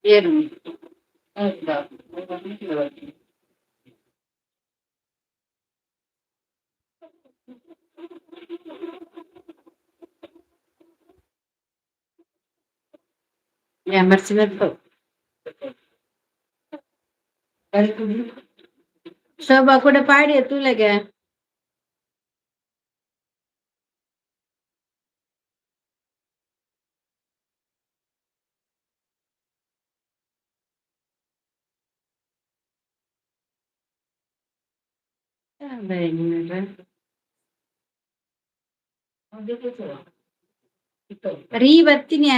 ಏರು. ಶೋಭಾ ಕೂಡ ಪಾಡಿ ತೂಲೆಗೆ. ರೀ ಬರ್ತೀನಿ.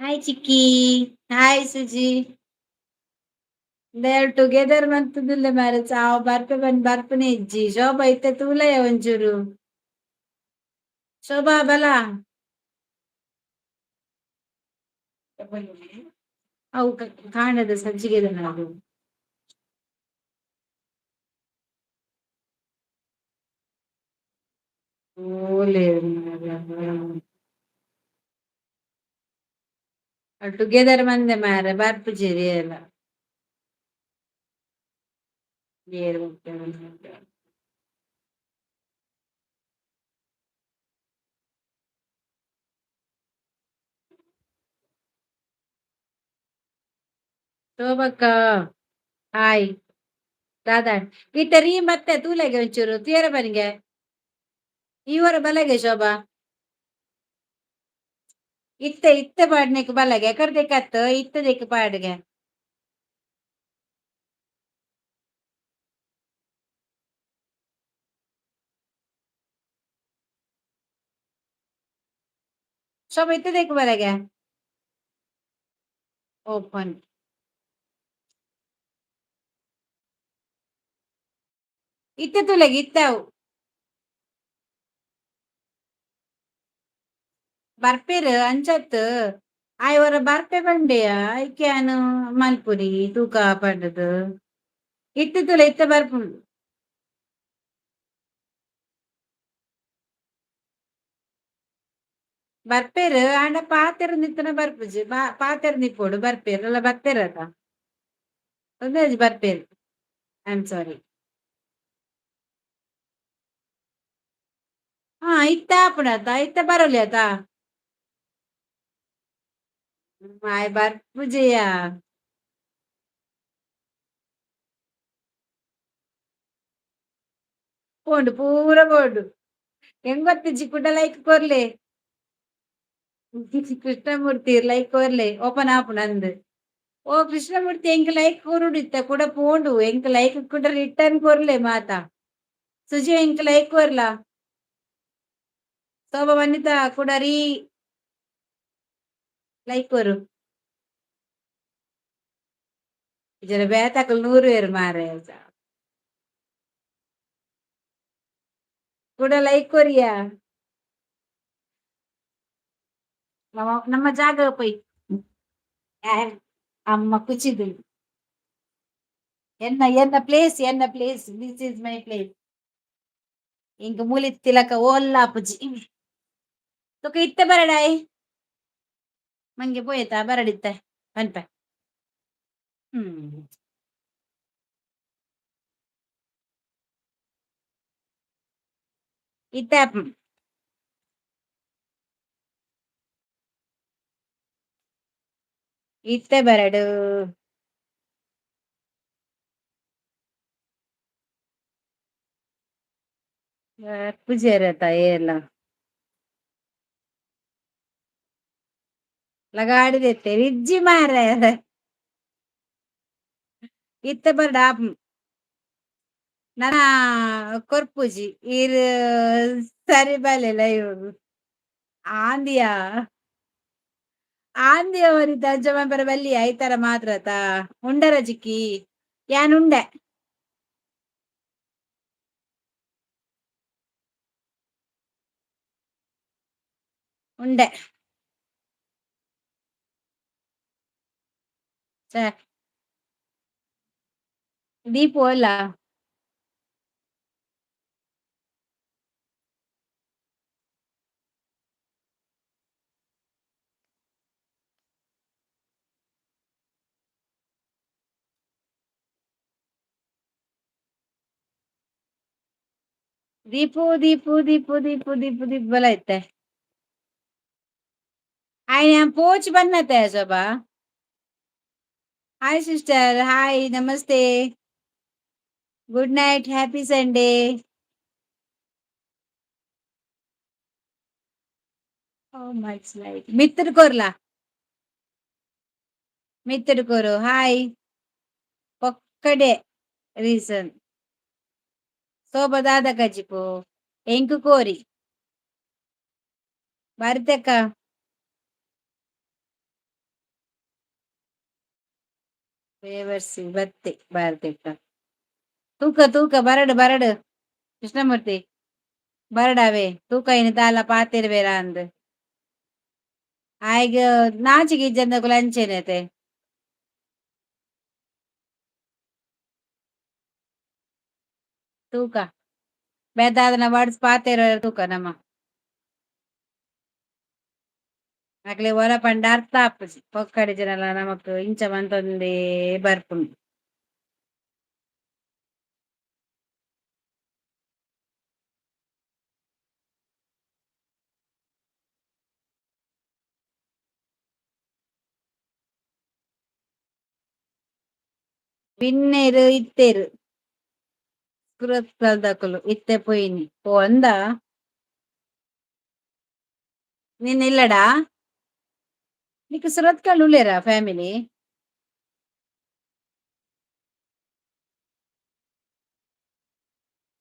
Hi Chikki, hi Suji. They are together ಮಂತುದುಲ್ಲೆ ಮಾರೆ ಚಾವ್ ಬರ್ಪೆ ಬನ್ ಬರ್ಪನೆ ಇಜ್ಜಿ. ಶೋಭಾ ಇತ್ತೆ ತೂಲಯ ಒಂಚೂರು. ಶೋಭಾ ಬಲ. ಅವು ಕಾಣದ ಸಜ್ಜಿಗೆ ನಾವು. ಓಲೆ ಟುಗೆದರ್ ಮಂದೆ ಮಾರೆ ಬರ್ಪುಜೆರ್ ಏರ್ಲ. ಶೋಭಕ್ಕ ಹಾಯ್. ದಾದಾ ಇತ್ತೆ ರೀ ಮತ್ತೆ ತೂಲೆಗೆ ಒಂಚೂರು ತೂಯರ ಬನ್ಗೆ. ಇವರ ಬಲಗೆ ಶೋಭಾ. ಇತ್ತೆ ಇತ್ತೆ ಪಾಡ್ನೆಕ್ ಬಲಗೆ ಎಕಡ್ದೆಕತ್ ಇತ್ತೆ ದೆಕ್ ಪಾಡ್ಗೆ. ಶೋಭಾ ಇತ್ತೆ ದೆಕ್ ಬಲಗೆ. ಓಪನ್. ಇತ್ತೆ ತೂಲೆಗೆ ಇತ್ತೆ ಅವು. ಬರ್ಪೆರ್ ಅಂಚತ್ ಆಯ್ ಒರ ಬರ್ಪೆ ಪಂಡೆಯ ಐಕೆ ಯಾನ್ ಮಲ್ಪುನಿ ತೂಕ ಪಂಡುದು. ಇತ್ತೆ ತೂಲೆ ಇತ್ತೆ ಬರ್ಪುಂಡು. ಬರ್ಪೆರ್ ಆಂಡ ಪಾತೆರೊಂದಿತ್ತಿನ ಬರ್ಪುಜಿ ಪಾತೆರೊಂದಿಪ್ಪೊಡು ಬರ್ಪೆರ್ ಅಲ್ಲ ಬರ್ಪೆರತ. ಒಂದೇಜಿ ಬರ್ಪೆರ್. I am sorry. ಹಾ ಇತ್ತೆ ಆಪುಂಡತ ಇತ್ತೆ ಬರೋಲಿ ಆತ. ಆಯ್ ಬರ್ಪುಜೆಯ. ಪೋಂಡು ಪೂರ ಪೋಂಡು. ಎಂಗೊತ್ತಿಜ್ಜಿ ಕುಡ ಲೈಕ್ ಕೊರ್ಲೆ. ಕೃಷ್ಣಮೂರ್ತಿ ಲೈಕ್ ಕೊರ್ಲೆ ಓಪನ್ ಆಪುಂಡು ಅಂದ್. ಓ ಕೃಷ್ಣಮೂರ್ತಿ ಎಂಕ್ ಲೈಕ್ ಕೊರೊಡು ಇತ್ತ ಕುಡ ಪೋಂಡು ಎಂಕ್ ಲೈಕ್ ಕುಡ ರಿಟರ್ನ್ ಕೊರ್ಲೆ ಮಾತ. ಸುಜಿ ಎಂಕ್ ಲೈಕ್ ಕೊರ್ಲ. ಶೋಭಾ ವನಿತಾ ಕುಡ ರೀ ಲೈಕ್ ಕೊರು. ಇಜರ ಬೇತಕುಲು ನೂರುವೆರ್ ಮಾರ್ರೆ. ಕುಡ ಲೈಕ್ ಕೊರಿಯ. ನಮ್ಮ ಜಾಗ ಪೋಯ್. ಅಮ್ಮ ಕುಚಿದು. ಎನ್ನ ಎನ್ನ ಪ್ಲೇಸ್ ಎನ್ನ place, this is my place. ಇಂಕ್ ಮೂಲಿ ತಿಲಕ ಓಲ್ಲ ಆಪುಜಿ. ತುಕ ಇತ್ತೆ ಬರಡಾಯ್. ಮಂಗೆ ಪೋಯೆತ ಬರಡಿತ್ತೆ ಪನ್ಪೆ. ಹ್ಮ್. ಇತ್ತೆ ಇತ್ತೆ ಬರಡು. ಪೂಜಾರತ ಏರ್ಲ. ಲಗಾಡಿ ದೆತ್ತೆರ್ ಇಜ್ಜಿ ಮಾರ್ರೆ. ಇತ್ತೆ ಬರಡ. ನನ ಕೊರ್ಪುಜಿ ಈರ್ ಸರಿ ಬಲೆ ಲೈವ್ ಆಂದಿಯಾ ಆಂದಿಯ ವನಿತ ಅಂಚ ಮನ್ಪರೆ ಬಲ್ಲಿ ಐತರ ಮಾತ್ರತ ಉಂಡರ ಚಿಕ್ಕಿ ಯಾನ್ ಉಂಡೆ. ಉಂಡೆ. ಛೆ ದೀಪು ಅಲ್ಲ. ದೀಪು ದೀಪು ದೀಪು ದೀಪು ದೀಪು ದೀಪು ಬಲ ಇತ್ತೆ. ಆಯ್ ಪೋಚ್ ಬನ್ನತೆ ಶೋಭಾ. ಹಾಯ್ ಸಿಸ್ಟರ್, ಹಾಯ್, ನಮಸ್ತೆ, good night, happy Sunday. How much like ಮಿತ್ರ ಕೊರ್ಲಾ ಮಿತ್ರ ಕೊರು. ಹಾಯ್ ಪೊಕ್ಕಡೆ ರೀಸನ್ ಶೋಭಾ ದಾದ ಕಜಿಪು ಎಂಕು ಕೋರಿ ಭಾರತಕ್ಕ. ಬೇವರ್ಸಿ ಬತ್ತೆ ಭಾರತಕ್ಕ. ತೂಕ ತೂಕ ಬರಡು ಬರಡು ಕೃಷ್ಣಮೂರ್ತಿ ಬರಡಾವೆ ತೂಕ ಇನಿ ದಾಲ ಪಾತೆರ್ಬೇರ ಅಂದ್ ಆಯ್ಗ ನಾಚಿಗೆ ಇಜ್ಜಂದಕುಲು ಅಂಚೆನತೆ. ತೂಕ ಬೇತಾದನ ವರ್ಡ್ಸ್ ಪಾತೆರ ತೂಕ ನಮ್ಮ ಅಕ್ಲೆ ಒರ ಪಂಡ ಅರ್ಥ ಆಪುಜಿ ಪೊಕ್ಕಡೆ ಜನಲ ನಮಕ್ ಇಂಚ ಮಂತೊಂದೇ ಬರ್ಪುಂಡು. ಬಿನ್ನೆರ್ ಇತ್ತೆರ್ ಸುರತ್ಕಲ್ ಇತ್ತೆ ಪೋಯಿನಿ ಓ ಅಂದಾ. ನಿನ್ನ ಇಲ್ಲಡಾ ನಿಕ್ ಸುರತ್ಕಲ್ ಉಲ್ಲೇರಾ ಫ್ಯಾಮಿಲಿ?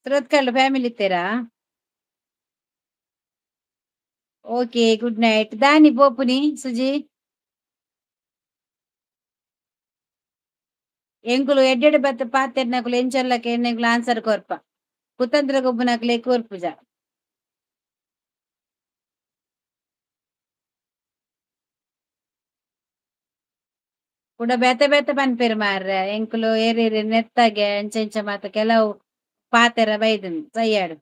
ಸುರತ್ಕಲ್ ಫ್ಯಾಮಿಲಿ ಇತ್ತೆರಾ? ಓಕೆ ಗುಡ್ ನೈಟ್ ದಾನಿ ಪೋಪುನಿ ಸುಜಿ. ಎಂಕುಲು ಎಡ್ಡೆಡ್ ಬತ್ತ್ ಪಾತೆರ್ನಕುಲು ಎಂಚಲ್ಲಕ ಎಂಕುಲು ಆನ್ಸರ್ ಕೊರ್ಪ ಕುತಂತ್ರ ಗೊಬ್ಬುನಕ್ಲೆ ಕೊರ್ಪುಜ. ಕುಡ ಬೇತೆ ಬೇತೆ ಪನ್ಪೆರ್ ಮಾರ್ರೆ ಎಂಕುಲು ಏರೇರು ನೆತ್ತಾಗೆ ಅಂಚ ಇಂಚ ಮಾತ ಕೆಲವು ಪಾತೆರ ಬೈದುಂಡು ಸಯ್ಯಾಡು.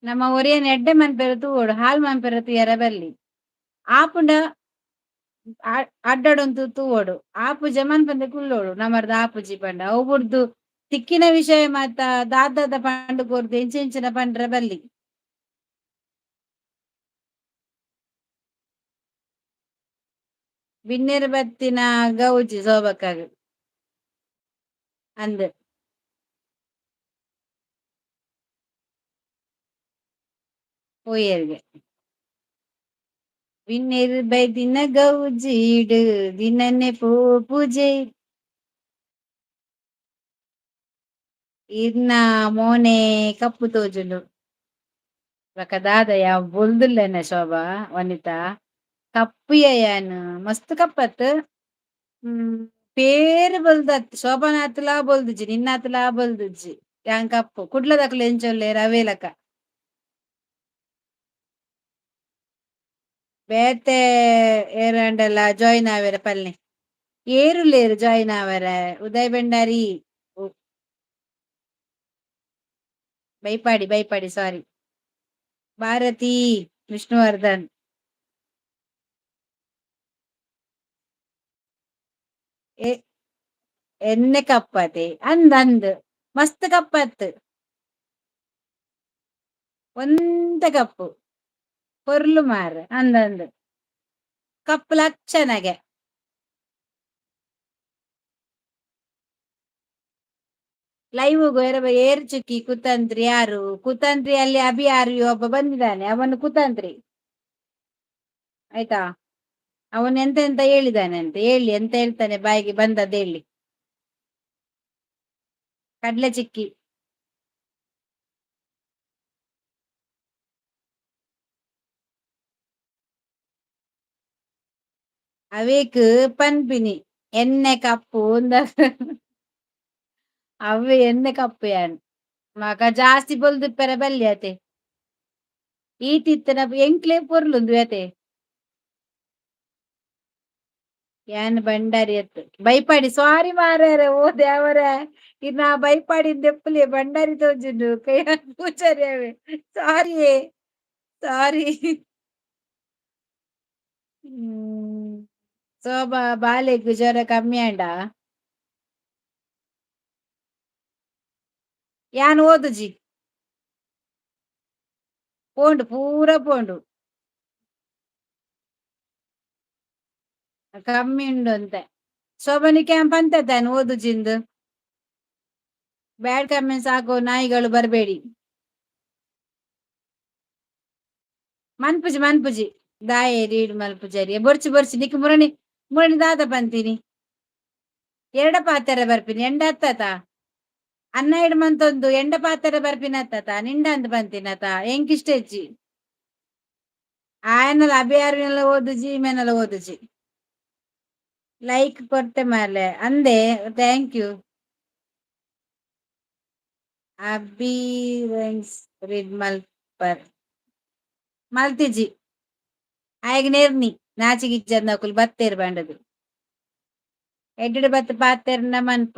ನಮ್ಮ ಒರಿಯನ್ ಎಡ್ಡೆ ಮನ್ಪೆರೆ ತೂವೊಡು ಹಾಲ್ ಮನ್ಪೆರೆ ತೂಯರ ಬಲ್ಲಿ ಆಪುಂಡ ಅಡ್ಡಡೊಂತು ತೂವೊಡು ಆಪುಜ ಮನ್ಪಂದೆ ಕುಲ್ಲೋಡು ನಮರ್ದ ಆಪುಜಿ ಪಂಡ ಅವು ಬುಡ್ದು ತಿಕ್ಕಿನ ವಿಷಯ ಮಾತ ದಾದಾದ ಪಂಡ್ ಕೊರ್ದು ಎಂಚ ಎಂಚಿನ ಪಂಡ್ರೆ ಬಲ್ಲಿ. ಬಿನ್ನೆರ್ ಬತ್ತಿನ ಗೌಜಿ ಸೋಬಕ್ಕಾಗ್ ಅಂದ್. ಪೋಯೆರ್ಗೆ ಬಿನ್ನೆರ್ ಬೈದಿನ ಗೌಜಿಡ್ ದಿನನೆ ಪೋಪುಜೆ. ಇರ್ನ ಮೋನೆ ಕಪ್ಪು ತೋಜುಂಡು. ಬೊಕ ದಾದಯ ಬೊಲ್ದುಲ್ಲೆನ ಶೋಭಾ ವನಿತಾ ಕಪ್ಪುಯ ಯಾನ್ ಮಸ್ತ್ ಕಪ್ಪತ್ ಪೇರ್ ಬೊಲ್ದತ್ ಶೋಭಾನಾತ್ಲಾ ಬೊಲ್ದುಜಿ ನಿನ್ನಾತ್ಲಾ ಬೊಲ್ದುಜಿ ಯಾನ್ ಕಪ್ಪು ಕುಡ್ಲದಕುಲು ಎಂಚ ಉಲ್ಲೆರ್ ಅವೇ ಲೆಕ. ಬೇತೆ ಏರಾಂಡಲ ಜಾಯಿನ್ ಆವೆರೆ ಪಲ್ಲೆ ಏರುಲ್ಲೆರ್ ಜಾಯಿನ್ ಆವರೆ ಉದಯ್ ಭಂಡಾರಿ ಬೈಪಾಡಿ ಬೈಪಾಡಿ ಸಾರಿ ಭಾರತಿ ವಿಷ್ಣುವರ್ಧನ್. ಎ ಎಣ್ಣೆ ಕಪ್ಪತೆ ಅಂದ್ ಅಂದ್ ಮಸ್ತ್ ಕಪ್ಪತ್ ಒಂತೆ ಕಪ್ಪು ಪೊರ್ಲು ಮಾರ್ರೆ ಅಂದ್ ಅಂದ್ ಕಪ್ಪು ಲಕ್ಷಣಗೆ. ಲೈವ್ ಏರ್ ಚುಕ್ಕಿ ಕುತಂತ್ರಿ ಯಾರು ಕುತಂತ್ರಿ ಅಲ್ಲಿ ಅಭಿ ಆರ್ಯು ಒಬ್ಬ ಬಂದಿದ್ದಾನೆ ಅವನು ಕುತಂತ್ರಿ ಆಯ್ತಾ. ಅವನು ಎಂತ ಎಂತ ಹೇಳಿದಾನೆ ಅಂತ ಹೇಳಿ, ಎಂತ ಹೇಳ್ತಾನೆ, ಬಾಯಿಗೆ ಬಂದದ್ದು ಹೇಳಿ. ಕಡ್ಲೆ ಚಿಕ್ಕಿ. ಅವೇಕ್ ಪನ್ಪಿನಿ ಎಣ್ಣೆ ಕಪ್ಪು ಅಂದ. ಅವೇ ಎಣ್ಣೆ ಕಪ್ಪು ಯಾನ್ ಮಗ ಜಾಸ್ತಿ ಬೊಲ್ದುಪ್ಪೆರೆ ಬಲ್ಲಿ ಅತೆ. ಈತಿತ್ತನ ಎಂಕ್ಲೆ ಪೊರ್ಲುಂದು ಅತೆ. ಯಾನ್ ಭಂಡಾರಿ ಅತ್ತು ಬೈಪಾಡಿ, ಸಾರಿ ಮಾರ್ಯಾರೆ. ಓ ದೇವರೇ, ಇನ್ನ ಬೈಪಾಡಿ ದೆಪ್ಪುಲೆ. ಭಂಡಾರಿ ತೋಜುಂಡು ಕೈ ಪೂಜಾರಿ ಅವೆ. ಸಾರಿ ಸಾರಿ. ಶೋಭಾ, ಬಾಲೆಗ್ ಜ್ವರ ಕಮ್ಮಿ ಆಂಡ? ಯಾನ್ ಓದುಜಿ, ಪೋಂಡು, ಪೂರ ಪೋಂಡು. ಕಮ್ಮಿ ಉಂಡು ಅಂತೆ. ಶೋಭನಿ ಕ್ಯಾಂಪ್ ಅಂತ ತಾನೆ ಓದುಜಿಂದು. ಬ್ಯಾಡ್ ಕಮೆಂಟ್ಸ್ ಹಾಕೋ ನಾಯಿಗಳು ಬರಬೇಡಿ. ಮನ್ಪುಜಿ ಮನ್ಪುಜಿ ದಾಯೆ ರೀಡ್ ಮಲ್ಪುಜರಿ? ಬೊರ್ಚಿ ಬೊರ್ಚಿ. ನಿಕ್ ಮುರಣಿ ಮುರಣಿ ದಾದ ಪಂತೀನಿ? ಎರಡ ಪಾತೆರ ಬರ್ಪಿನಿ ಎಂಡ ಅತ್ತತ ಅನ್ನ ಇಡ್ ಮಂತೊಂದು. ಎಂಡ ಪಾತೆರ ಬರ್ಪಿನ ಅತ್ತತ ನಿಂಡ ಅಂತ ಪಂತಿನತ. ಎಂಕಿಷ್ಟ ಹೆಚ್ಚಿ ಆಯನಲ ಅಭಿಯಾರಿನೆಲ್ಲ ಓದುಜಿ, ಮೇನೆಲ್ಲ ಓದುಜಿ. ಲೈಕ್ ಕೊರ್ತೆ ಮಾಲೆ ಅಂದೆ, thank you. ಅಭಿರೆನ್ಸ್ ರೀಡ್ ಮಲ್ಪರ್ ಮಲ್ತಿಜಿ. ಆಯಗ್ ನೇರ್ನಿ ನಾಚಿಗಿಜ್ಜಂದಕುಲು ಬತ್ತೇರು ಬಂಡದು ಎಡ್ಡೆಡ್ ಬತ್ತು ಪಾತೆರ್ನ ಮನ್ಪ.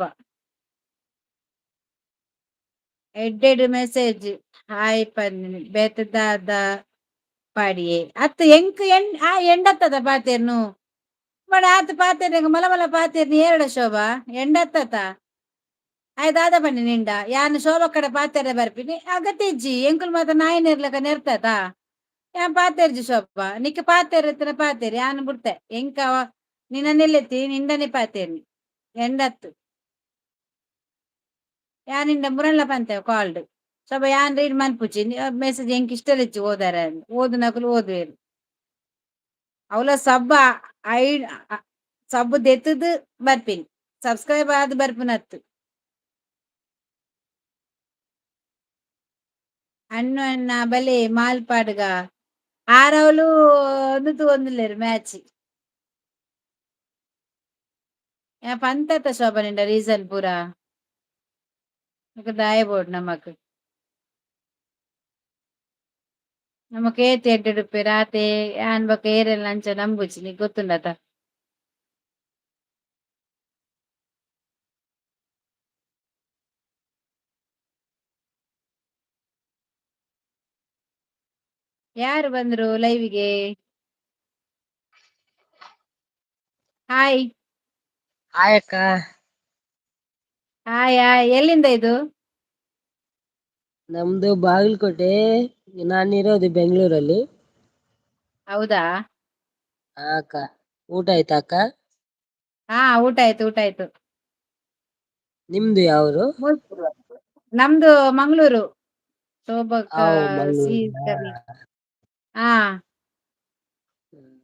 ಎಡ್ಡೆಡ್ ಮೆಸೇಜ್ ಹಾಯ್ ಪನ್ನಿ ಬೇತೆ ದಾದ ಪಾಡಿಯೇ ಅತ್ತು. ಎಂಕ್ ಎಣ್ ಆ ಎಂಡತ್ತದ ಪಾತೆರ್ನು ಬಡ ಆತು. ಪಾತೆರ್ನ ಮಲ ಮಲ ಪಾತೆರ್ನಿ ಏರಡ ಶೋಭಾ ಎಂಡತ್ತತ ಆಯ್ ದಾದ ಬನ್ನಿ ನಿಂಡ. ಯಾನ್ ಶೋಭಾ ಕಡೆ ಪಾತೆರ ಬರ್ಪಿನಿ ಅಗತ್ಯ ಇಜ್ಜಿ. ಎಂಕುಲು ಮಾತ ನಾಯಿ ನೆರ್ಲಕ ನೆರ್ತತ. ಯಾನ್ ಪಾತೆರ್ಜಿ ಶೋಭಾ, ನಿಕ್ಕ ಪಾತೆರ ಇತ್ತನ ಪಾತೆರ್, ಯಾನ್ ಬುಡ್ತೆ. ಎಂಕ ನಿನ್ನ ನೆಲ್ಲೆತ್ತಿ ನಿಂಡನೆ ಪಾತೆರ್ನಿ ಎಂಡತ್ತು. ಯಾನ್ ನಿಂಡ ಮುರಲ್ಲ ಪಂತೆ ಕಾಲ್ಡ್. ಶೋಭಾ, ಯಾನ್ ರೀಡ್ ಮನ್ಪುಚಿ ಮೆಸೇಜ್. ಎಂಕ್ ಇಷ್ಟಲಿಚ್ಚಿ ಓದಾರ. ಓದುನಕುಲು ಓದುವೆರು. ಅವಲ ಸಬ್ಬ I ಸಬ್ಬು ದೆತ್ತದು ಬರ್ಪಿನಿ, ಸಬ್ಸ್ಕ್ರೈಬ್ ಆದ್ ಬರ್ಪಿನತ್ತು. ಅಣ್ಣು ಅಣ್ಣ ಬಲೆ ಮಾಲ್ಪಾಡ್ಗ ಆರವಲು ಒಂದು ತೂವೊಂದುಲ್ಲೆರ್ ಮ್ಯಾಚ್. ಪಂತತ ಶೋಭಾ ನಿಂಡ ರೀಸನ್ ಪೂರ ದಾಯ ಬೋಡು ನಮಕ್. ನಮಕ್ ಏತ್ ಎಡ್ಡೆಡುಪ್ಪೆರ್ ಆತೆ. ಯಾನ್ ಬೊಕ ಏರೆಲ್ಲ ಅಂಚ ನಂಬುಜಿ, ನಿಕ್ ಗೊತ್ತುಂಡತ? ಯಾರು ಬಂದ್ರು ಲೈವ್ಗೆ? ಹಾಯ್. ಹಾಯ್ ಅಕ್ಕ. ಹಾಯ್ ಹಾಯ್, ಎಲ್ಲಿಂದ ಇದು? ನಮ್ದು ಬಾಗಲಕೋಟೆ, ನಾನಿರೋದು ಬೆಂಗಳೂರಲ್ಲಿ. ಹೌದಾ? ಹಾ ಅಕ್ಕ, ಊಟ ಆಯ್ತಾ ಅಕ್ಕ? ಹಾ, ಊಟ ಆಯ್ತು, ಊಟ ಆಯ್ತು. ನಿಮ್ದು ಯಾವೂರು? ನಮ್ದು ಮಂಗಳೂರು ಶೋಭಕ್ಕ. ಓ. ಸಿ. ಮಂಗಳೂರಾ? ಹಾ,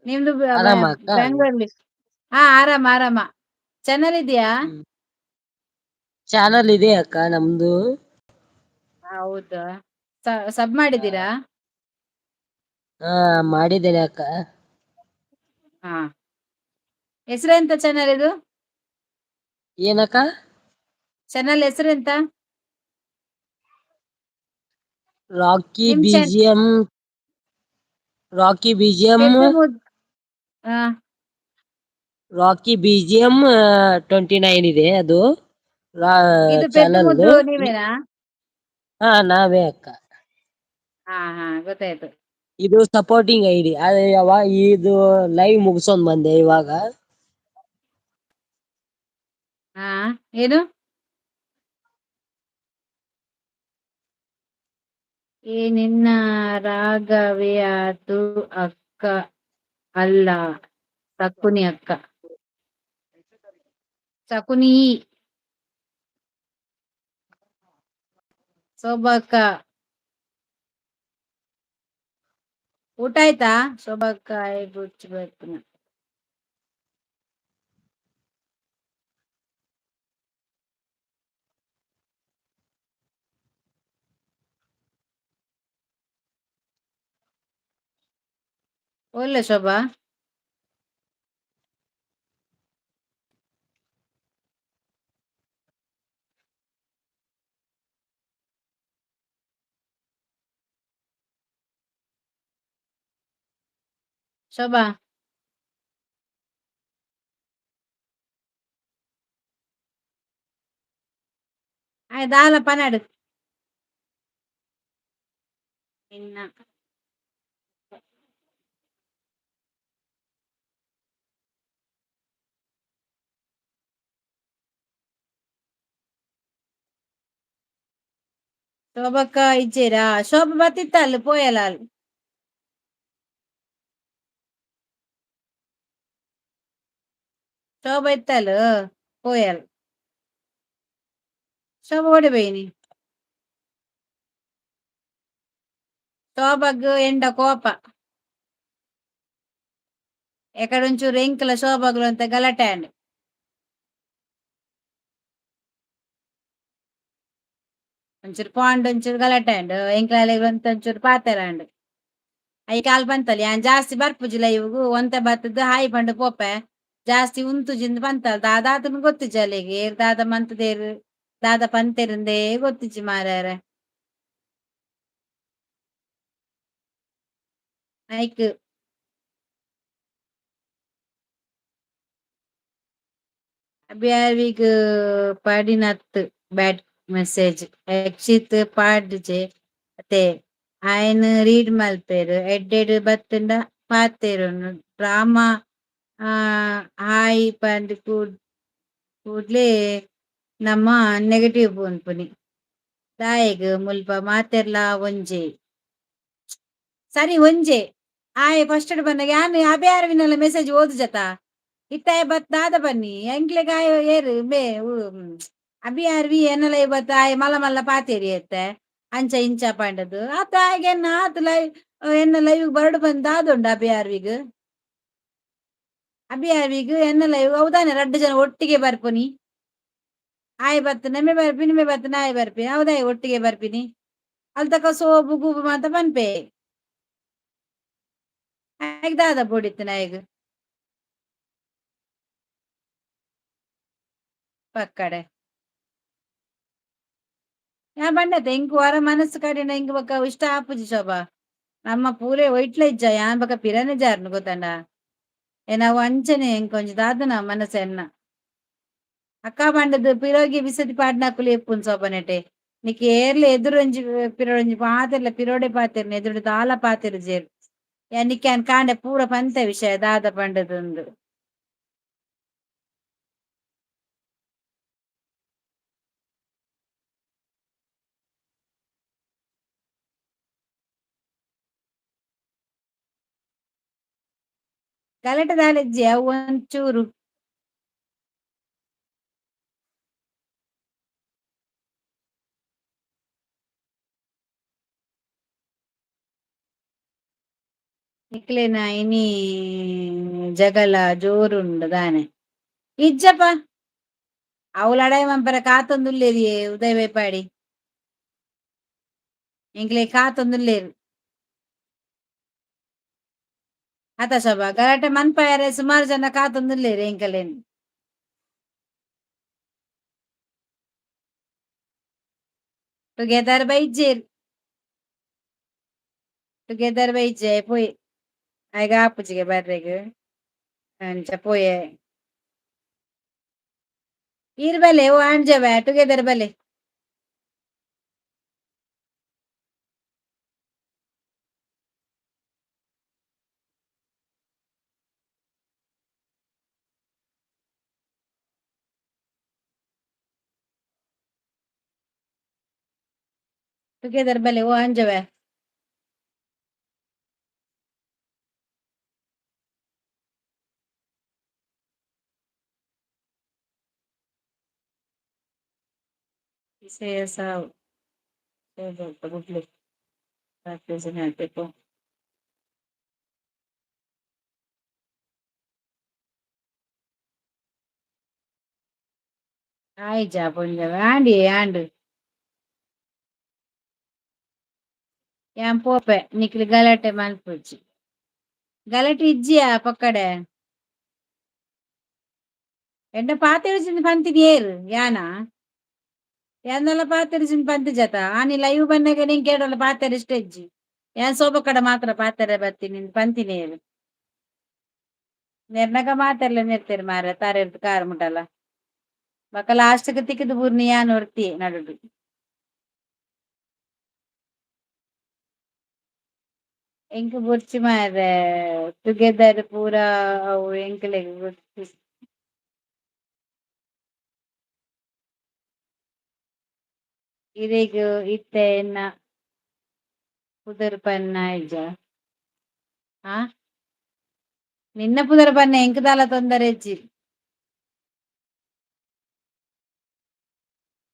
ನಿಮ್ದು ಆರಾಮ ಅಕ್ಕ? ಬೆಂಗಳೂರಲ್ಲಿ? ಹಾ, ಆರಾಮ ಆರಾಮ. ಚಾನಲ್ ಇದೆಯಾ? ಚಾನಲ್ ಇದೆ ಅಕ್ಕ ನಮ್ದು. ಹೌದಾ? ಸಬ್ ಮಾಡಿದ್ದೀರಾ? ಹಾ, ಮಾಡಿದ್ದೇನೆ ಅಕ್ಕ. ಹಾ, ಹೆಸರೆಂತ ಚಾನಲ್ ಇದು? ಏನಕ್ಕ? ಚಾನಲ್ ಹೆಸರೆಂತ? ರಾಕಿ ನಿಮ್ ಬಿಜಿಎಂ, ರಾಕಿ ಬಿಜಿಎಂ. ಹಾ. ರಾಕಿ ಬಿಜಿಎಂ 29 ಇದೆ ಅದು. ಇದು ಚಾನಲ್. ಪೆದ್ದು ನೀವೇನಾ? ಹಾ, ನಾವೇ ಅಕ್ಕ. ಹಾ ಹಾ, ಗೊತ್ತಾಯ್ತು. ಇದು ಸಪೋರ್ಟಿಂಗ್ ಐಡಿ. ಇದು ಲೈವ್ ಮುಗಿಸೋನ್ ಬಂದೆ ಇವಾಗ. ಹಾ, ಏನು? ಏ ನಿನ್ನ ರಾಗವೇ ಆತು ಅಕ್ಕ ಅಲ್ಲ, ಶಕುನಿ ಅಕ್ಕ, ಶಕುನಿ. ಶೋಭಕ್ಕ, ಊಟ ಆಯ್ತಾ? ಶೋಭಕ್ಕ. ಒಲ್ಲೆ ಶೋಭಾ? ಶೋಭಾ? ಆಯ್ ದಾಲ ಪನಡು. ಇನ್ನ ಶೋಭಕ್ಕ ಇಜ್ಜೇರಾ? ಶೋಭ ಬತ್ತಿತ್ತಲ್ಲ, ಪೋಯಲಾಲ್. ಶೋಭ ಇತ್ತಲ್, ಪೋಯಲ್. ಶೋಭ ಓಡಿ ಬೈನಿ. ಶೋಭಗ್ ಎಂಡ ಕೋಪ. ಎಕಡೊಂಚೂರು ಎಂಕಲ ಶೋಭಗ್ಲು ಅಂತ ಗಲಾಟೆ ಆಂಡ್. ಒಂಚೂರು ಪಾಂಡ್ ಒಂಚೂರು ಗಲಾಟೆ ಆಂಡ್. ಎಂಕ್ಲ ಒಂತ ಒಂಚೂರು ಪಾತೆರ ಆಂಡ್. ಐಕ್ ಆಲ್ ಪಂತಲ್, ಯಾನ್ ಜಾಸ್ತಿ ಬರ್ಪುಜಿ ಲೈವ್ಗು, ಒಂತೆ ಬತ್ತದ್ ಹಾಯ್ ಪಂಡ ಪೋಪೆ, ಜಾಸ್ತಿ ಉಂತುಜಿಂದ್ ಪಂತಲ್. ದಾದಾತನ್ ಗೊತ್ತಿಜ್ಜಿ ಅಲೆಗ್. ಏರ್ ದಾದ ಮಂತುದೇರ್, ದಾದ ಪಂತೆರಿಂದೇ ಗೊತ್ತಿಜ್ಜಿ ಮಾರ್ಯಾರೆ. ಐಕ್ ಅಬ್ಯಾರಿಗ್ ಪಾಡಿನತ್ ಬ್ಯಾಡ್ ಮೆಸೇಜ್ ಯಕ್ಷಿತ್ ಪಾಡ್ಜೆ ಅತೆ, ಆಯನ್ ರೀಡ್ ಮಲ್ಪೆರ್. ಎಡ್ಡೆಡ್ ಬತ್ತುಂಡ ಪಾತೆರುನು, ಡ್ರಾಮಾ. ಹಾಯ್ ಪಂದ್ ಕೂಡ್ಲೆ ನಮ್ಮ ನೆಗೆಟಿವ್ ಪನ್ಪುನಿ ದಾಯೆಗ್? ಮುಲ್ಪ ಮಾತೆರ್ಲಾ ಒಂಜೆ. ಸರಿ, ಒಂಜೆ. ಆಯೆ ಫಸ್ಟ್ ಬಂದಾಗ ಯಾನ್ ಅಭ್ಯಾರವಿನಲ್ಲ ಮೆಸೇಜ್ ಓದುಜತ. ಇತ್ತಾಯ ಬತ್ ದಾದ ಬನ್ನಿ ಎಂಕ್ಲೆಗ್ ಆಯೆ ಏರು ಬೇ ಅಭಿ ಆರ್ವಿ ಎನ್ನಲ ಬತ್ತ ಆಯೆ ಮಲ್ಲ ಮಲ್ಲ ಪಾತೆರಿ ಎತ್ತೆ ಅಂಚ ಇಂಚ ಪಂಡದು ಆತ. ಆಯೆ ಎನ್ನ ಆತ್ ಲೈವ್, ಎನ್ನ ಲೈವ್ ಬರಡು ಬಂದ್ ದಾದುಂಡು ಅಭಿ ಆರ್ವಿಗ್? ಅಭಿ ಆರ್ವಿಗ್ ಎನ್ನ ಲೈವ್ ಹೌದಾನೆ ರಡ್ಡು ಜನ ಒಟ್ಟಿಗೆ ಬರ್ಪುನಿ. ಆಯ್ ಬತ್ತು ನಮೆ ಬರ್ಪಿನಿ, ನಿಮೆ ಬತ್ತು ನಾಯಿ ಬರ್ಪಿ, ಹೌದಾಯ್ ಒಟ್ಟಿಗೆ ಬರ್ಪಿನಿ. ಅಲ್ ತಕ ಸೋಬು ಗೂಬು ಮಾತ ಪನ್ಪೆ. ಆಯ್ಗ್ ದಾದ ಬೋಡಿತ್ತು ನಾಯಿಗ್ ಪಕ್ಕಡೆ? ಯಾ ಬಣ್ಣತೆ ಇಂಕ್ ವರ ಮನಸ್ಸು ಕಡಿನ ಇಂಕ್ ಬೊಕ್ಕ ಇಷ್ಟ ಆಪುಜಿ ಶೋಭಾ. ನಮ್ಮ ಪೂರೆ ಒಯ್ಟ್ಲ ಇಜ್ಜ. ಯಾನ್ ಬೊಕ ಪಿರನೆ ಜಾರ್ನು ಗೊತ್ತಂಡ. ಏನಾವು ಅಂಚನೆ ಎಂಕೊಂಜಿ ದಾದನ ಮನಸ್ಸು ಎನ್ನ. ಅಕ್ಕ ಪಂಡದು ಪಿರೋಗಿ ಬಿಸತಿ ಪಾಡ್ನಕುಲು ಎಪ್ಪುನ್ ಸೋಪನೆಟೆ. ನಿಕ್ ಏರ್ಲ ಎದುರೊಂಜಿ ಪಿರೊಂಜಿ ಪಾತೆರ್ಲ, ಪಿರೋಡೆ ಪಾತೆರ್ನ, ಎದುರು ದಾಲ ಪಾತೆರ್ಜೇರ್. ಯಾನ್ ನಿಕ್ಕೆ ಯಾನ್ ಕಾಂಡೆ ಪೂರ ಪಂತೆ ವಿಷಯ ದಾದ ಪಂಡದುಂದು. ಗಲಾಟೆ ದಾಲ ಇಜ್ಜಿ, ಅವು ಒಂಚೂರು ನಿಕ್ಲೆನ ಇನಿ ಜಗಳ ಜೋರುಂಡು ದಾನೆ? ಇಜ್ಜಪ್ಪ, ಅವು ಲಡಾಯಿ ಮನ್ಪರೆ ಕಾತೊಂದುಲ್ಲೇರಿ ಉದಯ ಬೇಪಾಡಿ. ಎಂಕ್ಲೆ ಕಾತೊಂದುಲ್ಲೇರು ಅತ ಶೋಭಾ? ಗಲಾಟೆ ಮನ್ಪಾಯರೆ ಸುಮಾರು ಜನ ಕಾತೊಂದುಲ್ಲೇರು ಎಂಕಲೆನ್. ಟುಗೆದರ್ ಬೈಜೇರ್, ಟುಗೆದರ್ ಬೈಜೆ ಪೋಯಿ. ಆಯ್ಗ ಆಪುಜಿಗೆ ಬರ್ರೆಗ್, ಅಂಚ ಪೋಯೆ. ಈರ್ ಬಲೆ ಓ ಆಂಜವೆ, ಟುಗೆದರ್ ಬಲೆ. ಟುಗೆದರ್ ಬಲೆ ಓ ಆಂಜವೆ. ಸಾವು 。 ಆಯ್ಜಾ ಪೊಂಜವೆ ಆಂಡಿ ಆಂಡ್. ಯಾನ್ ಪೋಪೆ, ನಿಕ್ಲು ಗಲಾಟೆ ಮನ್ಪುಜಿ. ಗಲಾಟೆ ಇಜ್ಜಿಯಾ ಪಕ್ಕಡೆ? ಎಡ್ಡ ಪಾತೆರ್ಜಿಂದ್ ಪಂತಿನಿ ಏರ್ ಯಾನ? ಯಾನ್ದಲ ಪಾತೆರ್ಜಿಂದ್ ಪಂತಿಜತ ಆನಿ ಲೈವ್ ಬನ್ನಗ ನಿಂಕ್ ಏಡಲ ಪಾತೆರ ಇಷ್ಟ ಇಜ್ಜಿ. ಯಾನ್ ಸೋಬಕಡೆ ಮಾತ್ರ ಪಾತೆರ ಬತ್ತೀನಿ ಪಂತಿನಿ ಏರ್. ನೆರ್ನಗ ಮಾತೆರ್ಲ ನೆರ್ತೆರ್ ಮಾರ್ರೆ ತಾರೆರ್ದ್ ಕಾರ್ ಮುಟಲ. ಬೊಕ ಲಾಸ್ಟ್ ಗ್ ತಿಕ್ಕುದು ಬೂರ್ನಿ ಯಾನ್ ಒರ್ತಿಯೆ ನಡುಟು. ಎಂಕ್ ಬೊರ್ಚಿ ಮಾರ್ರೆ ಟುಗೆದರ್ ಪೂರ ಅವು ಎಂಕ್ಲೆಗ್ ಬೊರ್ಚಿ. ಇರೆಗ್ ಇತ್ತೆ ಎನ್ನ ಪುದರ್ ಪನ್ನ ಇಜ್ಜ? ಆ ನಿನ್ನ ಪುದರ್ ಪನ್ನೆ ಎಂಕ್ ದಾಲ ತೊಂದರೆ ಇಜ್ಜಿ.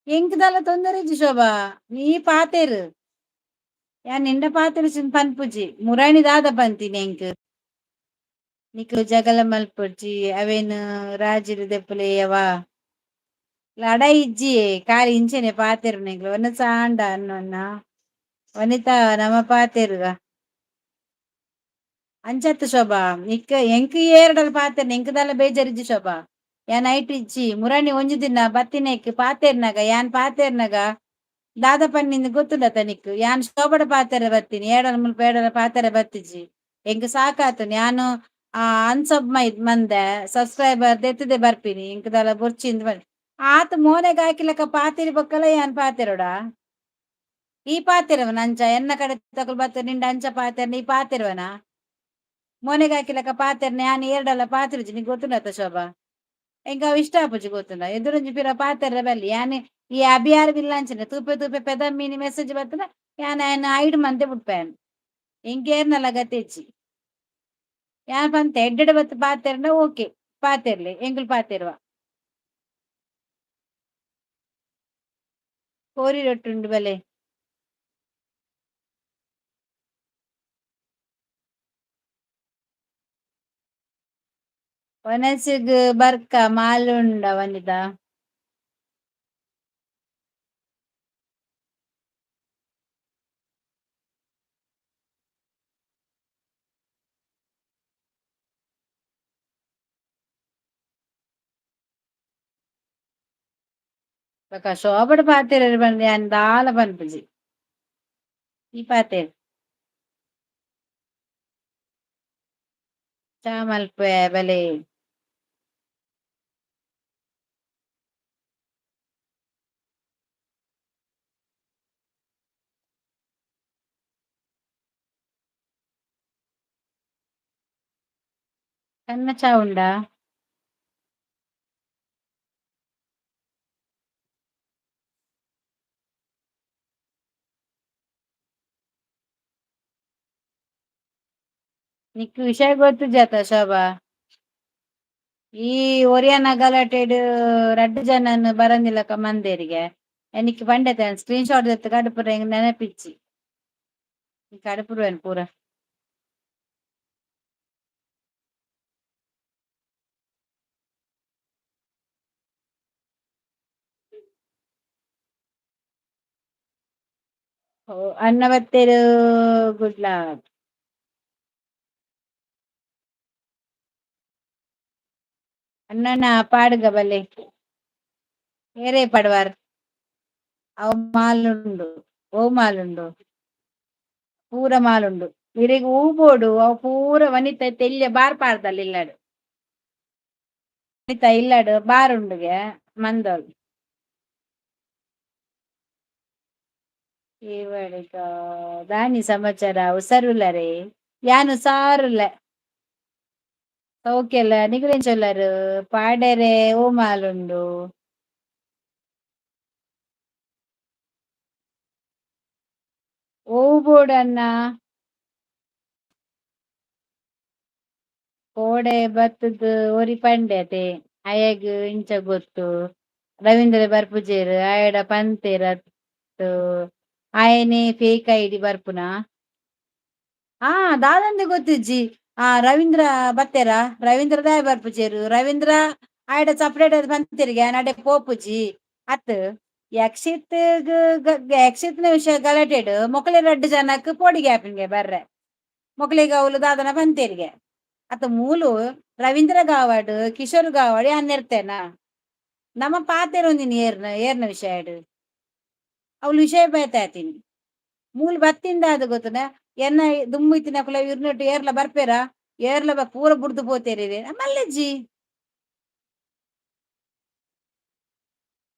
ಎಂಕ್ ದಾಲ ತೊಂದರೆ ಇಜ್ಜಿ ಶೋಭಾ, ನೀ ಪಾತೆರ್. ಯಾನ್ ನಿಂಡ ಪಾತೆರ್ಸಿನ್ ಪನ್ಪುಜಿ, ಮುರಾಣಿ ದಾದ ಪಂತೀನಿ ಎಂಕ್? ನಿಕ್ಕ್ ಜಗಳ ಮಲ್ಪೊಡ್ಚಿ ಅವೇನ್ ರಾಜಿಡ್ ದೆಪ್ಪುಲೆಯವಾ. ಲಡಾಯಿ ಇಜ್ಜಿ, ಖಾಲಿ ಇಂಚೆನೆ ಪಾತೆರುನ ಎಂಕ್ಲ ವನಸ ಆಂಡ ಅನ್ನೊನ್ನ ವನಿತಾ ನಮ ಪಾತೆರುಗ. ಅಂಚತ್ ಶೋಭಾ, ನಿಕ್ಕ ಎಂಕ್ ಏರ್ಡಲ ಪಾತೆರ್ನ ಎಂಕ್ ದಾಲ ಬೇಜಾರಿಜ್ಜಿ ಶೋಭಾ. ಯಾನ್ ಐಟ್ ಇಜ್ಜಿ, ಮುರಾಣಿ ಒಂಜಿ ದಿನ ಬತ್ತಿನೇಕ್ ಪಾತೆರ್ನಗ ಯಾನ್ ಪಾತೆರ್ನಗ ದಾದ ಪನ್ನಿಂದ್ ಗೊತ್ತುಂಡತ ನಿಕ್ಕ್? ಯಾನ್ ಶೋಭಡ ಪಾತೆರ ಬತ್ತೀನಿ, ಏಡಲ ಮುಲ್ಪ ಏಡಲ ಪಾತೆರ ಬತ್ತಿಜಿ. ಎಂಕ್ ಸಾಕಾತುಂಡು. ಯಾನು ಆ ಅನ್ಸಬ್ ಮೈ ಮಂದೆ ಸಬ್ಸ್ಕ್ರೈಬರ್ ದೆತ್ತದೆ ಬರ್ಪಿನಿ, ಎಂಕ್ ದಾಲ ಬೊರ್ಚಿಂದ್ ಪಂಡ್ ಆತ್ ಮೋನೆಗ್ ಹಾಕಿಲಕ ಪಾತೆರಿ ಬೊಕ್ಕಲ ಯಾನ್ ಪಾತೆರೊಡಾ? ಈ ಪಾತೆರವನ ಅಂಚ ಎನ್ನ ಕಡೆ ತಕುಲು ಬತ್ತ ನಿಂಡ ಅಂಚ ಪಾತೆರ್ನ ಈ ಪಾತೆರುವನ? ಮೋನೆಗ್ ಹಾಕಿಲಕ ಪಾತೆರ್ನ ಯಾನ್ ಏರ್ಡಲ ಪಾತೆರುಜಿ, ನಿಂಕ್ ಗೊತ್ತುಂಡತ ಶೋಭಾ? ಎಂಕ್ ಅವು ಇಷ್ಟ ಆಪುಜಿ ಗೊತ್ತುಂಡ. ಎದುರೊಂಜಿ ಪಿರ ಪಾತೆರ್ರೆ ಬಲ್ಲಿ. ಯಾನ್ ಈ ಅಭಿಯಾರ್ ವಿಲ್ಲಾಂಚನೆ ತೂಪೆ ತೂಪೆ ಪೆದಮ್ಮೀನಿ ಮೆಸೇಜ್ ಬತ್ತುಂಡ ಯಾನ್ ಆಯನ್ ಹೈಡ್ ಮಂತೆ ಬುಡ್ಪೆ. ಎಂಕ್ ಏರ್ನಲ ಗತಿ ಇಜ್ಜಿ. ಯಾನ್ ಪಂತೆ ಎಡ್ಡೆಡ್ ಬತ್ತ್ ಪಾತೆರ್ಂಡ ಓಕೆ ಪಾತೆರ್ಲೆ, ಎಂಕುಲು ಪಾತೆರುವ. ಕೋರಿ ರೊಟ್ಟುಂಡು ಬಲೆ. ವನಸುಗು ಬರ್ಕ ಮಾಲುಂಡ ವನಿತಾ. ಬೊಕ ಶೋಭಡ ಪಾತೆರೆರ್ ಪಂದ್ ಯಾನ್ ದಾಲ ಪನ್ಪುಜಿ. ಈ ಪಾತೆರ್. ಚಾ ಮಲ್ಪುವೆ ಬಲೆ. ಸಣ್ಣ ಚಾ ಉಂಡಾ? ನಿಕ್ಕ್ ವಿಷಯ ಗೊತ್ತುಜತ ಶೋಭಾ? ಈ ಒರಿಯನ ಗಲಾಟೆಡ್ ರಡ್ಡ್ ಜನನ್ ಬರಂದಿಲಕ ಮಂದೆರಿಗೆ ನಿಕ್ಕ್ ಪಂಡೆತೆ ಸ್ಕ್ರೀನ್ ಶಾಟ್ ದೆತ್ತ್ ಕಡಪುರೆ, ಎಂಕ್ ನೆನಪಿಜ್ಜಿ. ಕಡಪುರುವೆನ್ ಪೂರ. ಓ ಅಣ್ಣ ಬತ್ತೆರ್, ಗುಡ್ ಲಕ್. ಅಣ್ಣನ ಪಾಡುಗ ಬಲೆ. ಏರೇ ಪಡ್ವಾರ್? ಅವು ಮಾಲುಂಡು, ಓ ಮಾಲುಂಡು, ಪೂರ ಮಾಲುಂಡು. ಇರೆಗ್ ಹೂ ಬೋಡು, ಅವು ಪೂರ ವನಿತ ತೆಲ್ಯ ಬಾರ್ ಪಾಡ್ದಲ್ ಇಲ್ಲಡ್. ವನಿತಾ ಇಲ್ಲಡ್ ಬಾರ್ ಉಂಡುಗೆ ಮಂದೋಲ್. ದಾನಿ ಸಮಾಚಾರ? ಹುಷಾರುಲ್ಲರೇ? ಯಾನ್ ಹುಷಾರುಲ್ಲೆ. ಸೌಖ್ಯಲ್ಲ? ನಿಕುಲು ಎಂಚ ಉಲ್ಲರ್? ಪಾಡೆರೆ ಓ ಮಾಲುಂಡು? ಒವು ಬೋಡಣ್ಣ? ಕೋಡೆ ಬತ್ತುದು ಒರಿ ಪಂಡೆ ಅತೆ ಅಯಗ್ ಇಂಚ ಗೊತ್ತು ರವೀಂದ್ರ ಬರ್ಪುಜೆರ್ ಆಯಡ ಪಂತೆರ್ ಅತ್ ಆಯೆನೆ ಫೇಕ್ ಐಡಿ ಬರ್ಪುನ. ಆ ದಾದಂದ್ ಗೊತ್ತಿಜ್ಜಿ. ಆ ರವೀಂದ್ರ ಬತ್ತೆರ, ರವೀಂದ್ರ ದಾಯೆ ಬರ್ಪುಜೆರ್, ರವೀಂದ್ರ ಆಯಡ ಸಪರೇಟ್ ಆದ್ ಪಂತೆರ್ಗೆ ಯಾನ್ ಅಡೆ ಪೋಪುಜಿ ಅತ್. ಯಕ್ಷಿತ್ ಯಕ್ಷಿತ್ನ ವಿಷಯ ಗಲಾಟೆಡ್ ಮೊಕಲೆ ರಡ್ಡ್ ಜನಕ್ ಪೋಡಿಗೆ ಆಪಿನ್ಗೆ ಬರ್ರೆ. ಮೊಕ್ಲೆಗ್ ಅವ್ಲು ದಾದನ ಪಂತೆರ್ಗೆ. ಅತ್ತ ಮೂಲು ರವೀಂದ್ರ ಗಾವಡ್, ಕಿಶೋರ್ ಗಾವಡ್ ಯಾನ್ ನೆರ್ತೇನಾ? ನಮ ಪಾತೆರೊಂದಿನಿ ಏರ್ನ ಏರ್ನ ವಿಷಯಡ್? ಅವ್ಲು ವಿಷಯ ಬೇತೆ ಆತೀನಿ. ಮೂಲು ಬತ್ತಿಂದಾದ್ ಗೊತ್ತುಂಡ ಎನ್ನ ದುಂಬು ಇತ್ತಿನಕುಲ ಇರ್ನೊಟ್ಟು ಏರ್ಲ ಬರ್ಪೇರಾ? ಏರ್ಲ ಪೂರ ಬುಡ್ದು ಪೋತೇರಿ ಮಲ್ಲಜ್ಜಿ.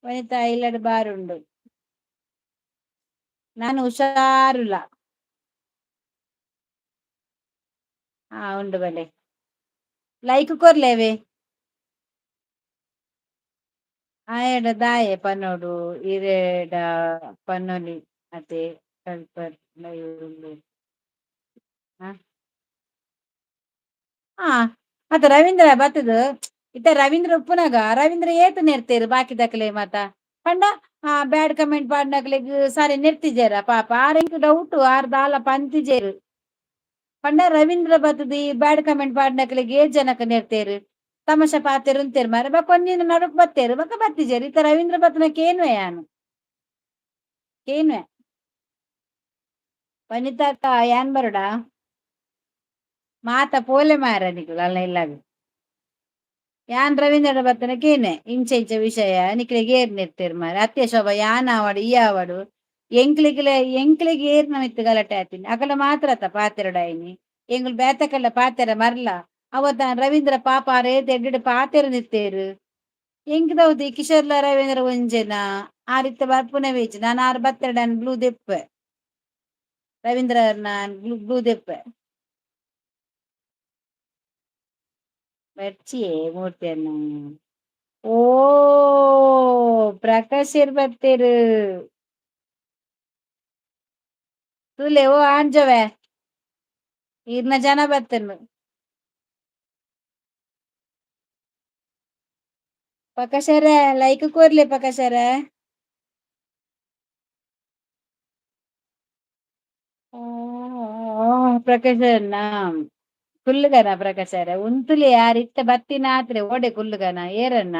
ವನಿತಾ ಇಲ್ಲಡ್ ಬಾರುಂಡು. ನಾನು ಹುಷಾರುಲ್ಲ. ಹಾ ಉಂಡು ಬಲೆ. ಲೈಕ್ ಕೊರ್ಲೇವೆ. ಆಯಡ ದಾಯೆ ಪನೋಡು ಇರೆಡ ಪನೊಲಿ ಅತೆ ಕಲ್ಪರ್ ಉಲ್ಲೆರ್. ಹ ಹಾ ಅತ್ತ ರವೀಂದ್ರ ಬತ್ತುದು ಇತ್ತೆ ರವೀಂದ್ರ ಉಪ್ಪುನಾಗ ರವೀಂದ್ರ ಏತ್ ನೆರ್ತೇರು ಬಾಕಿದಕಲೆ ಮಾತ ಪಂಡ ಆ ಬ್ಯಾಡ್ ಕಮೆಂಟ್ ಪಾಡ್ನಕ್ಲೆಗ್ ಸಾರಿ ನೆರ್ತಿಜೇರ ಪಾಪ ಆರ್ ಎಂಕ್ ಡೌಟ್ ಆರ್ ದಾಲ ಪಂತಿಜೆರ್. ಪಂಡ ರವೀಂದ್ರ ಬತ್ತುದು ಈ ಬ್ಯಾಡ್ ಕಮೆಂಟ್ ಪಾಡ್ನಕ್ಲೆಗ್ ಏತ್ ಜನಕ್ ನೆರ್ತೇರು? ತಮಾಷೆ ಪಾತೆರ್ ಉಂತೇರ್ ಮಾರ್ರೆ ಬೊಕ ಒಂಜಿನ ನಡುಕ್ ಬತ್ತೆರ್ ಬೊಕ ಬತ್ತಿಜೆರ್ ಇತ್ತೆ ರವೀಂದ್ರ ಬತ್ತುನ ಕೇನುವೆ ಯಾನ್. ಕೇನುವೆ. ವನಿತಾಕ್ಕ ಯಾನ್ ಬರೋಡಾ? ಮಾತ ಪೋಲೆ ಮಾರ ನಿಕುಲು ಅಲ್ಲ ಇಲ್ಲಗ್. ಯಾನ್ ರವೀಂದ್ರ ಬತ್ತನ ಕೇನೆ ಇಂಚ ಇಂಚ ವಿಷಯ ನಿಕ್ಲೆಗ್ ಏರ್ ನೆರ್ತೇರ್ ಮಾರ್ರೆ ಅತ್ತೆ ಶೋಭಾ ಯಾನ್ ಆವಡ್ ಈ ಆವಡ್ ಎಂಕ್ಲೆಗ್ಲ ಎಂಕ್ಲೆಗ್ ಏರ್ನ ಮಿತ್ತ್ ಗಲಾಟೆ ಆತಿನಿ ಅಕಲ್ನ ಮಾತ್ರ ಅತ್ತ ಪಾತೆರೊಡಾಯಿನಿ ಎಂಕುಲು ಬೇತೆಕಲ್ನ ಪಾತೆರ ಮರ್ಲ ಅವತ ರವೀಂದ್ರ ಪಾಪ ಆರ್ ಏತ್ ಎಡ್ಡೆಡ್ ಪಾತೆರೊಂದಿತ್ತೆರ್. ಎಂಕ್ ದೌತಿ ಕಿಶೋರ್ಲ ರವೀಂದ್ರ ಒಂಜೆನಾ ಆರ್ ಇತ್ತೆ ಬರ್ಪುನವೇ ಇಜ್ಜಿ ನಾನ್ ಆರ್ ಬತ್ತೆರ್ಡ ಯಾನ್ ಬ್ಲೂ ದೆಪ್ಪುವೆ. ರವೀಂದ್ರ ಬ್ಲೂ ಬ್ಲೂ ದೆಪ್ಪುವೆ. ಬರ್ಚಿಯೇ ಮೂರ್ತಿ ಅಣ್ಣ. ಓ ಪ್ರಕಾಶೆರ್ ಬತ್ತೆರ್. ತೂಲೆ ಓ ಆಂಜೋವೆ ಈರ್ನ ಜನ ಬತ್ತುಂಡು. ಪ್ರಕಾಶರೇ ಲೈಕ್ ಕೊರ್ಲೆ ಪ್ರಕಾಶರೇ. ಪ್ರಕಾಶಣ್ಣ ಕುಲ್ಲುಗನ ಪ್ರಕಾಶರೇ ಉಂತುಲೆ ಯಾರ್ ಇತ್ತೆ ಬತ್ತಿನಾತ್ರೆ ಓಡೆ ಕುಲ್ಲುಗನ ಏರಣ್ಣ?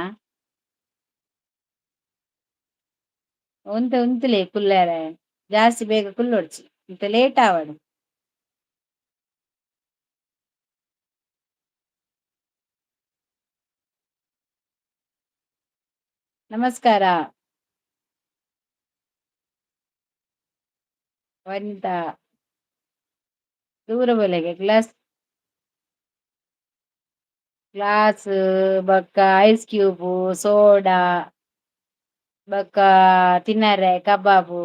ಉಂತು ಉಂತುಲೆ ಕುಲ್ಲೆರೆ ಜಾಸ್ತಿ ಬೇಗ ಕುಲ್ಲೊಡ್ಚಿ ಇತ್ತೆ ಲೇಟ್ ಆವಡ್. ನಮಸ್ಕಾರ. ವನಿತಾ ದೂರ ಬೋಲೆಗೆ ಗ್ಲಾಸ್ ಗ್ಲಾಸ್ ಬೊಕ್ಕ ಐಸ್ ಕ್ಯೂಬ್ ಸೋಡಾ ಬೊಕ್ಕ ತಿನರೆ ಕಬಾಬ್.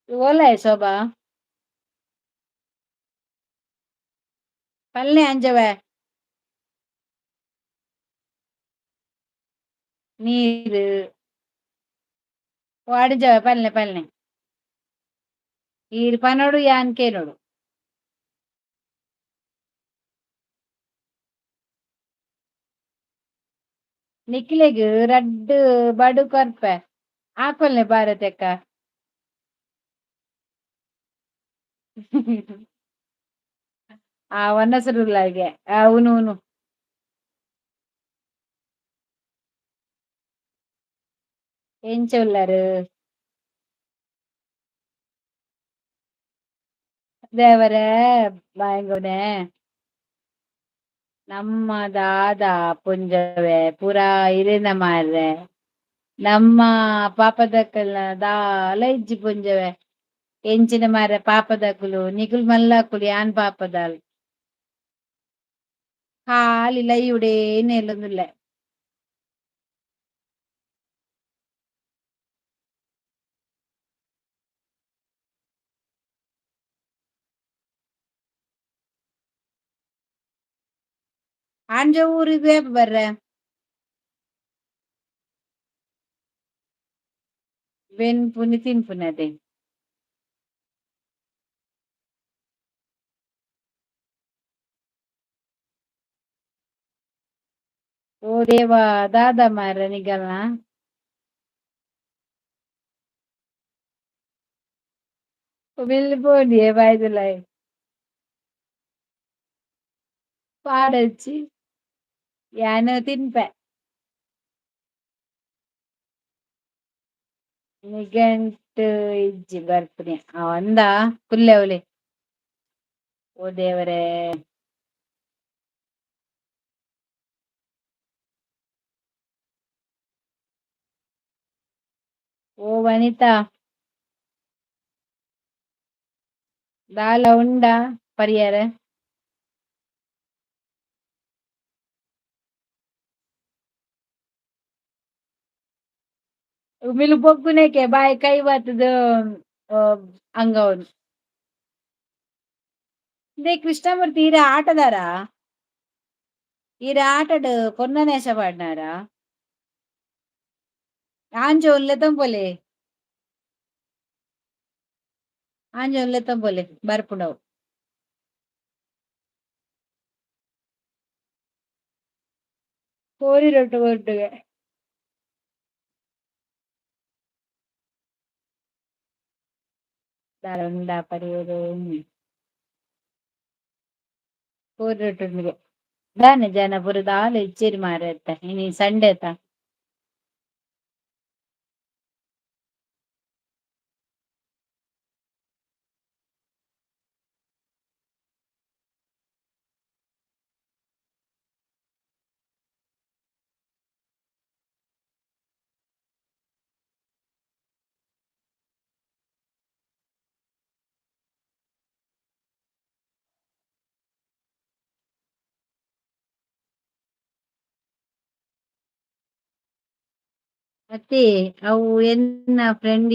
ಓಲಾಯೆ ಶೋಭಾ? ಪಲ್ಲೆ ಅಂಜವೆ. ನೀರು. ವಾಡಿಜವೆ ಪಲ್ಲೆ ಪಲ್ಲೆ. ಈರ್ ಪನೋಡು ಯಾನ್ ಕೇನೋಡು. ನಿಕ್ಲೆಗ್ ರಡ್ಡ್ ಬಡು ಕೊರ್ಪೆ ಆಕೊಲ್ನೆ ಭಾರತಕ್ಕ. ಆ ವನಸರುಲ್ಲಾಗೆ ಆ ಉನು ಉನು. ಎಂಚ ಉಲ್ಲರು? ದೇವರೇ ಬಾಯಂಗೊನೆ. ನಮ್ಮ ದಾದ ಪುಂಜವೆ ಪೂರಾ ಇರೆನ ಮಾರ್ರೆ. ನಮ್ಮ ಪಾಪದಕ್ಕಲ್ನ ದಾಲ ಇಜ್ಜಿ ಪುಂಜವೆ. ಎಂಚಿನ ಮಾರ್ರೆ ಪಾಪದಕುಲು ನಿಕುಲು ಮಲ್ಲಾಕುಲು ಯಾನ್ ಪಾಪದಾಲ್. ಖಾಲಿ ಲೈಯುಡೇ ನೇಲೊಂದುಲ್ಲೆ. ಆಂಜೋ ಊರಿಗೆ ಏಪ ಬರ್ರೆ? ಬೆನ್ಪುನಿ ತಿನ್ಪುನದೇ. ಓ ದೇವಾ ದಾದಾ ಮಾರ್ರೆ ನಿಗಲ್ನ. ಬಿಲ್ ಪೋಡಿಯೆ ಬಾಯ್ದುಲಾಯ್. ಪಾಡೊಚ್ಚಿ ಯಾನ್ ತಿನ್ಪೆ. ನಿಘಂಟ್ ಇಜ್ಜಿ ಬರ್ಪುನಿ ಅಂದ ಕುಲ್ಲೆ ಅವಲೆ. ಓ ದೇವರೇ. ಓ ವನಿತಾ, ದಾಲ ಉಂಡಾ ಪರಿಯರೆ? ಮಿಲ್ ಬೊಗ್ಗುನೇಕೆ ಬಾಯಿ ಕೈ ಬತ್ತದ ಅಂಗವನ್. They Krishnamurthy ಈರ ಆಟದಾರ? ಈರ ಆಟಡ್ ಪೊನ್ನನೇಶ ಪಾಡ್ನಾರ? ಆಂಜೋನ್ ಲೆತೊಂಪೊಲೆ, ಆಂಜೋನ್ ಲೆತೊಂಪೊಲೆ ಬರ್ಪುಂಡವು. ಕೋರಿರೊಟ್ಟು ಒಟ್ಟುಗೆ. ದಾಲ ಉಂಡಾ ಪರಿಯೆರೆ? ಕೋರಿರೊಟ್ಟುಂಡುಗೆ ದಾನೆ ಜನ ಪೂರ ದಾಲ ಇಜ್ಜೆರ್ ಮಾರ್ರೆ ಅತ್ತ, ಇನಿ ಸಂಡೆ ಅತ್ತ. ಅತ್ತೆ, ಅವು ಎನ್ನ ಫ್ರೆಂಡ್.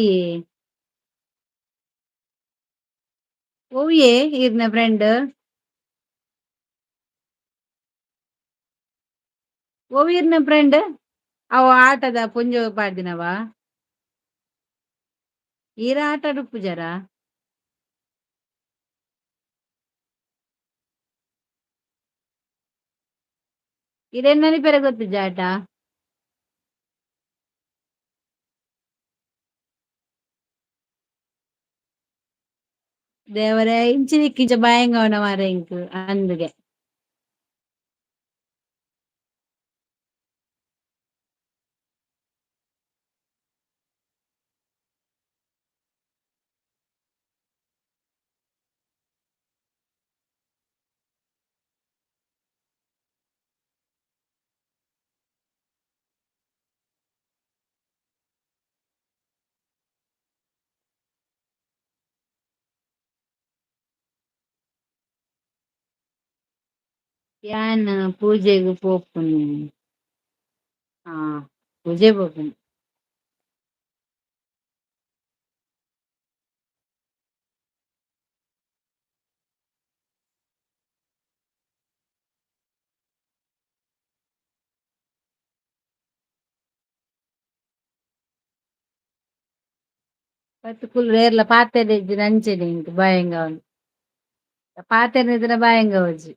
ಒವ್ಯೆ ಇರ್ನ ಫ್ರೆಂಡ್? ಒವ್ ಇರ್ನ ಫ್ರೆಂಡ್? ಅವು ಆಟದ ಪೊಂಜೋ ಪಾಡ್ದಿನವ? ಈರ ಆಟ ಪೂಜಾರ? ಇರೆನ್ನನಿ ಪೆರ ಗೊತ್ತಿಜ್ಜ ಆಟ? ದೇವರೇ, ಇಂಚಿನ ಭಯಂಗವನ ಮಾರ ಇಂಕ್ ಅಂದ್ಗೆ. ಯಾನ್ ಪೂಜೆಗ್ ಪೋಪುನಿ. ಹಾ, ಪೂಜೆ ಪೋಪುನಿ. ಪತ್ತ್ ಕುಲ್ಲು ಏರ್ಲ ಪಾತೆರ ಇಜ್ಜಿಡ ಅಂಚೆನೆ ಇಂಕ್ ಭಯಂಗ ಪಾತೆರ್ನ ಭಯಂಗ ಒಂಜಿ.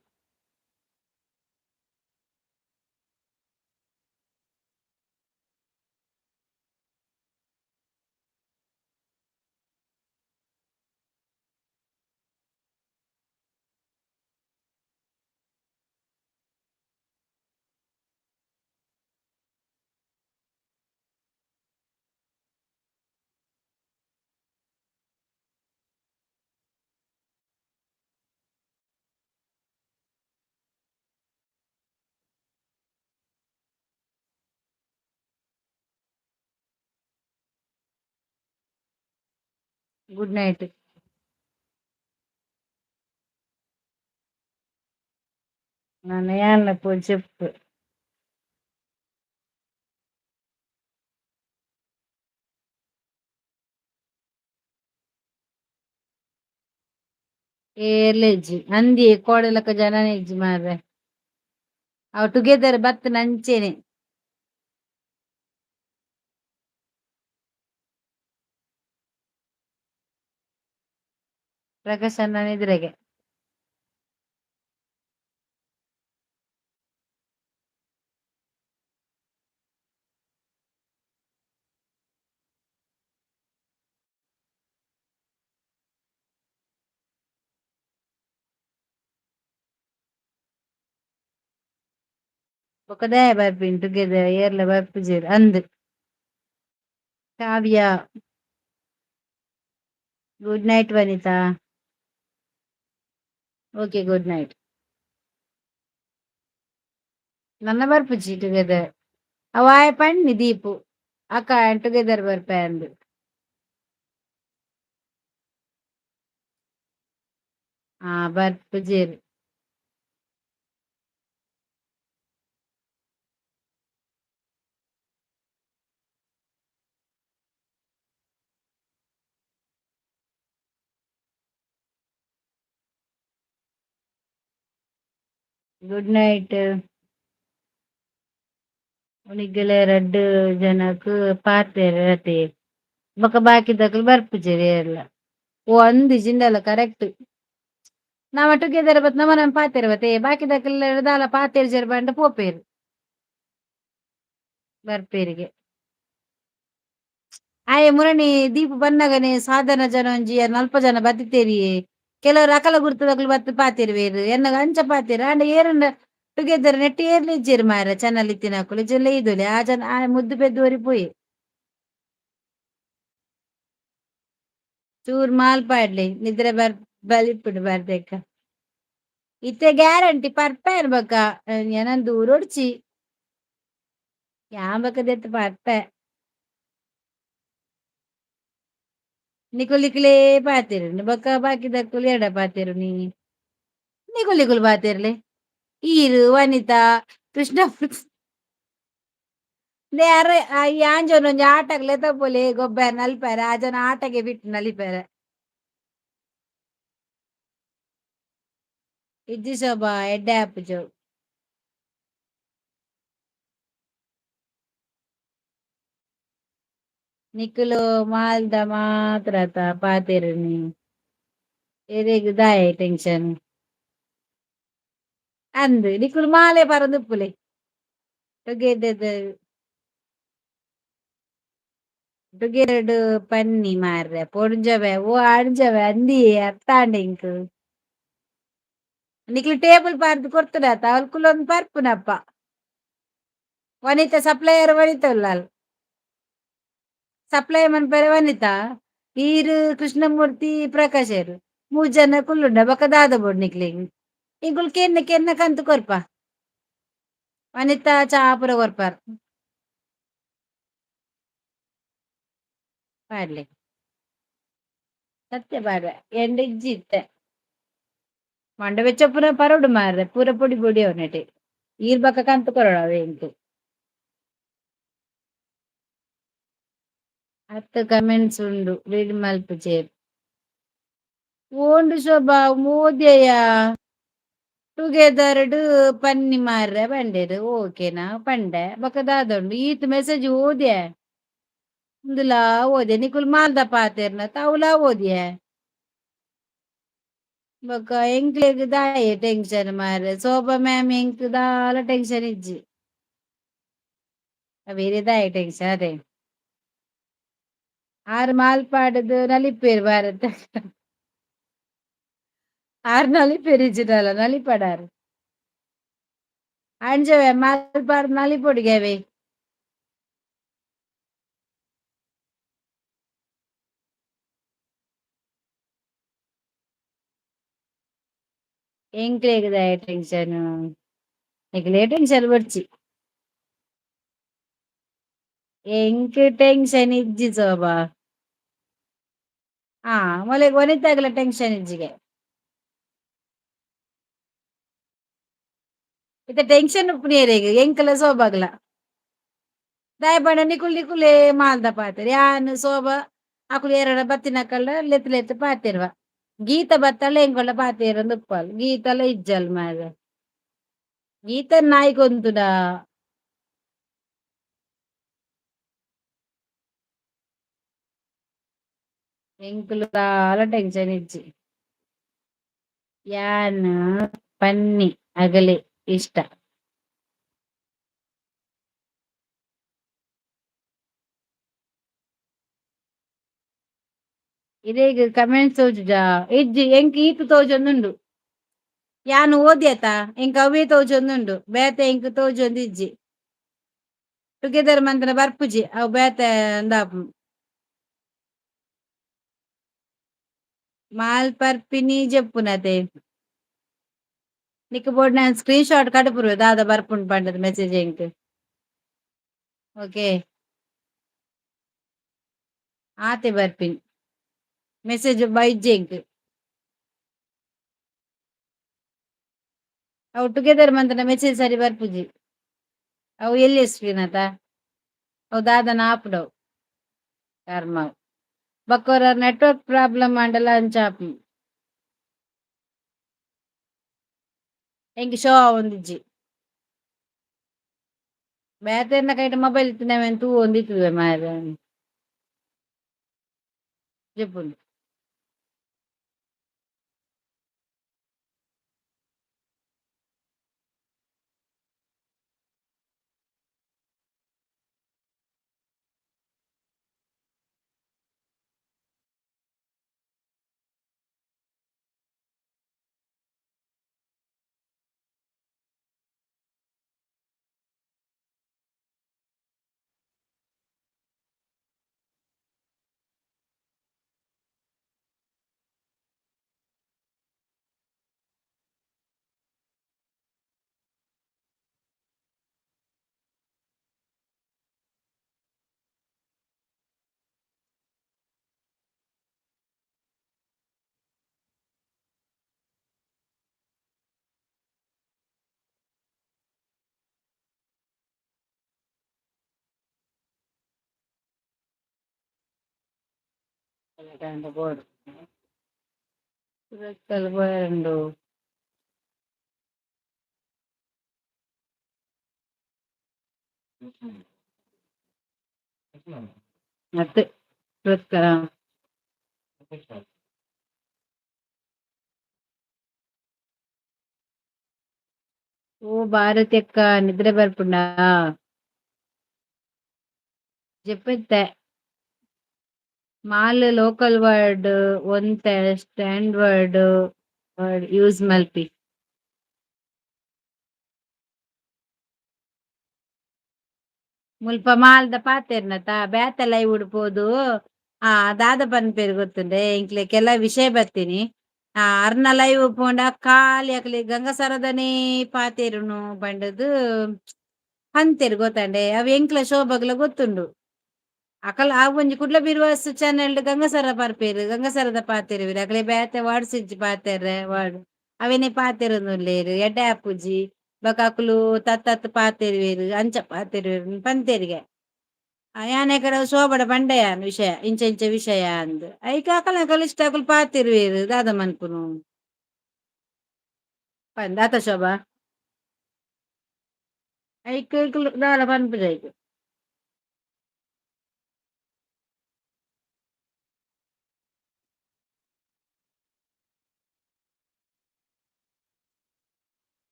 Good night. ನಾನು ಯಾನ್ ಪೂಜೆಪ್. ಏರ್ಲ ಇಜ್ಜಿ, ಅಂದಿ ಕೋಡೆಲಕ ಜನನೇ ಇಜ್ಜಿ ಮಾರ್ರೆ. ಅವು ಟುಗೆದರ್ ಬತ್ತಿನ ಅಂಚೆನೆ. ಪ್ರಕಾಶ್ ಅಣ್ಣನ ಎದುರಿಗೆ. ಬೊಕ ದಾಯೆ ಬರ್ಪಿನಿ ಟುಗೆದರ್, ಏರ್ಲ ಬರ್ಪುಜೆರ್ ಅಂದ್. Kavya. Good night Vanitha. Okay, good night. ನನ್ನ ಬರ್ಪುಜಿ ಟುಗೆದರ್. ಅವಾಯ ಪಣ್ಣಿ ದೀಪು ಅಕ್ಕ ಟುಗೆದರ್ ಬರ್ಪೆ ಅಂದ್. ಆ ಬರ್ಪುಜೆರ್. Good night. ನಿಗ್ಗಲ ರಡ್ಡ್ ಜನಕ್ ಪಾತೆರತೆ ಬೊಕ ಬಾಕಿದಕುಲು ಬರ್ಪುಜೆರ್ ಏರ್ಲ. ಓ ಅಂದ್ ಇಜಿಂಡಲ ಕರೆಕ್ಟ್. ನಮ ಟುಗೆದರ್ ಬತ್ತ್ ನಮ ನಮ ಪಾತೆರ್ವತೆ, ಬಾಕಿದಕುಲು ದಾಲ ಪಾತೆರ್ಜೆರ್ ಪಂಡ ಪೋಪೆರ್. ಬರ್ಪೆರಿಗೆ. ಆಯೆ ಮುರಣಿ ದೀಪ ಬನ್ನಗನೆ ಸಾಧಾರಣ ಜನ ಒಂಜಿ ನಲ್ಪ ಜನ ಬತ್ತಿತ್ತೇರಿಯೇ. ಕೆಲವರು ಅಕಲ ಗುರ್ತದಕುಲು ಬತ್ತ್ ಪಾತೆರುವೆರ್, ಎನ್ನಗ ಅಂಚ ಪಾತೆರ್ ಆಂಡ ಏರುಂಡ ಟುಗೆದರ್ ನೆಟ್ಟ್ ಏರ್ಲ ಇಜ್ಜೆರ್ ಮಾರ್ರೆ, ಚಾನಲ್ ಇತ್ತಿನಕುಲು ಇಜ್ಜಿಂಡ ಇದುಲೆ ಆ ಜನ ಆ ಮುದ್ದು ಪೆದ್ದು ಒರಿ ಪೋಯೆ. ಚೂರ್ ಮಾಲ್ ಪಾಡ್ಲೆ, ನಿದ್ರೆ ಬರ್ ಬಲಿಪುಂಡು ಬರ್ದೆಕ್ಕ. ಇತ್ತೆ ಗ್ಯಾರಂಟಿ ಪರ್ಪೆರ್ ಬೊಕ ಎನನ್ ದೂರೊಡ್ಚಿ. ಯಾನ್ ಬೊಕ ದೆತ್ತ್ ಪರ್ಪೆ. ನಿಕುಲು ನಿಕುಲೇ ಪಾತೆರುನಿ ಬೊಕ ಬಾಕಿದಕುಲು ಎಡ ಪಾತೆರುನಿ. ನಿಕುಲು ನಿಕುಲು ಪಾತೆರ್ಲೆ. ಈರ್ ವನಿತಾ ಕೃಷ್ಣ ಯಾರು ಈ ಆಂಜೋನ ಒಂಜಿ ಆಟಗ್ ಲೆತಪೊಲೆ ಗೊಬ್ಬರ ನಲ್ಪೆರೆ, ಆ ಜನ ಆಟಗೆ ಬಿಟ್ಟು ನಲಿಪೆರೆ. ಇಜ್ಜಿ ಶೋಭಾ, ಎಡ್ಡೆ ಆಪುಜವು. ನಿಕುಲು ಮಾಲ್ದ ಮಾತ್ರ ಪಾತೆರುನಿ. ಎರೆಗ್ ದಾಯೆ ಟೆನ್ಷನ್? ಅಂದ್ ನಿಕುಲು ಮಾಲೆ ಪರೊಂದುಪ್ಪುಲೆ ಟುಗೆದರ್ ಟುಗೆದರ್ಡ್ ಪನ್ನಿ ಮಾರ್ರೆ ಪೊಂಜೊವೆ ಓ ಆಂಜೊವೆ ಅಂದಿ ಅರ್ಥ ಆಂಡ್ ಎಂಕ್. ನಿಕ್ಲು ಟೇಬಲ್ ಪಾರ್ದ್ ಕೊರ್ತುಡತ ಅವ್ಲು ಕುಲೊಂದು ಪರ್ಪುನಪ್ಪ. ವನಿತಾ ಸಪ್ಲೈಯರ್ ವನಿತಾ ಉಲ್ಲಾಲ್. ಸಪ್ಲೈ ಮನ್ಪೆರೆ ವನಿತಾ, ಈರ್ ಕೃಷ್ಣಮೂರ್ತಿ ಪ್ರಕಾಶೆರ್ ಮೂಜಿ ಜನ ಕುಲ್ಲುಂಡ ಬೊಕ ದಾದ ಬೋಡು ನಿಕ್ಲೆಗ್. ಎಂಕುಲು ಕೆನ್ನ ಕೆನ್ನ ಕಂತ್ ಕೊರ್ಪ. ವನಿತಾ ಚಾ ಪೂರ ಕೊರ್ಪರ್. ಪಾಡ್ಲೆ. ಸತ್ಯ ಪಾಡ್ವೆ ಎಂಡ ಇಜ್ಜಿ ಇತ್ತೆ. ಮಂಡೆ ಬೆಚ್ಚ ಪೂರ ಪರೋಡು ಮಾರ್ರೆ, ಪೂರ ಪೊಡಿ ಪೊಡಿ ಅವನೆಟೆ. ಈರ್ ಬೊಕ ಕಂತ್ ಕೊರೊಡು ಅವೆ ಎಂಕ್. 10 ಕಮೆಂಟ್ಸ್ ಉಂಡು ರೀಡ್ ಮಲ್ಪುಜೆರ್. ಓಂಡು ಶೋಭಾ ಮೋದ್ಯಯ ಟುಗೆದರ್ಡ್ ಪನ್ನಿ ಮಾರ್ರೆ ಪಂಡೆರ್, ಓಕೆನಾ ಪಂಡೆ. ಬೊಕ ದಾದ ಉಂಡು ಈತ್ ಮೆಸೇಜ್ ಓದ್ಯೆ. ಉಂದುಲಾ ಓದ್ಯೆ, ನಿಕುಲು ಮಾಲ್ದ ಪಾತೆರ್ನ ಅವುಲಾ ಓದ್ಯೆ. ಬೊಕ ಎಂಕ್ಲೆಗ್ ದಾಯೆ ಟೆನ್ಷನ್ ಮಾರ್ರೆ, ಶೋಭಾ ಮ್ಯಾಮ್ ಎಂಕ್ ದಾಲ ಟೆನ್ಷನ್ ಇಜ್ಜಿ. ಬೇರೆ ದಾಯೆ ಟೆನ್ಷನ್ ಅದೇ. ಆರ್ ಮಾಲ್ಪಾಡುದು ನಲಿಪೇರ್ ಭಾರತ. ಆರ್ ನಲಿಪೇರ್ ಇಜ್ಜಿಡಲ ನಲಿಪಡಾರ್. ಅಂಜವೆ ಮಾಲ್ಪಾಡ್ ನಲಿಪೊಡಿಗೆವೆ. ಎಂಕ್ಲೆಗ್ ದಾಯೆ ಟೆನ್ಷನ್? ನಿಕ್ಲೆ ಟೆನ್ಷನ್ ಬೊಡ್ಚಿ. ಎಂಕ್ ಟೆನ್ಷನ್ ಇಜ್ಜಿ ಶೋಭಾ. ಹಾ ಮೊಲೆಗ್ ವನಿತಾಗ್ಲ ಟೆನ್ಷನ್ ಇಜ್ಜಿಗೆ. ಇತ್ತೆ ಟೆನ್ಷನ್ ಉಪ್ಪುನೇರೆಗ್ ಎಂಕಲ ಶೋಭಾಗ್ಲ. ದಾಯೆ ಪಂಡ ನಿಕುಲು ನಿಕುಲೇ ಮಾಲ್ದ ಪಾತೆರ್, ಯಾನ್ ಶೋಭಾ ಅಕುಲು ಏರಡ ಬತ್ತಿನಕಲ್ಡ ಲೆತ್ ಲೆತ್ ಪಾತೆರ್ವ. ಗೀತ ಬತ್ತಳ ಎಂಕೊಲ್ಲ ಪಾತೆರೊಂದು ಉಪ್ಪಲ್, ಗೀತಲ ಇಜ್ಜಲ್ ಮಾರ್ರೆ. ಗೀತ ನಾಯಿ ಕೊಂತುಡ. ಎಂಕುಲು ದಾಲ ಟೆನ್ಷನ್ ಇಜ್ಜಿ. ಯಾನ್ ಪನ್ನಿ ಅಗಲೆ ಇಷ್ಟ. ಇರೆಗ್ ಕಮೆಂಟ್ಸ್ ತೋಜುಜಾ? ಇಜ್ಜಿ, ಎಂಕ್ ಈತ್ ತೋಜೊಂದುಂಡು. ಯಾನ್ ಓದ್ಯತ ಎಂಕ್ ಅವೇ ತೋಜೊಂದುಂಡು, ಬೇತೆ ಎಂಕ್ ತೋಜೊಂದು ಇಜ್ಜಿ. ಟುಗೆದರ್ ಮಂತ್ರ ಬರ್ಪುಜಿ ಅವು ಬೇತೆ ಅಂದಾಪು. ಮಾಲ್ ಪರ್ಪಿನಿ ಜೆಪ್ಪುನತೆ. ನಿಕ್ ಬೋಡ್ ನಾನು ಸ್ಕ್ರೀನ್ ಶಾಟ್ ಕಡಪುರುವೆ ದಾದ ಬರ್ಪುಂಡು ಪಂಡದ ಮೆಸೇಜ್ ಎಂಕ್. ಓಕೆ, ಆತೆ ಬರ್ಪಿನಿ ಮೆಸೇಜ್ ಬೈಜೆ ಎಂಕ್. ಅವು ಟುಗೆದರ್ ಮಂತನ ಮೆಸೇಜ್ ಸರಿ ಬರ್ಪುಜಿ. ಅವು ಎಲ್ಲಿ ಸ್ಕ್ರೀನ್ ಅತ ಅವು ದಾದನ ಆಪುಡವು ಕರ್ಮ. ಬೊಕ್ಕ ನೆಟ್ವರ್ಕ್ ಪ್ರಾಬ್ಲಮ್ ಆಂಡಲ ಅಂಚ ಆಪುಂಡು. ಎಂಕ್ ಶೋ ಆವೊಂದಿಜ್ಜಿ. ಬೇತೆರ್ನ ಕೈಟ್ ಮೊಬೈಲ್ ಇತ್ತಿನವೇನ್ ತೂವೊಂದಿತ್ತುವೆ ಮಾರ್ರೆ. ಜೆಪ್ಪುನು. ಬೋಡು ಸುರತ್ಕಲ್ ಪೋಯೆರುಂಡು. ಅತ್ ಸುರತ್ಕಲ್. ಓ ಭಾರತಿ ಅಕ್ಕ, ನಿದ್ರೆ ಬರ್ಪುಂಡಾ? ಜೆಪ್ಪೆತ್ತೆ. ಮಾಲ್ ಲೋಕಲ್ ವರ್ಡ್ ಒಂತೆ ಸ್ಟ್ಯಾಂಡರ್ಡ್ ವರ್ಡ್ ಯೂಸ್ ಮಲ್ಪಿ. ಮುಲ್ಪ ಮಾಲ್ದ ಪಾತೆರ್ನತ ಬೇತೆ ಲೈವ್ ಪೋದು ಆ ದಾದ ಪನ್ಪೆರ್ ಗೊತ್ತುಂಡೆ? ಎಂಕ್ಲೆ ಕೆಲ ವಿಷಯ ಬತ್ತೀನಿ. ಆ ಅರ್ನ ಲೈವ್ ಪೋಂಡ ಖಾಲಿ ಅಕ್ಲೆ ಗಂಗಸರದನೇ ಪಾತೆರುನು ಪಂಡುದು ಪಂತೆರ್ ಗೊತ್ತಂಡೆ. ಅವ್ ಎಂಕ್ಲ ಶೋಭಗ್ಲ ಗೊತ್ತುಂಡು. ಅಕಲ್ ಆ ಒಂಜಿ ಕುಡ್ಲ ಬಿರ್ವಾಸ್ ಚಾನೆಲ್ ಗಂಗಸರ ಪರ್ಪೇರು, ಗಂಗಸರದ ಪಾತೆರುವೆರ್. ಅಕ್ಲೆ ಬೇತೆ ವರ್ಡ್ಸ್ ಇಜ್ಜಿ ಪಾತೆರ್ರೆ, ವರ್ಡ್ ಅವೇನೆ ಪಾತೆರೊಂದುಲ್ಲೆರ್. ಎಡ್ಡೆ ಆಪುಜಿ. ಬೊಕ ಅಕುಲು ತತ್ತತ್ ಪಾತೆರುವೆರ್, ಅಂಚ ಪಾತೆರುವೆರ್ ಪಂತೆರ್ಗೆ. ಯಾನ್ ಎಕಡೆ ಶೋಭಡ ಪಂಡೆ ಯಾನ್ ವಿಷಯ, ಇಂಚ ಇಂಚ ವಿಷಯ ಅಂದ್. ಐಕ್ ಅಕಲ್ನ ಅಕಲ್ ಇಷ್ಟ, ಅಕುಲು ಪಾತೆರುವೆರ್, ದಾದ ಮನ್ಪುನು ಪಂದ್ ಆತ ಶೋಭಾ. ಐಕ್ ದಾಲ ಪನ್ಪುಜಿ ಐಕ್.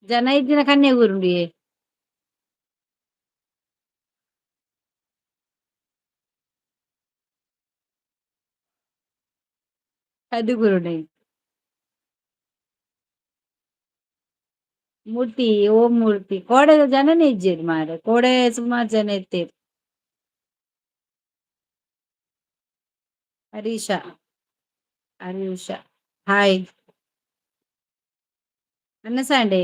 ಜನ ಇಜ್ಜಿನ ಕನ್ಯೆ ಊರುಂಡಿಯೇ ಅದು ಗುರುಂಡೆ. ಮೂರ್ತಿ, ಓಂ ಮೂರ್ತಿ. ಕೋಡೆ ಜನನೇ ಇಜ್ಜೆರ್ ಮಾರ್ರೆ, ಕೋಡೆ ಸುಮಾರು ಜನ ಇತ್ತೆರ್. ಹರೀಶ, ಹರೀಶ ಹಾಯ್. ವನಸಾಂಡೆ?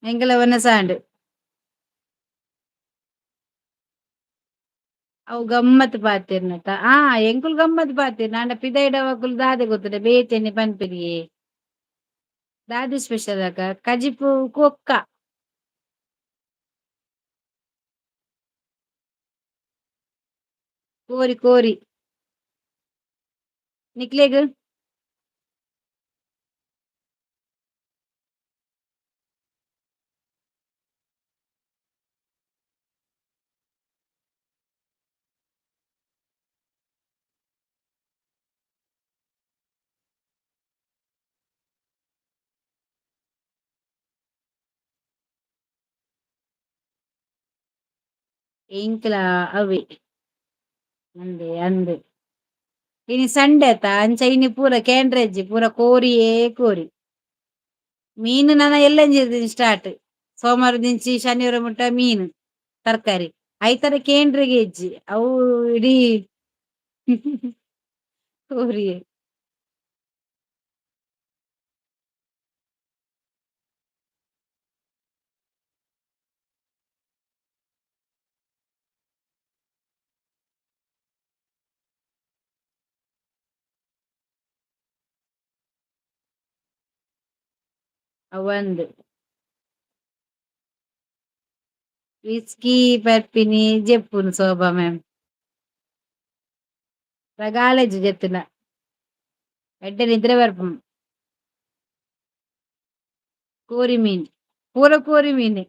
ಎಂಕಲ ವನಸಾಂಡ್. ಅವು ಗಮ್ಮತ್ ಪಾತೆರ್ನತ. ಆ ಎಂಕುಲು ಗಮ್ಮತ್ ಪಾತೆರ್ ಆಂಡ ಪಿದಯ್ಡವಕುಲು ದಾದೆ ಗೊತ್ತುಂಡೆ, ಬೇತೆನೆ ಪನ್ಪೆರಿಯೇ. ದಾದೆ ಸ್ಪೆಷಲ್ ಅಕ್ಕ? ಕಜಿಪು ಕುಕ್ಕ. ಕೋರಿ ಕೋರಿ. ನಿಕ್ಲೆಗ್? ಎಂಕ್ಲ ಅವೆ ಅಂದೆ ಅಂದೆ. ಇನಿ ಸಂಡೆ ಅತ, ಅಂಚ ಇನಿ ಪೂರ ಕೇಂಡ್ರೆಜ್ಜಿ, ಪೂರ ಕೋರಿಯೇ ಕೋರಿ. ಮೀನು ನನ ಎಲ್ಲಂಜಿ ಸ್ಟಾರ್ಟ್. ಸೋಮವಾರ ದಿಂಚಿ ಶನಿವಾರ ಮುಟ್ಟ ಮೀನು ತರಕಾರಿ. ಐತರ ಕೇಂಡ್ರಿಗೆ ಇಜ್ಜಿ ಅವು ಇಡೀ ಕೋರಿಯೇ. ಅವಂದ್ ವಿಸ್ಕಿ ಪರ್ಪಿನಿ ಜೆಪ್ಪುನು ಶೋಭಾ ಮ್ಯಾಮ್. ಕಾಲೇಜ್ ಜೆತ್ತುನ ಎಡ್ಡೆ ನಿದ್ರೆ ಬರ್ಪುಂಡು. ಕೋರಿ ಮೀನ್ ಪೂರ ಕೋರಿ ಮೀನ್.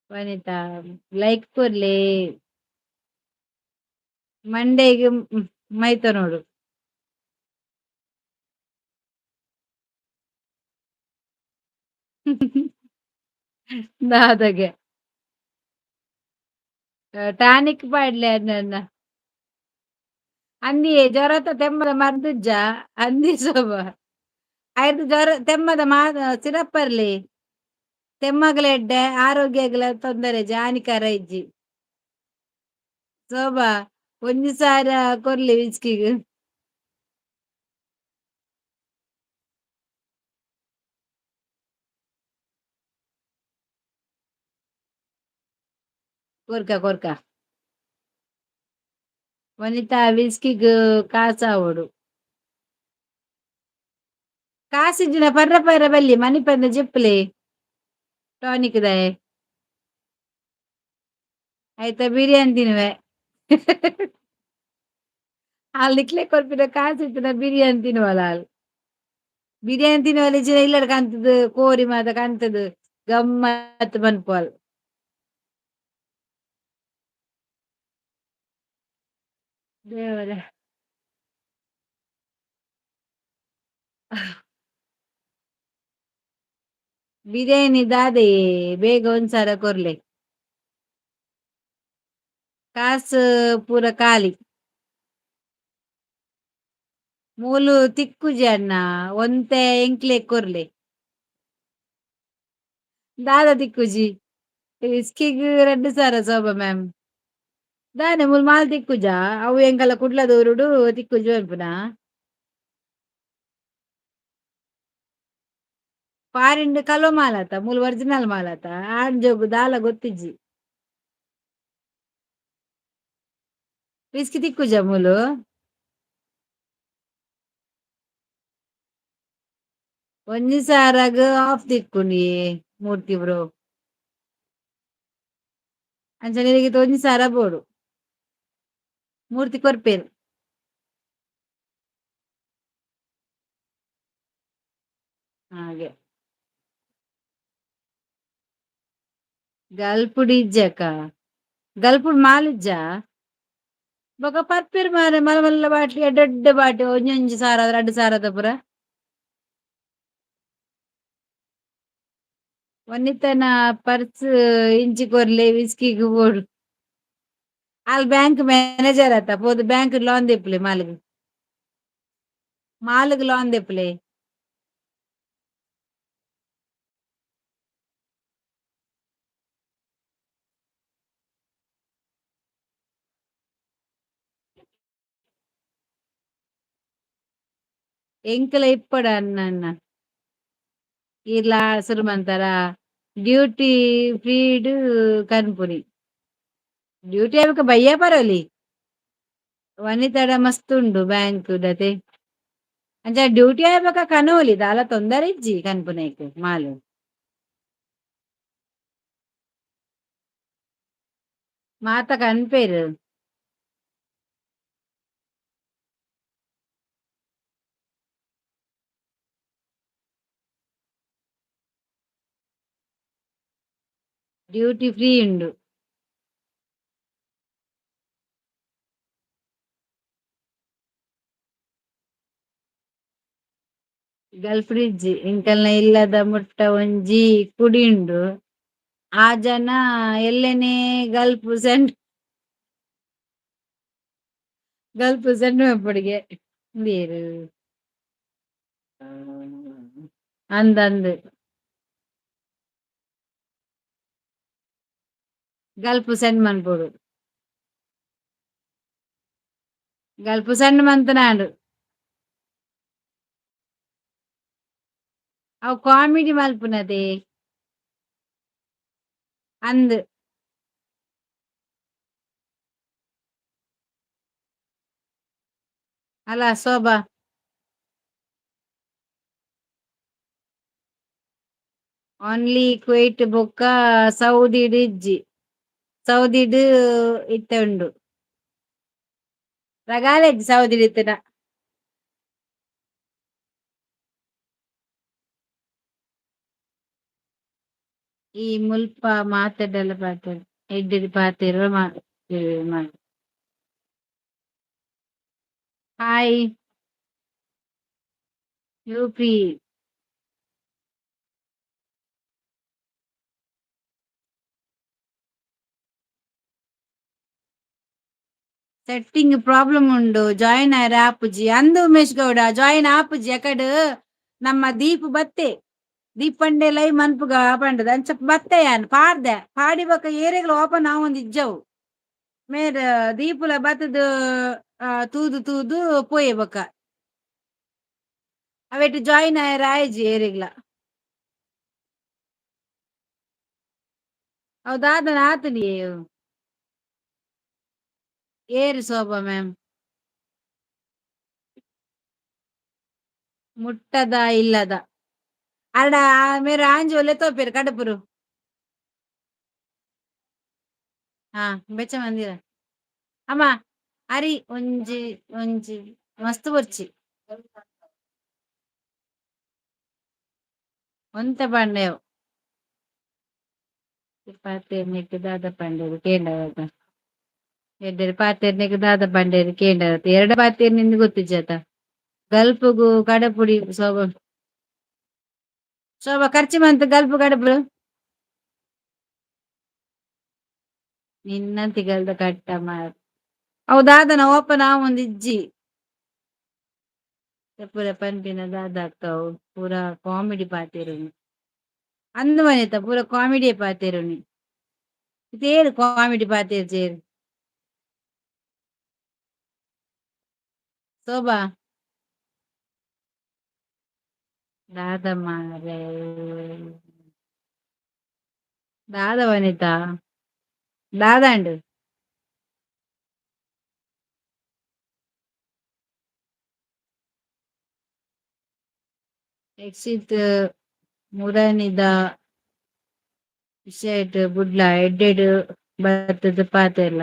ವನಿತಾ ಲೈಕ್ ಕೊರ್ಲೆ. ಮಂಡೇಗ್ ಮೈತನೋಡು. ದಾದಗೆ ಟಾನಿಕ್ ಪಾಡ್ಲೆ ನನ್ನ. ಅಂದಿಯೇ ಜ್ವರತ ತೆಮ್ಮದ ಮರ್ದುಜ್ಜ ಅಂದಿ ಶೋಭಾ. ಆಯ್ತು, ಜ್ವರ ತೆಮ್ಮದ ಮಾ ಸಿರಪ್ ಬರ್ಲಿ. ತೆಮ್ಮಗಲ ಎಡ್ಡೆ, ಆರೋಗ್ಯಗಳ ತೊಂದರೆ ಹಾನಿಕರ ಇಜ್ಜಿ. ಶೋಭಾ, ಒಂಜಿ ಸಾರ ಕೊರ್ಲಿ ವಿಸ್ಕಿಗ್. ಕೊರ್ಕ ಕೊರ್ಕ. ವನಿತಾ, ವಿಸ್ಕಿಗ್ ಕಾಸಾವಡು. ಕಾಸಿಜ್ಜಿನ ಪರ್ರ ಪರ್ರ ಬಲ್ಲಿ ಮನಿ ಪಂದ ಜಿಪ್ಲೆ ಟಾನಿಕ್ ದಾಯೆ. ಆಯ್ತಾ, ಬಿರಿಯಾನಿ ತಿನ್ನುವೆ. ಅಲ್ಲಿ ನಿಕ್ಲೆ ಕೊರ್ಪಿನ ಕಾಸು ಇತ್ತಿನ ಬಿರಿಯಾನಿ ತಿನ್ನುವಲ್ಲ ಅಲ್ಲಿ. ಬಿರಿಯಾನಿ ತಿನ್ನುವಲ್ಲ ಇಜ್ಜಿನ ಇಲ್ಲಡ್ ಕಾಂತದ ಕೋರಿ ಮಾತ ಕಾಂತದ ಗಮ್ಮತ್ ಮನ್ಪುವಲ್. ದೇವರೇ. ಬಿರಿಯಾನಿ ದಾದೆ ಬೇಗ ಒಂದ್ಸಲ ಕೊರ್ಲೆ. ಕಾಸು ಪೂರ ಖಾಲಿ. ಮೂಲು ತಿಕ್ಕುಜಿ ಅಣ್ಣ, ಒಂತೆ ಎಂಕ್ಲೆ ಕೊರ್ಲೆ. ದಾದ ತಿಕ್ಕುಜಿ? ವಿಸ್ಕಿಗ್ 2000 ಶೋಭಾ ಮ್ಯಾಮ್. ದಾನೆ ಮೂಲು ಮಾಲ್ ತಿಕ್ಕುಜಾ? ಅವು ಎಂಕಲ ಕುಡ್ಲದೂರುಡು ತಿಕ್ಕುಜಿ ಪನ್ಪುನಾ? ಫಾರಿನ್ ಕಲೋ ಮಾಲಾತ, ಮೂಲು ಒರಿಜಿನಲ್ ಮಾಲಾತ. ಆಂಜೋಗು ದಾಲ ಗೊತ್ತಿಜ್ಜಿ. ವಿಸ್ಕಿ ತಿಕ್ಕುಜ ಮೂಲು? ಒಂಜಿ ಸಾರಗ್ ಆಫ್ ತಿಕ್ಕುಂಡಿ ಮೂರ್ತಿ ಬ್ರೋ. ಅಂಚನೆ ಒಂಜಿ ಸಾರ ಬೋಡು. ಮೂರ್ತಿ ಕೊರ್ಪೇರು. ಹಾಗೆ ಗಲ್ಪುಡಿ ಇಜ್ಜಕ್ಕ, ಗಲ್ಪುಡ್ ಮಾಲಿಜ್ಜ. ಬೊಕ ಪರ್ಪೆರ್ ಮಾರೆ, ಮಲ್ಲ ಮಲ್ಲ ಬಾಟ್ಲಿ, ಎಡ್ಡೆ ಬಾಟ್ಲಿ, ಒಂಜೊಂಜಿ ಸಾರ 2000ದ ಪುರ. ವನಿತನ ಪರ್ಸ್ ಇಂಚಿ ಕೊರ್ಲೆ, ವಿಸ್ಕಿಗ್ ಬೋಡು. ಅಲ್ ಬ್ಯಾಂಕ್ ಮ್ಯಾನೇಜರ್ ಆತ, ಪೋದು ಬ್ಯಾಂಕ್ ಲೋನ್ ದೆಪ್ಪುಲೆ ಮಾಲ್ಗ್. ಮಾಲ್ಗ್ ಲೋನ್ ದೆಪ್ಪುಲೆ. ಎಂಕಲ ಇಪ್ಪಡ ಅನ್ನ ಇರ್ಲಾ ಸುರು ಮಂತಾರ ಡ್ಯೂಟಿ ಫ್ರೀಡ್ ಕನ್ಪುನಿ. ಡ್ಯೂಟಿ ಆಯ್ಕ ಬಯ್ಯ ಪರೋಲಿ. ವನಿತಡ ಮಸ್ತ್ ಉಂಡು ಬ್ಯಾಂಕ್ ದತೆ. ಅಂಚ ಡ್ಯೂಟಿ ಆಯ್ಬಕ ಕನೋಲಿ, ದಾಲ ತೊಂದರೆ ಇಜ್ಜಿ ಕನ್ಪುನೈಕ್ ಮಾಲು. ಮಾತ ಕನ್ಪೇರು. ಡ್ಯೂಟಿ ಫ್ರೀ ಉಂಡು. ಗಲ್ಫ್ ಇಜ್ಜಿ ಎಂಕಲ್ನ ಇಲ್ಲದ ಮುಟ್ಟ ಒಂಜಿ ಕುಡಿ ಉಂಡು. ಆ ಜನ ಎಲ್ಲೆನೆ ಗಲ್ಫ್ ಸೆಂಡ್ ಗಲ್ಫ್ ಸೆಂಡ್ ಮಲ್ಪೊಡಿಗೆ ಉಂದೇರು ಅಂದ್ ಅಂದ್. ಗಲ್ಪು ಸೆಂಡ್ ಮನ್ಪೊಡು. ಗಲ್ಪು ಸೆಂಡ್ ಮಂತನಾಂಡ್. ಅವು ಕಾಮಿಡಿ ಮಲ್ಪುನದೇ. ಅಂದ್. ಅಲ್ಲ ಶೋಭಾ. ಓನ್ಲಿ ಕುವೈಟ್ ಬೊಕ್ಕ ಸೌದಿಡ್ ಇಜ್ಜಿ. ಸೌದಿಡ್ ಇತ್ತೆ ಉಂಡು. ರಗಾಲೆ ಇಜ್ಜಿ ಸೌದಿಡ್ ಇತ್ತಿನ. ಈ ಮುಲ್ಪ ಮಾತೆರ್ಡಲ ಪಾತೆರ್ ಎಡ್ಡೆಡ್ ಪಾತೆರ್ವ ಹಾಯ್. ಯುಪಿ. ಸೆಟ್ಟಿಂಗ್ ಪ್ರಾಬ್ಲಮ್ ಉಂಡು, ಜಾಯಿನ್ ಆಯೆರೆ ಆಪುಜಿ ಅಂದು ಉಮೇಶ್ ಗೌಡ, ಜಾಯಿನ್ ಆಪುಜಿ. ಅಕಡ್ ನಮ್ಮ ದೀಪ್ ಬತ್ತೆ, ದೀಪ್ ಪಂಡೆ ಲೈವ್ ಮನ್ಪುಗ ಪಂಡದ ಅಂಚ ಬತ್ತೆ. ಯಾನ್ ಪಾಡ್ದೆ, ಪಾಡಿ ಬೊಕ್ಕ ಏರೆಗ್ಲ ಓಪನ್ ಆವೊಂದು ಇಜ್ಜವು. ಮೇರ್ ದೀಪುಲ ಬತ್ತದು ತೂದು ತೂದು ಪೋಯೆ. ಬೊಕ್ಕ ಅವೆಟ್ ಜಾಯಿನ್ ಆಯೆರೆ ಆಯ್ಜಿ ಏರೆಗ್ಲ. ಅವು ದಾದನ ಆತುಂಡಿ. ಏರ್ ಶೋಭಾ ಮ್ಯಾಮ್? ಮುಟ್ಟದ ಇಲ್ಲದ ಅರಡ ಮೇರೆ ಆಂಜಿ ತೋಪೇರು ಕಡಪುರು. ಹಾ, ಬೆಚ್ಚ ಮಂದಿರ ಅಮ್ಮ ಅರಿ ಒಂಜಿ ಒಂಜಿ ಮಸ್ತ್ ಬೊರ್ಚಿ ಒಂತೆ ಪಂಡೆವು. ಪಾತೆರ್ನಿಕ್ ದಾದ ಪಂಡೆರ್ ಕೇಂಡವತ. ಎಡ್ಡೆಡ್ ಪಾತೆರ್ನಿಕ್ ದಾದ ಪಂಡೆರ್ ಕೇಂಡವತ. ಎರಡ ಪಾತೆರ್ನಿಂದ್ ಗೊತ್ತಿಜ್ಜತ. ಗಲ್ಪುಗು ಕಡಪುಡಿ ಶೋಭ. ಶೋಭಾ, ಖರ್ಚು ಮಂತ್ ಗಲ್ಪು ಕಡಪುಡು. ನಿನ್ನ ತಿಗಲ್ದ ಕಟ್ಟ ಮಾರ್. ಅವು ದಾದನ ಓಪನ್ ಆವೊಂದು ಇಜ್ಜಿ. ಪೂರ ಪನ್ಪಿನ ದಾದ ಅಕ್ಕ, ಅವು ಪೂರ ಕಾಮಿಡಿ ಪಾತೆರುನಿ. ಅಂದ್ ವನಿತ, ಪೂರ ಕಾಮಿಡಿ ಪಾತೆರುನಿ. ಇತೇರ್ ಕಾಮಿಡಿ ಪಾತೆರ್ಜೇರ್? ಶೋಭಾ, ದಾದ ಮಾರೆ, ದಾದ ವನಿತಾ, ದಾದಾಂಡ್? ಯಕ್ಷಿತ್ ಮುರನಿದ ವಿಷಯಟ್ ಬುಡ್ಲ, ಎಡ್ಡೆಡ್ ಬತ್ತುದು ಪಾತೆರ್ಲ.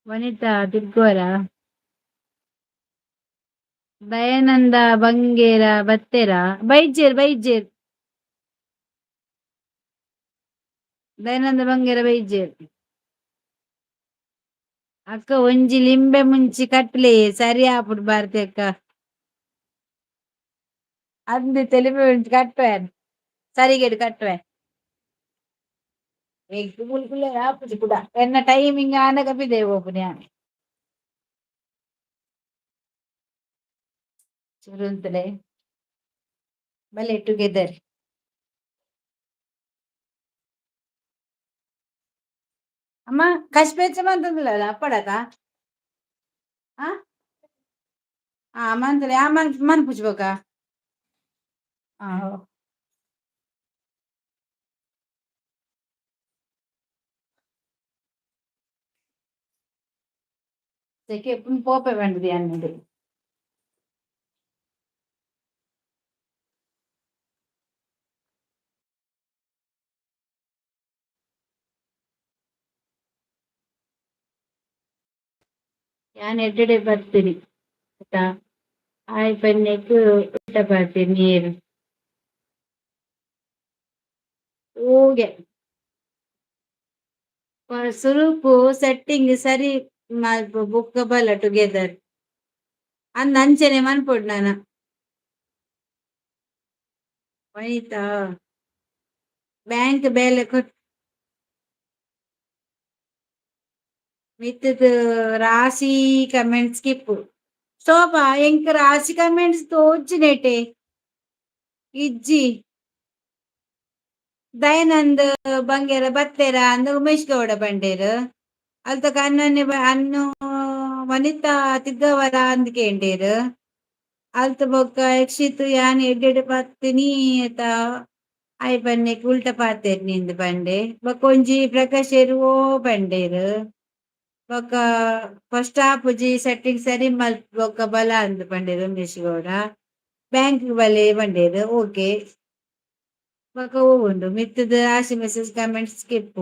ವನಿತಾ ತಿರ್ಗುವರ? ದಯಾನಂದ ಬಂಗೇರ ಬತ್ತೆರಾ? ಬೈಜೇರ್ ಬೈಜೇರ್, ದಯಾನಂದ ಬಂಗೇರ ಬೈಜೇರ್. ಅಕ್ಕ, ಒಂಜಿ ಲಿಂಬೆ ಮುಂಚಿ ಕಟ್ಲೆ, ಸರಿ ಆಪುಡು. ಭಾರತಿ ಅಕ್ಕ, ಅಂದ್, ತೆಲಿಂಬೆ ಮುಂಚಿ ಕಟ್ಟುವೆ, ಸರಿಗೇಡು ಕಟ್ಟುವೆ. ಆಪುಜಿ ಕುಡ. ಎನ್ನ ಟೈಮಿಂಗ್ ಆನಗ ಪಿದಯಿ ಪೋಪುನಿ ಯಾನ್. ಚೂರು ಬಲೆ ಟುಗೆದರ್. ಅಮ್ಮ, ಕಶ್ಪೇಚ ಮಂತಂದಿಲ್ಲ ಅಪ್ಪಡಕ. ಆ ಆ ಮಂತಲೆ ಆ ಮನ್ ಮನ್ಪುಜಿ ಬೊಕ. ಆ ಸೆಕೆ ಪೋಪೆ ಬಂಡಿದೆ ಅನ್ನಿದೆ. ಯಾನ್ ಎಡ್ಡೆಡೆ ಬರ್ತೀನಿ ಆಯ್ತಾ? ಆಯ್ ಪನ್ನೆಕ್ ಊಟ ಪಾಡ್ತೀನಿ ನೀರು ಹೋಗೆ. ಸುರುಕು ಸೆಟ್ಟಿಂಗ್ ಸರಿ ಮಲ್ಪ, ಬೊಕ್ಕ ಬಲ್ಲ ಟುಗೆದರ್. ಅಂದ್, ಅಂಚನೆ ಮನ್ಪೊಡು ನಾನ. ವನಿತಾ, ಬ್ಯಾಂಕ್ ಬೇಲೆ ಕೊಟ್ ಮಿತ್ತುದು ರಾಶಿ ಕಮೆಂಟ್ ಸ್ಕಿಪ್. ಶೋಭಾ, ಎಂಕ್ ರಾಶಿ ಕಮೆಂಟ್ಸ್ ತೋಜುನೇಟೆ ಇಜ್ಜಿ. ದಯಾನಂದ್ ಬಂಗೇರ ಬತ್ತೇರ ಅಂದ್ ಉಮೇಶ್ ಗೌಡ ಪಂಡೇರ್. ಅಲ್ತ ಅಣ್ಣನೆ ಅನ್ನು ವನಿತಾ ತಿಗ್ಗವರ ಅಂದ್ ಕೇಂಡೇರ್. ಅಲ್ತ ಬೊಕ್ಕ ಯಕ್ಷಿತ್ ಯಾನ್ ಎಡ್ಡೆಡ್ ಪತ್ತೀನಿ ಅತ ಆಯೆ ಪನ್ನೆ ಉಲ್ಟ ಪಾತೆರ್ನಿ ಇಂದ್ ಪಂಡೆ. ಬೊಕ್ಕ ಒಂಜಿ ಪ್ರಕಾಶೆರ್ ಓ ಪಂಡೇರ್. ಬೊಕ್ಕ ಫಸ್ಟ್ ಆಪುಜಿ ಸೆಟ್ಟಿಂಗ್ ಸರಿ ಮಲ್ತ್ ಬೊಕ್ಕ ಬಲ ಅಂದ್ ಪಂಡೇರ್ ಉಮೇಶ್ ಗೌಡ. ಬ್ಯಾಂಕ್ ಬಲೆ ಪಂಡೇರ್ ಓಕೆ. ಬೊಕ್ಕ ಓ ಉಂಡು ಮಿತ್ತುದು ಆಶಿ ಮೆಸೇಜ್ ಕಮೆಂಟ್ ಸ್ಕಿಪ್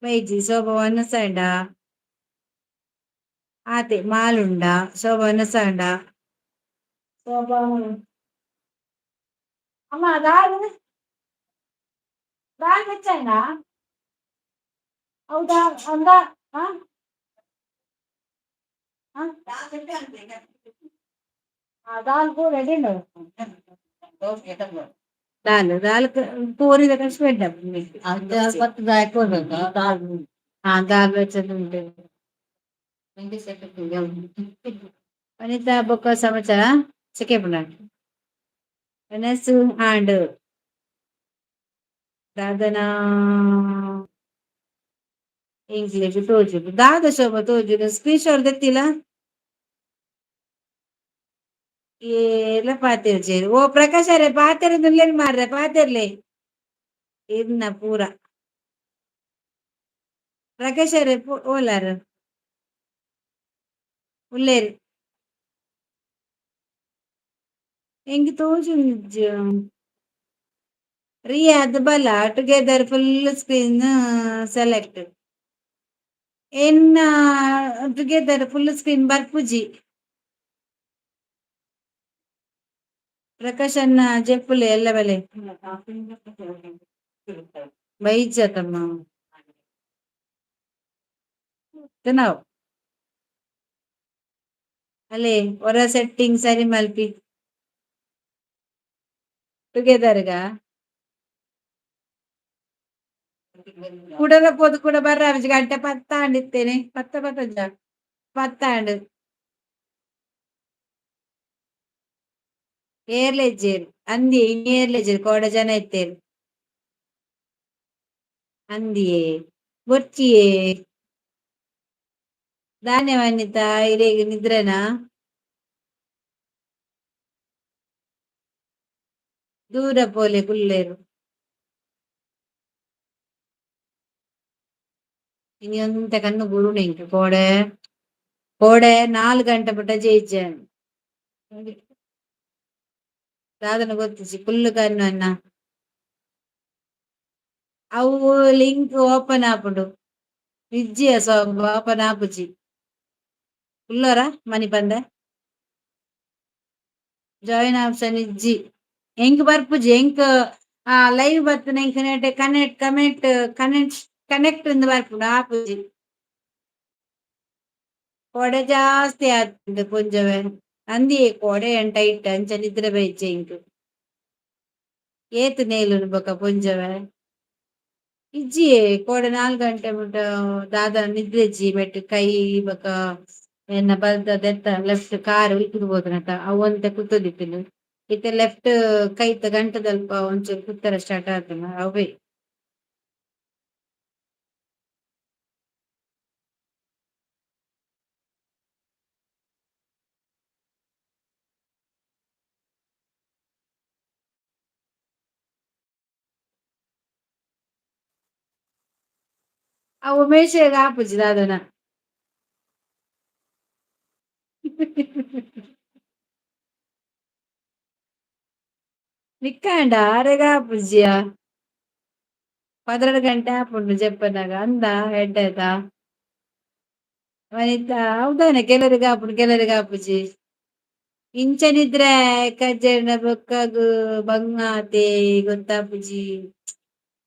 ಬೈಜಿ ಶೋಭಾ ವನಸಂಡ ಆತೆ ಮಾಲುಂಡ ಶೋಭಾ ವನಸಂಡ ಶೋಭಾ. ಅಮ್ಮ ದಾಲ್ ದಾಲ್ ಬೆಚ್ಚಂಡ ಹೌದಾ ಅಂದ ಹಾ ಹಾ ದಾಲ್ ಪೂರ ರೆಡಿ. ದಾಲ್ ದಾಲ್ ಪೂರಿದ ಕಷ್ಟ. ಹಾ ದಾಲ್ ಬೆಚ್ಚ ಉಂಟು. ವನಿತಾ ಬೊಕ್ಕ ಸಮಾಚಾರ ಚಿಕೆಪುಣ ವನಸು ಆಂಡ್ ದಾದನ ಇಂಗ್ಲೀಷ್ ತೋಜುಂಡು ದಾದ ಶೋಭ ತೋಜುಂಡು ಸ್ಕ್ರೀನ್ ಶಾಟ್ ದೆತ್ತಿಲ್ಲ. ಏಲ ಪಾತೆರ್ಜೆರ್ ಓ ಪ್ರಕಾಶ್ ಅರೆ ಪಾತೆರೊಂದುಲ್ಲೆರ್ ಮಾರ್ರೆ ಪಾತೆರ್ಲೆ ಇರ್ನ ಪೂರ. ಪ್ರಕಾಶ್ ಅರೆ ಓಲಾರ್ ಉಲ್ಲೆರ್. ಎಂಕ್ ತೋಜುಂಜಿ. ರಿಯಾದ್ ಬಲ ಟುಗೆದರ್ ಫುಲ್ ಸ್ಕ್ರೀನ್ ಸೆಲೆಕ್ಟ್. ಎನ್ನ ಟುಗೆದರ್ ಫುಲ್ ಸ್ಕ್ರೀನ್ ಬರ್ಪುಜಿ. ಪ್ರಕಾಶಣ್ಣ ಜೆಪ್ಪುಲೆ ಎಲ್ಲ ಬಲೆ ಬೈಜತಮ್ಮ ನಾವು ಅಲ್ಲೇ ಹೊರ ಸೆಟ್ಟಿಂಗ್ ಸರಿ ಮಲ್ಪಿ ಟುಗೆದರ್ಗ ಕುಡಲ ಪೋದು ಕೂಡ ಬರ್ರ ಗಂಟೆ ಪತ್ತಾಂಡಿತ್ತೇನೆ ಪತ್ತ ಪತ್ತಂಜ ಪತ್ತಾಂಡ್ ಏರ್ಲೆಜ್ಜೇರು ಅಂದಿ ಏರ್ಲೆಜ್ಜೇರು ಕೋಡ ಜನ ಇತ್ತೇರು ಅಂದಿಯೇ ಬೊರ್ಚಿಯೇ ದಾನೆ ವನಿತಾ ಇರೆಗ್ ನಿದ್ರೆನಾ? ದೂರ ಪೋಲೆ ಕುಲ್ಲೇರು. ಇನಿ ಒಂತೆ ಕಣ್ಣು ಬುರುಡೆ ಎಂಕ್ ಕೋಡೆ ಕೋಡೆ 4 ಗಂಟೆ ಮುಟ ಜಯಿಚೆ. ದಾದನ ಗೊತ್ತಿಜ್ಜಿ ಫುಲ್ ಕಣ್ಣು ಅನ್ನ. ಅವು ಲಿಂಕ್ ಓಪನ್ ಆಪುಂಡು ಇಜ್ಜಿಯ ಓಪನ್ ಆಪುಜಿ. ಉಲ್ಲರ ಮನಿಪಂದೆ ಜಾಯಿನ್ ಆಪ್ಷನ್ ಇಜ್ಜಿ. ಎಂಕ್ ಬರ್ಪುಜಿ ಎಂಕ್ ಆ ಲೈವ್ ಬತ್ತನ ಎಂಕ್ ಕನೆಕ್ಟ್ ಕಮೆಂಟ್ ಕನೆಕ್ಟ್ ಕನೆಕ್ಟ್ ಇಂದ್ ಬರ್ಪುಂಡು ಆಪುಜಿ. ಕೋಡೆ ಜಾಸ್ತಿ ಆತುಂಡು ಪೊಂಜೊವೆ ಅಂದಿಯೇ ಕೋಡೆ ಎಂಟ ಇಟ್ಟ ಅಂಚ ನಿದ್ರೆ ಬೈಜೆ ಎಂಕ್. ಏತ್ ನೇಲುನು ಬೊಕ ಪೊಂಜೊವೆ ಇಜ್ಜಿಯೇ ಕೋಡೆ 4 ಗಂಟೆ ಮುಟ ದಾದ ನಿದ್ರೆಜ್ಜಿ ಮೆಟ್ ಕೈ ಬಕ ಎನ್ನ ಬಲ್ತ ದೆತ್ತ ಲೆಫ್ಟ್ ಕಾರ್ ಉಲ್ಕುದು ಪೋತುನತ ಅವು ಒಂತೆ ಕುತ್ತೊಂದಿತ್ತುಂಡು. ಇತ್ತೆ ಲೆಫ್ಟ್ ಕೈತ ಗಂಟದಲ್ಪ ಒಂಚೂರು ಕುತ್ತರ ಸ್ಟಾರ್ಟ್ ಆತುಂಡು ಅವ್ವೆ. ಆ ಉಮೇಶ್ ಆಪುಜಿ ದಾದನ. ನಿಕ್ಕಾಂಡ ಆರೆಗ್ ಆಪುಜಿಯ 12 ಗಂಟೆ ಆಪುಂಡು ಜೆಪ್ಪನಗ ಅಂದ ಎಡ್ಡೆದ ವನಿತಾ ಹೌದಾನೆ ಕೆಲವರಿಗೆ ಆಪುಂಡು ಕೆಲವರಿಗೆ ಆಪುಜಿ. ಇಂಚನಿದ್ರೆ ಕಜ್ಜೆರ್ನ ಬೊಕ್ಕಗ್ ಬಂಗ ಆತೆ ಗೊತ್ತಾಪುಜಿ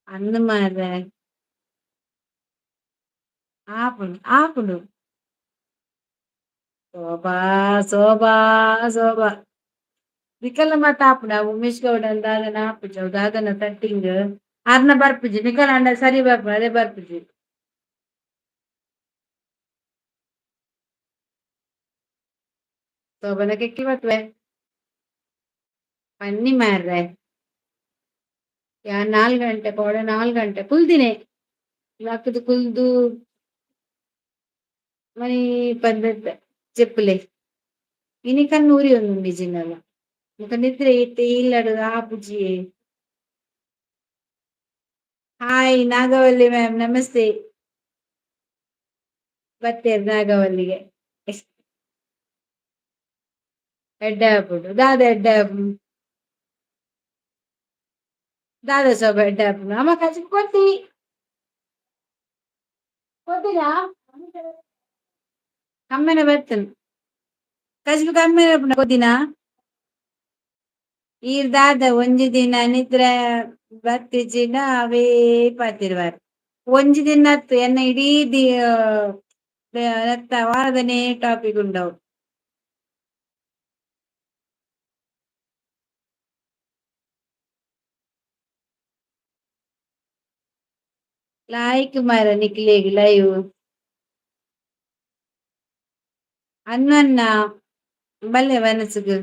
ಅಂದ್ ಮಾರ್ರೆ. ಆಪುಂಡು ಆಪುಂಡು. ಶೋಭಾ ಶೋಭಾ ಶೋಭಾ ನಿಕಲ್ನ ಮಾತ ಆಪುಂಡು. ಆ ಉಮೇಶ್ ಗೌಡ ದಾದನ ಆಪುಜಿ ಅವು ದಾದನ ಸೆಟ್ಟಿಂಗ್ ಅರ್ನ ಬರ್ಪುಜಿ. ನಿಕಲ್ ಅಂಡ ಸರಿ ಬರ್ಪುಜಿ ಅದೇ ಬರ್ಪುಜಿ. ಶೋಭನ ಕೆಕ್ಕಿ ಬತ್ವೆ ಪನ್ನಿ ಮಾರ್ರೆ. ಯಾನ್ 4 ಗಂಟೆ, 3:45 ಗಂಟೆ ಕುಲ್ದಿನಿ. ಲಕ್ಕುದು ಕುಲ್ದು ಮಣಿ ಪಂದೆತ್ತೆ ಜೆಪ್ಪುಲೆ. ಇನಿ ಕಣ್ಣು ಉರಿಯೊಂದುಂಡು ನಿಜಿಂಡಲ. ಬೊಕ ನಿದ್ರೆ ಇತ್ತೆ ಇಲ್ಲಡ್ ಆಪುಜಿ. Hi Nagavalli ma'am, namaste. ಬತ್ತೆರ್ ನಾಗವಲ್ಲಿಗೆ. ಎಡ್ಡೆ ಆಪುಂಡು. ದಾದ ಎಡ್ಡೆ ಆಪುಂಡು? ದಾದ ಸೊಬ ಎಡ್ಡೆ ಆಪುಂಡು? ಅಮ್ಮ ಕಜಿಪು ಕೊರ್ತಿ. ಕೊರ್ತಿನಾ? ಕಮ್ಮೆನ ಬರ್ತುಂಡು. ಕಜಿಪು ಕಮ್ಮೆನ ಆಪುಂಡ ಕೊರ್ದಿನಾ? ಈರ್ ದಾದ ಒಂಜಿ ದಿನ ನಿದ್ರೆ ಬತ್ತಿಜಿಂಡ ಅವೇ ಪಾತೆರುವರ್. ಒಂಜಿ ದಿನ ಅತ್ತು ಎನ್ನ ಇಡೀ the ಅತ್ತ ವಾರದನೇ ಟಾಪಿಕ್ ಉಂಡವು. ಲಾಯ್ಕ್ ಮಾರ್ರೆ ನಿಕ್ಲೆಗ್ ಲೈವ್. ಅನ್ನನ್ನ ಬಲ್ಲೆ ಮನಸ್ಸುಗು.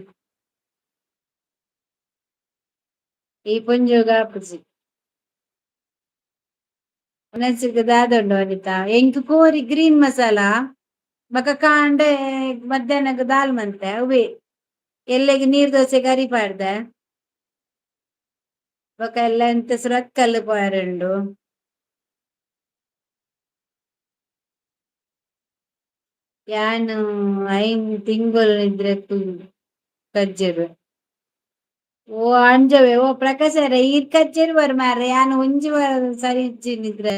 ಈ ಪೊಂಜೋಗ್ ಆಪುಜಿ. ವನಸುಗು ದಾದ ಉಂಡು ವನಿತಾ? ಎಂಕ್ ಕೋರಿ ಗ್ರೀನ್ ಮಸಾಲಾ ಬೊಕ ಕಾಂಡೆ ಮಧ್ಯಾಹ್ನಗ್ ದಾಲ್ ಮಂತೆ ಅವ್ವೆ. ಎಲ್ಲೆಗ್ ನೀರ್ ದೋಸೆಗ್ ಅರಿ ಪಾಡ್ದೆ. ಬೊಕ ಎಲ್ಲೆ ಒಂತೆ ಸುರತ್ಕಲ್ ಪೋಯರೆ ಉಂಡು. ಯಾನ್ 5 ತಿಂಗೊಲು ನಿದ್ರೆ ಕಜ್ಜೆರ್ವೆ. ಓ ಅಂಜವೆ ಓ ಪ್ರಕಾಶರೇ ಈರ್ ಕಜ್ಜೆರುವರ್ ಮಾರ್ರೆ ಯಾನ್ ಒಂಜಿ ವಾರ ಸರಿ ಇಜ್ಜಿ ನಿದ್ರೆ.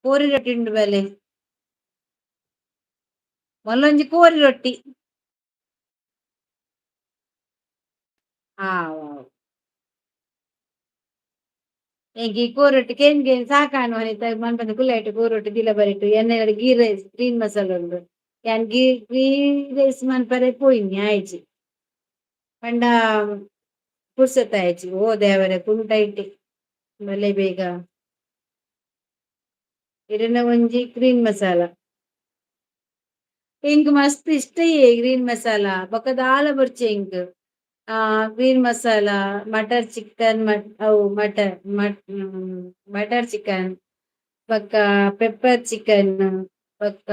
ಕೋರಿ ರೊಟ್ಟಿ ಉಂಡು ಬಲೆ. ಮೊಲ್ಲೊಂಜಿ ಕೋರಿ ರೊಟ್ಟಿ. ಆವ್ ಆವ್. ಎಂಕ್ ಈ ಕೋರೊಟ್ಟಿ ಕೇನ್ ಕೇನ್ ಸಾಕಾಂಡ್ ವನಿತ ಮನ್ಪಂದೆ ಕುಲ್ಲೈಟ್ ಕೋರೊಟ್ಟಿ ದಿಲ ಬರಿಟ್ ಎನ್ನ ಗೀ ರೈಸ್ ಗ್ರೀನ್ ಮಸಾಲ ಉಂಡು. ಯಾನ್ ಗೀ ಗೀ ರೈಸ್ ಮನ್ಪರೆ ಪೋಯಿನಿ ಆಯಿಜಿ. ಪಂಡ ಪುರ್ಸೊತ್ತು ಆಯಿಜಿ. ಓ ದೇವರೆ ಕುಂಟ ಇಟ್ಟಿ ಬಲೆ ಬೇಗ. ಇರೆನ ಒಂಜಿ ಗ್ರೀನ್ ಮಸಾಲ. ಎಂಕ್ ಮಸ್ತ್ ಇಷ್ಟಯೇ ಗ್ರೀನ್ ಮಸಾಲ ಬೊಕ ದಾಲ ಬೊರ್ಚಿ ಎಂಕ್. ಗ್ರೀನ್ ಮಸಾಲ ಮಟರ್ ಚಿಕನ್ ಅವು ಮಟರ್ ಮಟರ್ ಚಿಕನ್ ಬೊಕ ಪೆಪ್ಪರ್ ಚಿಕನ್ ಬೊಕ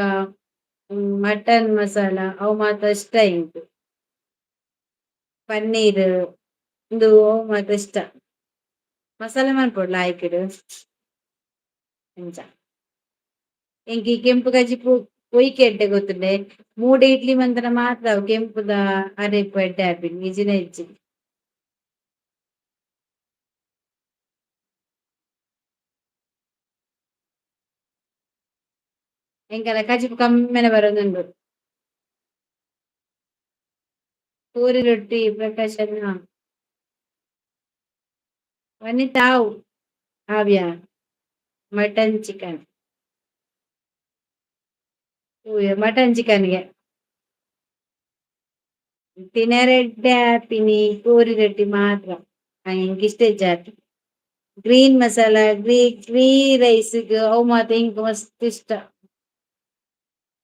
ಮಟನ್ ಮಸಾಲ ಅವು ಮಾತ ಇಷ್ಟ ಎಂಕ್. ಪನ್ನೀರ್ ಉಂದು ಅವು ಮಾತ ಇಷ್ಟ. ಮಸಾಲೆ ಮನ್ಪೊಡು ಲಾಯ್ಕ್ಡ್. ಅಂಚ. ಎಂಕ್ ಈ ಕೆಂಪು ಕಜಿಪು ಒಯ್ಕ್ ಎಡ್ಡೆ ಗೊತ್ತುಂಡೆ ಮೂಡೆ ಇಡ್ಲಿ ಮಂತ್ಂಡ ಮಾತ್ರ ಅವು ಕೆಂಪುದ ಅರೆಪು ಎಡ್ಡೆ ಆಪಿನಿ ಇಜ್ಜಿಂಡ ಇಜ್ಜಿ. ಎಂಕಲ್ನ ಕಜಿಪು ಕಮ್ಮೆನ ಬರೊಂದುಂಡು. ಪೂರಿ ರೊಟ್ಟಿ ಪ್ರಕಾಶಣ್ಣ. ವನಿತಾ ಆವು ಆವ್ಯಾ ಮಟನ್ ಚಿಕನ್. ಮಟನ್ ಚಿಕನ್ ಗೆ. ತಿನರೆ ಎಡ್ಡೆ ಆಪಿನಿ ಕೋರಿ ರೊಟ್ಟಿ ಮಾತ್ರ. ಎಂಕ್ ಇಷ್ಟ ಇಜ್ಜಿ ಗ್ರೀನ್ ಮಸಾಲ ಗ್ರೀ ರೈಸ್ ಗ್ ಅವು ಮಾತ ಎಂಕ್ ಮಸ್ತ್ ಇಷ್ಟ.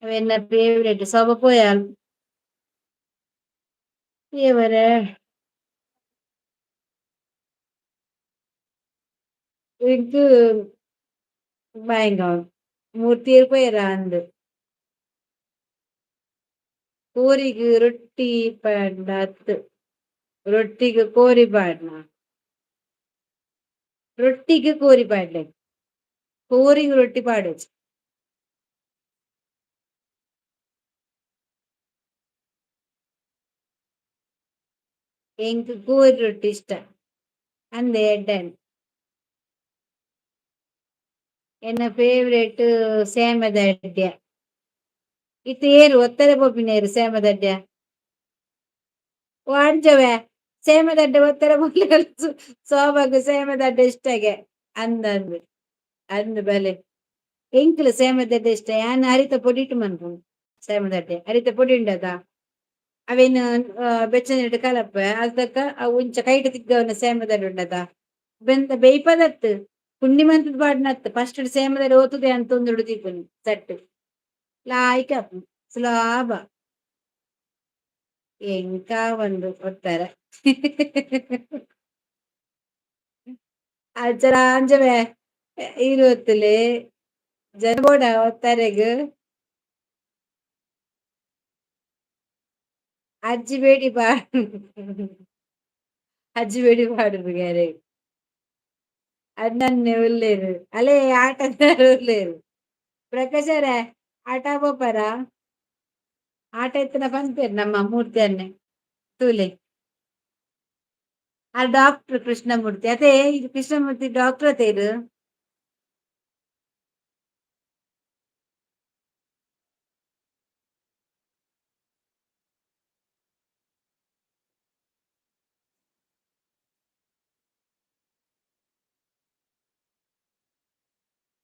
ಅವು ಎನ್ನ ಫೇವರೇಟ್ ಸೊಬ ಪೋಯಾಲ್. ದೇವರೇ. ಎಂಕ್ ಭಯಂಕರ ಮೂರ್ತಿ ಪೋಯೆರಾ ಅಂದ್. ಕೋರಿಗ್ ರೊಟ್ಟಿ ಪಂಡ ಅತ್ತ್ ರೊಟ್ಟಿಗ್ ಕೋರಿ ಪಾಡ್ನ. ರೊಟ್ಟಿಗ್ ಕೋರಿ ಪಾಡ್ಲೆ. ಕೋರಿಗ್ ರೊಟ್ಟಿ ಪಾಡೊಚಿ. ಎಂಕ್ ಕೋರಿ ರೊಟ್ಟಿ ಇಷ್ಟ. ಅಂದೆ ಎಡ್ಡೆ. ಎನ್ನ ಫೇವರೇಟ್ ಸೇಮೆದ ಅಡ್ಡೆ. ಇತ್ತೆ ಏರು ಒತ್ತರೆ ಪೋಪಿನ ಸೇಮದಡ್ಡೆ. ಓ ಅಂಜವೆ ಸೇಮದಡ್ಡೆ ಒತ್ತರೆ ಪೋಲೆ ಸೋಬಾಗು ಸೇಮದಡ್ಡೆ ಇಷ್ಟಗೆ ಅಂದ್ ಅಂದ್ ಅಂದ್ ಬಲೆ. ಎಂಕ್ಲ ಸೇಮದಡ್ಡೆ ಇಷ್ಟ ಯಾನ್ ಅರಿತ ಪೊಡಿಟ್ ಮನ್ಪುನು ಸೇಮದಡ್ಡೆ ಅರಿತ ಪೊಡಿ ಉಂಡತ ಅವೆನ್ ಬೆಚ್ಚ ನೀರ್ಡ್ ಕಲಪ್ಪೆ ಅಲ್ತಕ ಅವು ಇಂಚ ಕೈಟ್ ತಿಗ್ಗವನ ಸೇಮದಡ್ಡೆ ಉಂಡತ ಬೆಂದ ಬೇಯ್ಪದತ್ ಪುಂಡಿ ಮಂತ್ದ್ ಪಾಡ್ನತ್ ಫಸ್ಟ್ ಸೇಮದಡ್ಡೆ ಓತುದೆ ಅಂತ ತೊಂದುಡು ದೀಪುನಿ ಸೆಟ್ ಲಾಯ್ಕ್ ಆಪುಂಡು ಸುಲಾಭ. ಎಂಕಾವಂದ್ ಒತ್ತಾರೆ. ಅಜ್ಜರ ಅಂಜವೆ ಇರುತ್ತಲೆ ಜನ ಒತ್ತರೆಗ್. ಅಜ್ಜಿ ಬೇಡಿ ಬಾ, ಅಜ್ಜಿ ಬೇಡಿ ಪಾಡುದು ಅಣ್ಣನ್ನೇ ಉಲ್ಲೇರು ಅಲೇ ಆಟ ಉಲ್ಲೇರು. ಪ್ರಕಾಶರೇ ಆಟ ಪೋಪರ ಆಟ ಇತ್ತಿನ ಪನ್ಪೇರು ನಮ್ಮ ಮೂರ್ತಿ ಅನ್ನೆ ತೂಲೆ. ಆ ಡಾಕ್ಟರ್ ಕೃಷ್ಣಮೂರ್ತಿ ಅದೇ ಇದು ಕೃಷ್ಣಮೂರ್ತಿ ಡಾಕ್ಟರ್ ಅತೇ ಇದು.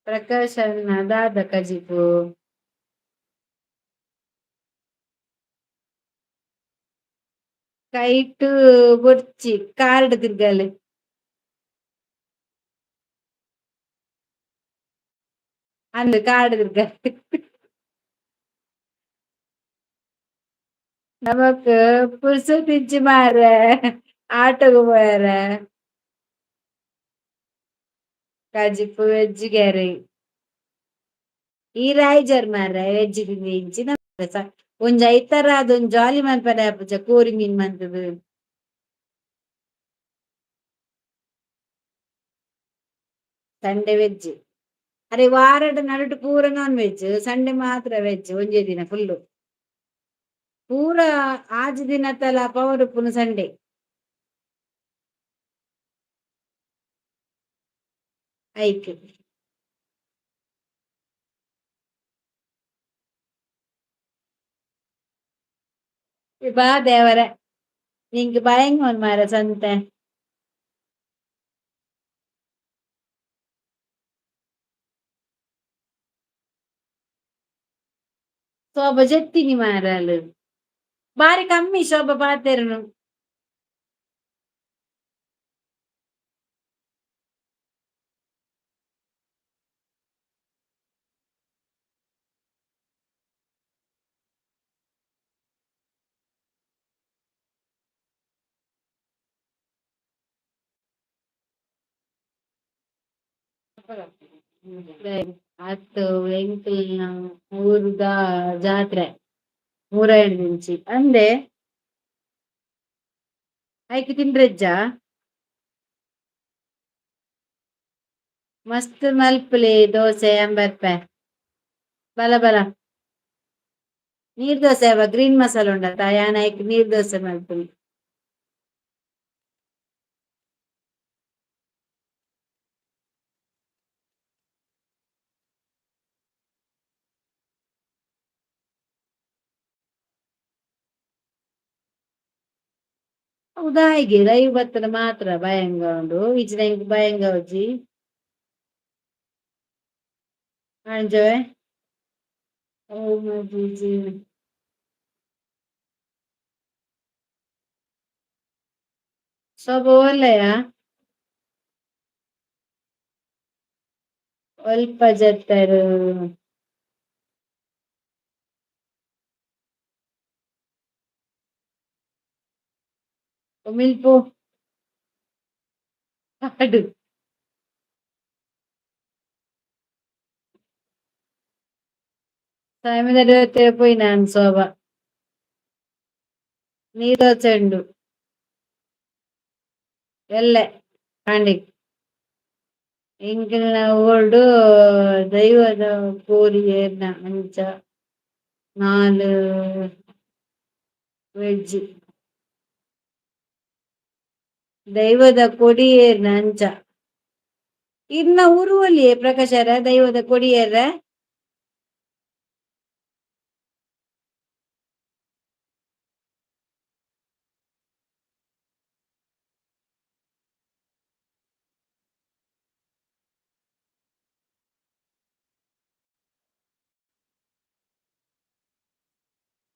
ಪ್ರಕಾಶ್ ಅಣ್ಣ ದಾದ ಕಜಿಪು. ಕೈಟ್ ಬೊರ್ಚಿ ಕಾರ್ಡ್ ತಿರ್ಗಲೆ. ಅಂದ್ ಕಾರ್ಡ್ ತಿರ್ಗಲೆ. ನಮಕ್ ಪುರ್ಸೊತ್ತು ಇಜ್ಜಿ ಮಾರ್ರೆ ಆಟೋಗ್ ಪೋಯೆರೆ. ಕಜಿಪು ವೆಜ್ ಗೆರೆ. ಈರ್ ಆಯಿಜರ್ ಮಾರ್ರೆ ವೆಜ್ ತಿಂದಿನ ಒಂಜಿ ಐತಾರ ಅದೊಂದು ಜಾಲಿ ಮನ್ಪರೆ ಆಪುಜ ಕೋರಿ ಮೀನ್ ಮಂತುದು. ಸಂಡೆ ವೆಜ್ ಅರೆ ವಾರಡ್ ನಡುಟು ಪೂರ ನಾನ್ ವೆಜ್, ಸಂಡೆ ಮಾತ್ರ ವೆಜ್ ಒಂಜೇ ದಿನ ಫುಲ್ಲು. ಪೂರ ಆಜಿ ದಿನತಲ ಪವರ್ ಉಪ್ಪುನು ಸಂಡೆ. ಐಕ್. ಬಾ ದೇವರೇ ನಿಂಕ್ ಭಯಂಗ್ ಮಾರ್ರೆ ಸಂತೆ. ಶೋಭ ಜೆತ್ತಿನಿ ಮಾರ್ರೆ ಆಲ್ ಬಾರಿ ಕಮ್ಮಿ ಶೋಭ ಪಾತೆರುನು. ಅತ್ತ್ ಎಂಕಲ್ನ ಊರುದ ಜಾತ್ರೆ ಮೂಡಾಯಿಡ್ದಿಂಚಿ ಅಂದೆ. ಐಕ್ ತಿಂಡ್ರೆಜ್ಜ. ಮಸ್ತ್ ಮಲ್ಪುಲೆ ದೋಸೆ ಯಾನ್ ಬರ್ಪೆ. ಬಲ ಬಲ. ನೀರ್ ದೋಸೆ ಅವ ಗ್ರೀನ್ ಮಸಾಲೆ ಉಂಡತ್ತ ಯಾನ್ ಐಕ್ ನೀರ್ ದೋಸೆ ಮಲ್ಪುನಿ. ದಾಯೆಗ್ ಲೈವ್ ಬತ್ತುಂಡ ಮಾತ್ರ ಭಯಂಗ ಉಂಡು ಇಜ್ಜಿಡ ಎಂಕ್ ಭಯಂಗ ಆಪುಜಿ. ಅಂಜವೆ ಓ ಜಿ. ಶೋಭ ಓಲ್ಲಯಾ? ಒಲ್ಪ ಜತ್ತರು? ಉಮಿಲ್ಪು ಪಾಡು. ಪೋಯಿನಾನ್ ಶೋಭ. ನೀರ್ ದೋಸೆ ಉಂಡು. ಎಲ್ಲೆ ಕಾಂಡೆಗ್. ಎಂಕಲ್ನ ಊರುಡು ದೈವದ ಕೋರಿ ಏರ್ನ ಅಂಚ ನಾಲ್ ವೆಜ್. ದೈವದ ಕೊಡಿ ಏರ್ನ ಅಂಚ. ಇರ್ನ ಊರು ಒಲ್ಲಿಯೇ ಪ್ರಕಾಶರ ದೈವದ ಕೊಡಿ ಏರ್ರೆ.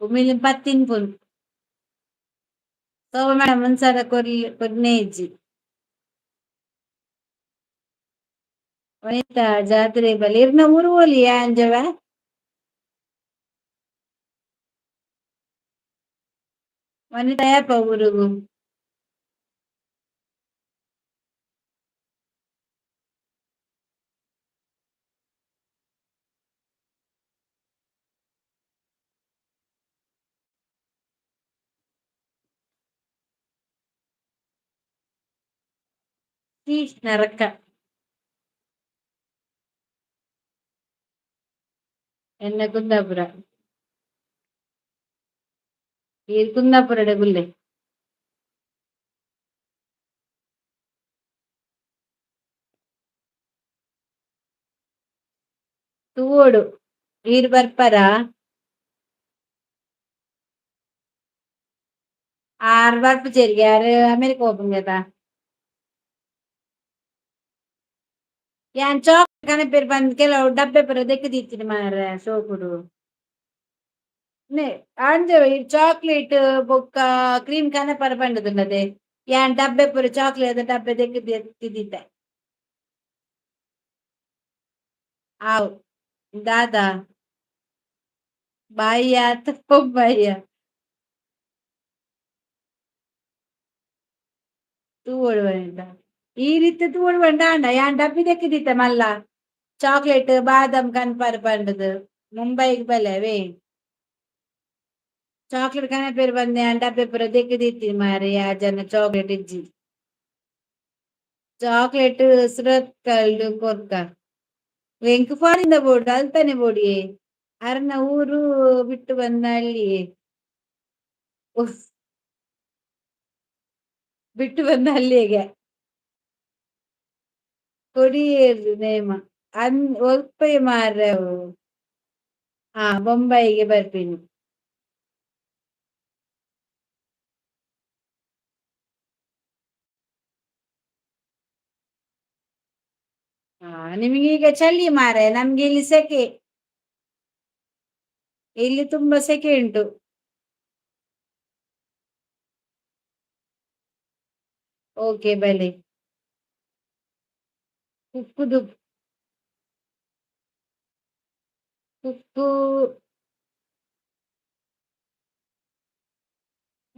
ಉಮಿಲ್ ಪತ್ತಿನ್ಪುನು. ಶೋಭಾ ಮೇಡಮ್ ಒಂದ್ಸಲ ಕೊರ್ಲಿ ಕೊರ್ನೆ ಇಜ್ಜಿ. ವನಿತಾ ಜಾತ್ರೆ ಬಲೆ ಇರ್ನ ಊರು ಒಲ್ಲಿಯಾ ಅಂಜವ. ವನಿತಾ ಏಪ ಊರುಗು? ಛೀ ನರಕ. ಎನ್ನ ಕುಂದಾಪುರ. ಈ ಕುಂದಾಪುರ ಗುಲ್ಲೆ. ತೂವೊಡು ಈರ್ ಬರ್ಪರ? ಆರ್ ಬರ್ಪುಜೆರ್ಗೆ, ಆರ್ ಅಮೇರಿಕ ಪೋಪುಂಗೆತ. ಯಾನ್ ಚಾಕ್ ಕನಪೇರ್ ಬಂದ್ ಕೆಲವು ಡಬ್ಬೆ ಪೂರ ದೆಕ್ಕ್ ದೀತಿನಿ ಮಾರ್ರೆ ಸೋಕುಡು. ನೆ ಅಂಜೊವು ಈ ಚಾಕ್ಲೇಟ್ ಬೊಕ್ಕ ಕ್ರೀಮ್ ಕನಪರ ಪಂಡುದುಂಡತೆ, ಯಾನ್ ಡಬ್ಬೆ ಪೂರ ಚಾಕ್ಲೇಟ್ ಡಬ್ಬೆ ದೆಕ್ಕ್ ದೀತೆ. ಆವ್ ದಾದಾ ಬಾಯಿ ಆತ ಬೊಂಬಾಯಿಯ? ತೂವೊಡು ಪಂಡ ಈ ರೀತಿ ತೂವೊಡು ಪಂಡ ಅಂಡ ಯಾನ್ ಡಬ್ಬಿ ದೆಕ್ಕ್ ದೀತೆ ಮಲ್ಲ ಚಾಕ್ಲೇಟ್ ಬಾದಾಮ್ ಕನ್ಪರ್ ಪಂಡುದು. ಮುಂಬೈಗ್ ಬಲವೇ, ಚಾಕ್ಲೇಟ್ ಕನಪೇರ್ ಬಂದೆ, ಡಬ್ಬೆ ಪೂರ ದೆಕ್ಕ್ ದೀತಿ ಮಾರೆ. ಯಾ ಜನ ಚಾಕ್ಲೇಟ್ ಇಜ್ಜಿ, ಚಾಕ್ಲೇಟ್ ಸುರತ್ಕಲ್ಡ್ ಕೊರ್ಕ ಎಂಕ್ ಫಾರಿನ್ ಬೋಡು, ಅಲ್ತಾನೆ ಬೋಡಿಯೇ. ಅರ್ನ ಊರು ಬಿಟ್ಟು ಬಂದ ಅಲ್ಲಿಯೇ ಬಿಟ್ಟು ಬಂದ ಅಲ್ಲಿಗೆ ಕೊಡಿಯೇರ್ದು ನೇಮ ಅನ್ ಒಲ್ಪೆ ಮಾರ್ರೆ ಅವು. ಹಾ, ಬೊಂಬಾಯಿಗೆ ಬರ್ಪಿನಿ. ಹಾ, ನಿಮಗೆ ಈಗ ಚಳಿ ಮಾರೆ, ನಮ್ಗೆ ಇಲ್ಲಿ ಸೆಕೆ. ಇಲ್ಲಿ ತುಂಬಾ ಸೆಕೆ ಉಂಟು. ಓಕೆ, ಬಲೆ. ಕುಕ್ಕುದು ಕುಕ್ಕು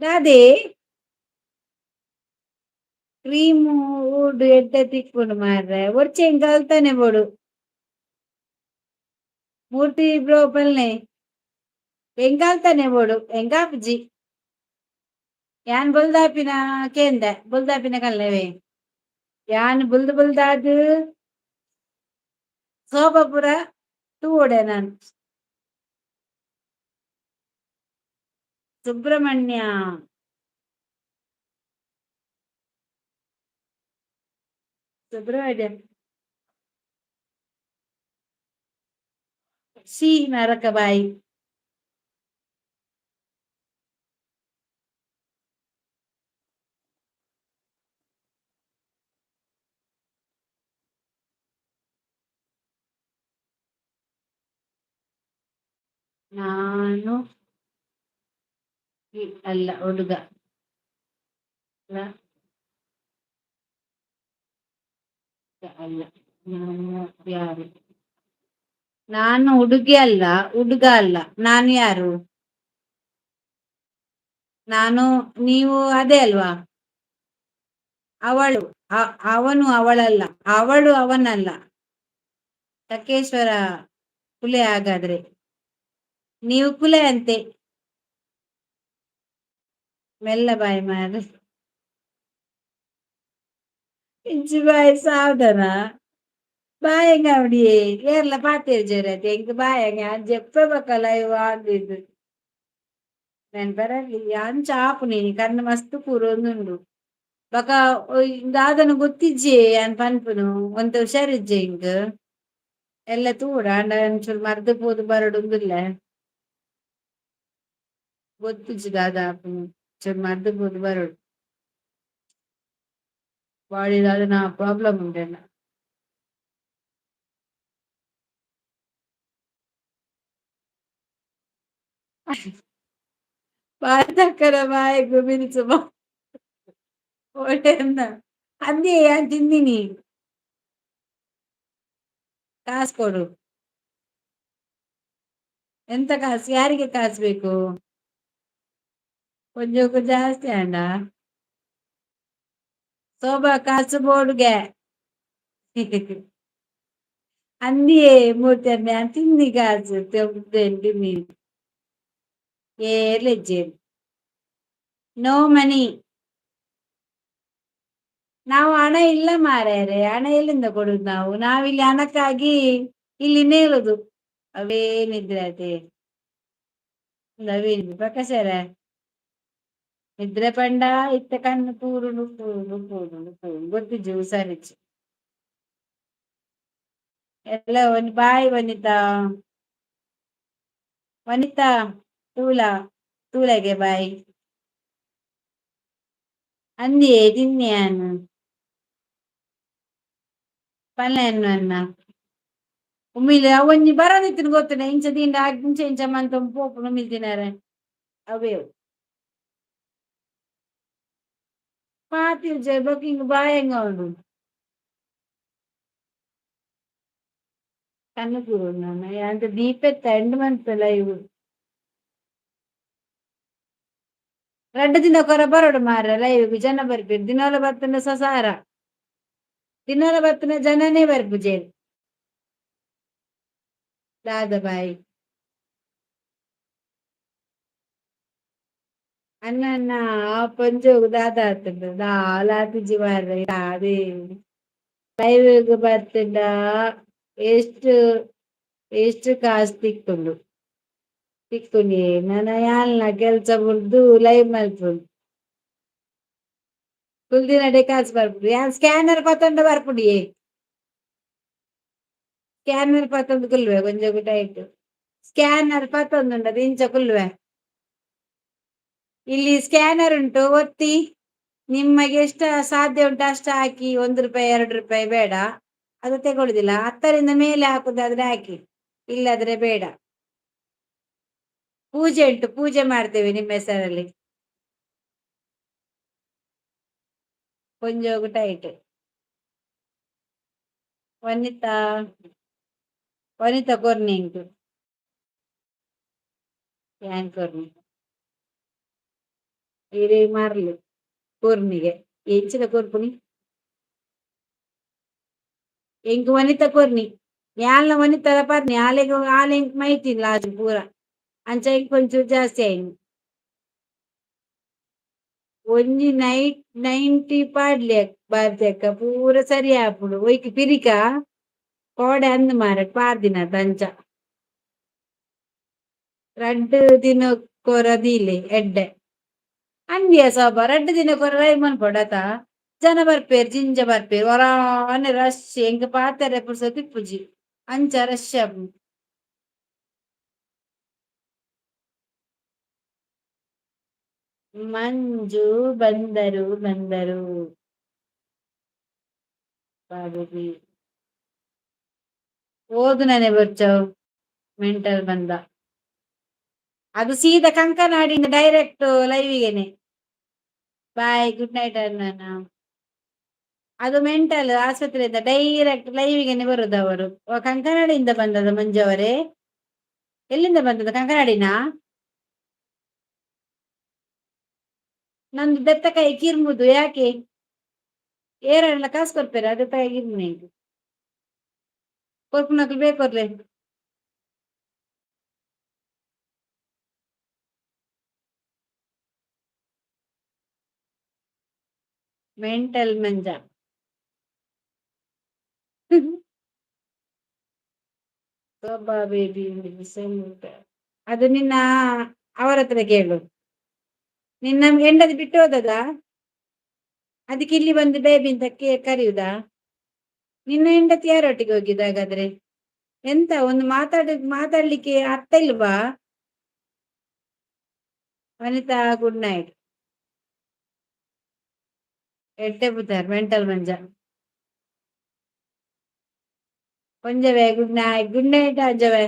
ದಾದೆ? ಕ್ರೀಮ್ ಊಡು ಎಡ್ಡೆ ತಿಕ್ಕುಂಡು ಮಾರ್ರೆ, ಒರ್ಚೆ ಎಂಕ್ ಅಲ್ತಾನೆ ಬೋಡು. ಮೂರ್ತಿ ಬ್ರೋ ಪಲ್ನೆ, ಎಂಕ್ ಅಲ್ತಾನೆ ಬೋಡು, ಎಂಕ್ ಆಪುಜಿ. ಯಾನ್ ಬೊಲ್ದಾಪಿನ ಕೇಂದೆ, ಬೊಲ್ದಾಪಿನ ಕಲ್ನವೇ. ಯಾನ್ ಬುಲ್ದು ಬುಲ್ದಾದ್ ಸೋಪಪುರ ತೂವೊಡೆ ನಾನು. ಸುಬ್ರಹ್ಮಣ್ಯ. ಸುಬ್ರಹ್ಮಣ್ಯ. ಸಿ ನರಕ ಬಾಯಿ. ನಾನು ಅಲ್ಲ ಹುಡುಗ ಅಲ್ಲ. ಅಲ್ಲ, ನಾನು ಯಾರು? ನಾನು ಹುಡುಗಿ ಅಲ್ಲ, ಹುಡುಗ ಅಲ್ಲ, ನಾನು ಯಾರು? ನಾನು ನೀವು ಅದೇ ಅಲ್ವಾ? ಅವಳು ಅವನು ಅವಳಲ್ಲ, ಅವಳು ಅವನಲ್ಲ. ಟಕೇಶ್ವರ ಕುಲೆ, ಹಾಗಾದ್ರೆ ನೀವು ಕುಲೆ ಅಂತೆ. ಮೆಲ್ಲ ಬಾಯಿ ಮಾರ ಇಂಚಿ ಬಾಯಿ, ಸಾವಧಾನ ಬಾಯಂಗ ಅವಡಿಯೇ ಏರ್ಲ ಪಾತೇರು ಜೇರತೆ ಎಂಕ್ ಬಾಯಂಗ ಜೆಪ್ಪೆ ಬಕ್ಕಲ ಇವ ಅಂದಿದ್ದು ನೆನ್ಪರಲ್ಲಿ ಅಂಚ ಆಪುನಿ. ಕಣ್ಣು ಮಸ್ತ್ ಕೂರೊಂದುಂಡು ಬಕ ದಾದನ ಗೊತ್ತಿಜ್ಜೆ. ಯಾನ್ ಪನ್ಪುನು ಒಂತೆ ಹುಷಾರಿಜ್ಜೆ ಇಂಕ್ ಎಲ್ಲ ತೂಡ ಅಂಡ ಒಂಚೂರು ಮರ್ದ್ ಪೋದು ಬರೊಡುಂದುಲ್ಲೆ. ಗೊತ್ತಿಜ್ಜಿ ದಾದ ಆಪುನು, ಚೂರು ಮರ್ದ್ ಪೋದು ಬರೊಡು. ಬಾಡಿ ದಾದನ ಪ್ರಾಬ್ಲಮ್ ಉಂಡೆನ. ಬಾತಕ್ಕನ ಬಾಯಿಗ್ ಮಿನಿಚು ಒಡೆನ್ನ ಅಂದೇ ಯಾನ್ ತಿಂದಿನಿ. ಕಾಸು ಕೊಡು. ಎಂತ ಕಾಸು? ಯಾರಿಗೆ ಕಾಸು ಬೇಕು? ಒಂಜೊಕ್ಕು ಜಾಸ್ತಿ ಅಂಡ ಸೋಬಾ ಕಾಸು ಬೋಡುಗೆ. ಅಂದಿಯೇ ಮೂರ್ತಿ ಅನ್ನ ತಿಂದಿ ಕಾಸು ತಿಂದಿ. ಏರ್ಲ ಇಜ್ಜೆರ್. No money. ನಾವು ಹಣ ಇಲ್ಲ ಮಾರ್ಯಾರೆ, ಹಣ ಎಲ್ಲಿಂದ ಕೊಡುದು ನಾವು? ನಾವಿಲ್ಲಿ ಹಣಕ್ಕಾಗಿ ಇಲ್ಲಿ ನೇಲುದು. ಅವೇನಿದ್ರೆ ಅದೇ ನವೀನ್ ಪ್ರಕಾಶರ ನಿದ್ರೆ ಪಂಡ ಇತ್ತ ಕಣ್ಣು ಪೂರುಂಡು ಪೂರುಂಡು ಪೂರುಂಡು ಪೂರುಂಡು ಗೊತ್ತಿಜ್ಜಿ ಹುಷಾರಿಜ್ಜಿ ಎಲ್ಲ. ಒಂದು ಬಾಯ್ ವನಿತಾ, ವನಿತಾ ತೂಲಾ ತೂಲಗೆ ಬಾಯ್ ಅಂದಿಯೇ ತಿನ್ನಿಯಾನು ಪಲ್ಲೆ ಅನ್ನ ಉಮಿಲ್ ಒಂಜಿ ಬರೊಂದಿತ್ತಿನ ಗೊತ್ತುಂಡ ಇಂಚ ದಿಂಡ ಇಂಚ ಇಂಚ ಮಂತೊಂದು ಪೋಪುಂಡು ಉಮಿಲ್ ತಿನರೆ ಅವೇ ಪಾತಿರ್ಜೆ ಬೊಕ ಇಂಗ್ ಬಾಯಂಗ ಉಂಡು. ಕಣ್ಣು ಪೂರುಂಡು ಅಂತ ದೀಪೆತ್ತ ಎಂಡ್ ಮನ್ಪೆ ಲೈವ್. ರಡ್ಡ್ ದಿನ ಕೊರ ಬರೋಡು ಮಾರ್ರೆ ಲೈವ್, ಜನ ಬರ್ಪೆರ್. ದಿನೋಲ ಬತ್ತುಂಡ ಸಸಾರ, ದಿನೋಲ ಬತ್ತುಂಡ ಜನನೇ ಬರ್ಪುಜೆರ್. ದಾದ ಬಾಯ್ ಅಣ್ಣ ಅಣ್ಣ ಆ ಪೊಂಜೋವು ದಾದ ಆತುಂಡು ದಾಲ ಆತಿಜಿ ಮಾರ್ರೆ. ಅದೇ ಲೈವ್ ಬತ್ತುಂಡ ಎಷ್ಟು ಎಷ್ಟು ಕಾಸು ತಿಕ್ಕುಂಡು? ತಿಕ್ಕುನಿ ನನ ಯಾಲ್ನ ಕೆಲ್ಸ ಬುಡ್ದು ಲೈವ್ ಮಲ್ಪುನು. ಕುಲ್ದಿನಡೆ ಕಾಸು ಬರ್ಪುಂಡು. ಯಾನ್ ಸ್ಕ್ಯಾನರ್ ಪತೊಂಡ ಬರ್ಪುಂಡಿಯೇ. ಸ್ಕ್ಯಾನರ್ ಪತೊಂದು ಕುಲ್ಲುವೆ ಒಂಜೊಗು ಟೈಟ್. ಸ್ಕ್ಯಾನರ್ ಪತ್ತೊಂದುಂಡು ಇಂಚ ಕುಲ್ಲುವೆ. ಇಲ್ಲಿ ಸ್ಕ್ಯಾನರ್ ಉಂಟು, ಒತ್ತಿ. ನಿಮಗೆ ಎಷ್ಟು ಸಾಧ್ಯ ಉಂಟು ಅಷ್ಟು ಹಾಕಿ. 1 ರೂಪಾಯಿ 2 ರೂಪಾಯಿ ಬೇಡ, ಅದು ತಗೊಳ್ಳುದಿಲ್ಲ. 10ರಿಂದ ಮೇಲೆ ಹಾಕುದಾದ್ರೆ ಹಾಕಿ, ಇಲ್ಲಾದ್ರೆ ಬೇಡ. ಪೂಜೆ ಉಂಟು, ಪೂಜೆ ಮಾಡ್ತೇವೆ ನಿಮ್ಮ ಹೆಸರಲ್ಲಿ. ಕೊಂಜೋಗು ಟೈಟ್. ವನಿತಾ, ವನಿತಾ ಕೊರ್ನಿ ಇಂಕು ಯಾನ್ ಕೊರ್ನಿ ಇಡೀ ಮಾರ್ಲು ಕೊರ್ನಿಗೆ ಎಂಚಿನ ಕೊರ್ಪುನಿ ಎಂಕ್ ವನಿತಾ ಕೊರ್ನಿ. ಯಾನ್ಲ ವನಿತಾಲ ಪರ್ನಿ ಆಲೆಗ್ ಆಲ್ ಎಂಕ್ ಮೈತಿನ್ ಲಾಸ್ಟ್ ಪೂರ ಅಂಚ ಎಂಕ್ ಒಂಚೂರು ಜಾಸ್ತಿ ಆಯ್ನಿ. ಒಂಜಿ ನೈಟ್ 90 ಪಾಡ್ಲೆ ಭಾರತಿ ಅಕ್ಕ, ಪೂರ ಸರಿ ಆಪುಂಡು. ಒಯ್ಕ್ ಪಿರಿಕ ಕೋಡೆ ಅಂದ್ ಮಾರೆ ಪಾಡ್ದಿನ ಅಂಚ. ರಡ್ಡ್ ದಿನಕ್ಕೊರ ದೀಲೆ ಎಡ್ಡೆ ಅಂದಿಯ ಸೋಬ. ರಡ್ಡ್ ದಿನಕ್ಕೊರ ಲೈವ್ ಮನ್ಪೊಡತ, ಜನ ಬರ್ಪೇರ್, ಜಿಂಜ ಬರ್ಪೇರ್. ಒರಾನೆ ರಶ್, ಎಂಕ್ ಪಾತೆರೆ ಪುರ್ಸೊತ್ತು ಇಪ್ಪುಜಿ, ಅಂಚ ರಶ್ ಆಪುಂಡು. ಮಂಜು ಬಂದರು ಬಂದರು ಬಾಬುಬಿ ಓದು. ಬೊಚ್ಚವ್ ಮೆಂಟಲ್ ಬಂದ. ಅದು ಸೀದಾ ಕಂಕನಾಡಿಂದ ಡೈರೆಕ್ಟ್ ಲೈವಿಗೆನೆ. ಬಾಯ್, ಗುಡ್ ನೈಟ್ ಅಣ್ಣ. ಅದು ಮೆಂಟಲ್ ಆಸ್ಪತ್ರೆಯಿಂದ ಡೈರೆಕ್ಟ್ ಲೈವಿಗೆನೆ ಬರುದು ಅವರು. ಕಂಕನಾಡಿಯಿಂದ ಬಂದದ ಮಂಜು ಅವರೇ? ಎಲ್ಲಿಂದ ಬಂದದ? ಕಂಕನಾಡಿನ? ನಂದು ದತ್ತಕಾಯಿ ಕಿರ್ಮುದು ಯಾಕೆ? ಏರೆಲ್ಲ ಕಾಸು ಕೊಡ್ತಾರೆ ದತ್ತಕಾಯಿ ಕಿರ್ಮುನಿ ಕೊರ್ಪುನಕ್ಲು ಬೇಕೊರ್ಲೆ. ಮೆಂಟಲ್ ಮಂಜ. ಶೋಭಾ ಬೇಬಿ, ಅದು ನಿನ್ನ ಅವರ ಹತ್ರ ಕೇಳು. ನಿನ್ನ ಹೆಂಡತಿ ಬಿಟ್ಟು ಹೋದದಾ? ಅದಕ್ಕೆ ಇಲ್ಲಿ ಬಂದು ಬೇಬಿ ಅಂತ ಕರೆಯುದಾ? ನಿನ್ನ ಹೆಂಡತಿ ಯಾರೊಟ್ಟಿಗೆ ಹೋಗಿದ್ದು ಹಾಗಾದ್ರೆ? ಎಂತ ಒಂದು ಮಾತಾಡ್ಲಿಕ್ಕೆ ಅರ್ಥ ಇಲ್ವಾ? Vanitha, good night. ಎಡ್ಡೆ ಪುತಾರ್ ಮೆಂಟಲ್ ಮಂಜ. ಒಂಜವೇ ಗುಡ್ ನೈಟ್, ಗುಡ್ ನೈಟ್ ಅಂಜವೇ.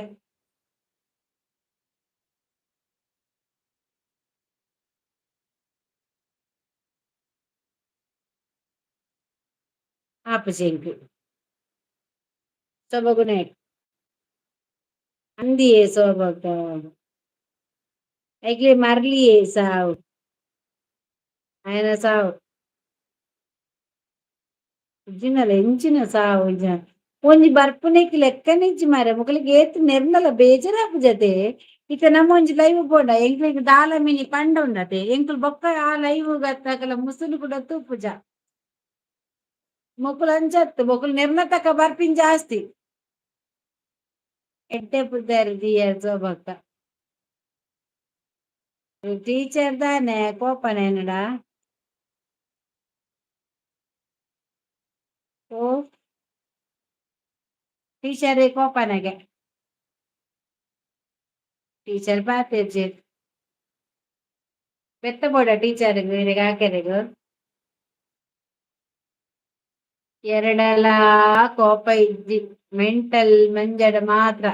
ಆಪುಜಿ ಎಂಕ್. ಶೋಭಾ, ಗುಡ್ ನೈಟ್. ಅಂದಿಯೇ ಶೋಭಕ್ಕ ಐಕ್ಲೆ ಮರ್ಲಿಯೇ ಸಾವು ಆಯನ ಸಾವು ಇಜ್ಜಿನಲ ಎಂಚಿನ ಸಾವು ಇಜ್ಜ. ಒಂಜಿ ಬರ್ಪುನೆಕ್ ಲೆಕ್ಕನೆ ಇಜ್ಜಿ ಮಾರ್ರೆ. ಮೊಕಲೆಗ್ ಏತ್ ನೆರ್ಂಡಲ ಬೇಜಾರಾಪುಜತೆ. ಇತ್ತೆ ನಮ್ಮ ಒಂಜಿ ಲೈವ್ ಪೋಂಡ ಎಂಕ್ಲೆಗ್ ದಾಲ ಮಿನಿ ಪಂಡ ಉಂಡತೆ. ಎಂಕುಲು ಬೊಕ್ಕ ಆ ಲೈವ್ ಅಕಲ ಮುಸುಲು ಕೂಡ ತೂಪುಜ. ಮೊಕುಲು ಅಂಚತ್ತು ಮೊಕುಲು ನಿರ್ಣತಕ ಬರ್ಪಿನ್ ಜಾಸ್ತಿ. ಎಡ್ಡೆ ಪುದರ್ ದಿಯ ಶೋಭಕ್ಕ. ಟೀಚರ್ ದಾನೆ ಕೋಪನೇನಡ? ಓ ಟೀಚರ್ ಕೋಪನಗೆ ಟೀಚರ್ ಪಾತೆರ್ಜೆ. ಪೆತ್ತ ಬೋಡ ಟೀಚರ್ ಹಾಕೆರೆಗ್. ಎರಡಲ ಕೋಪ ಇಜ್ಜಿ, ಮೆಂಟಲ್ ಮಂಜಡ ಮಾತ್ರ.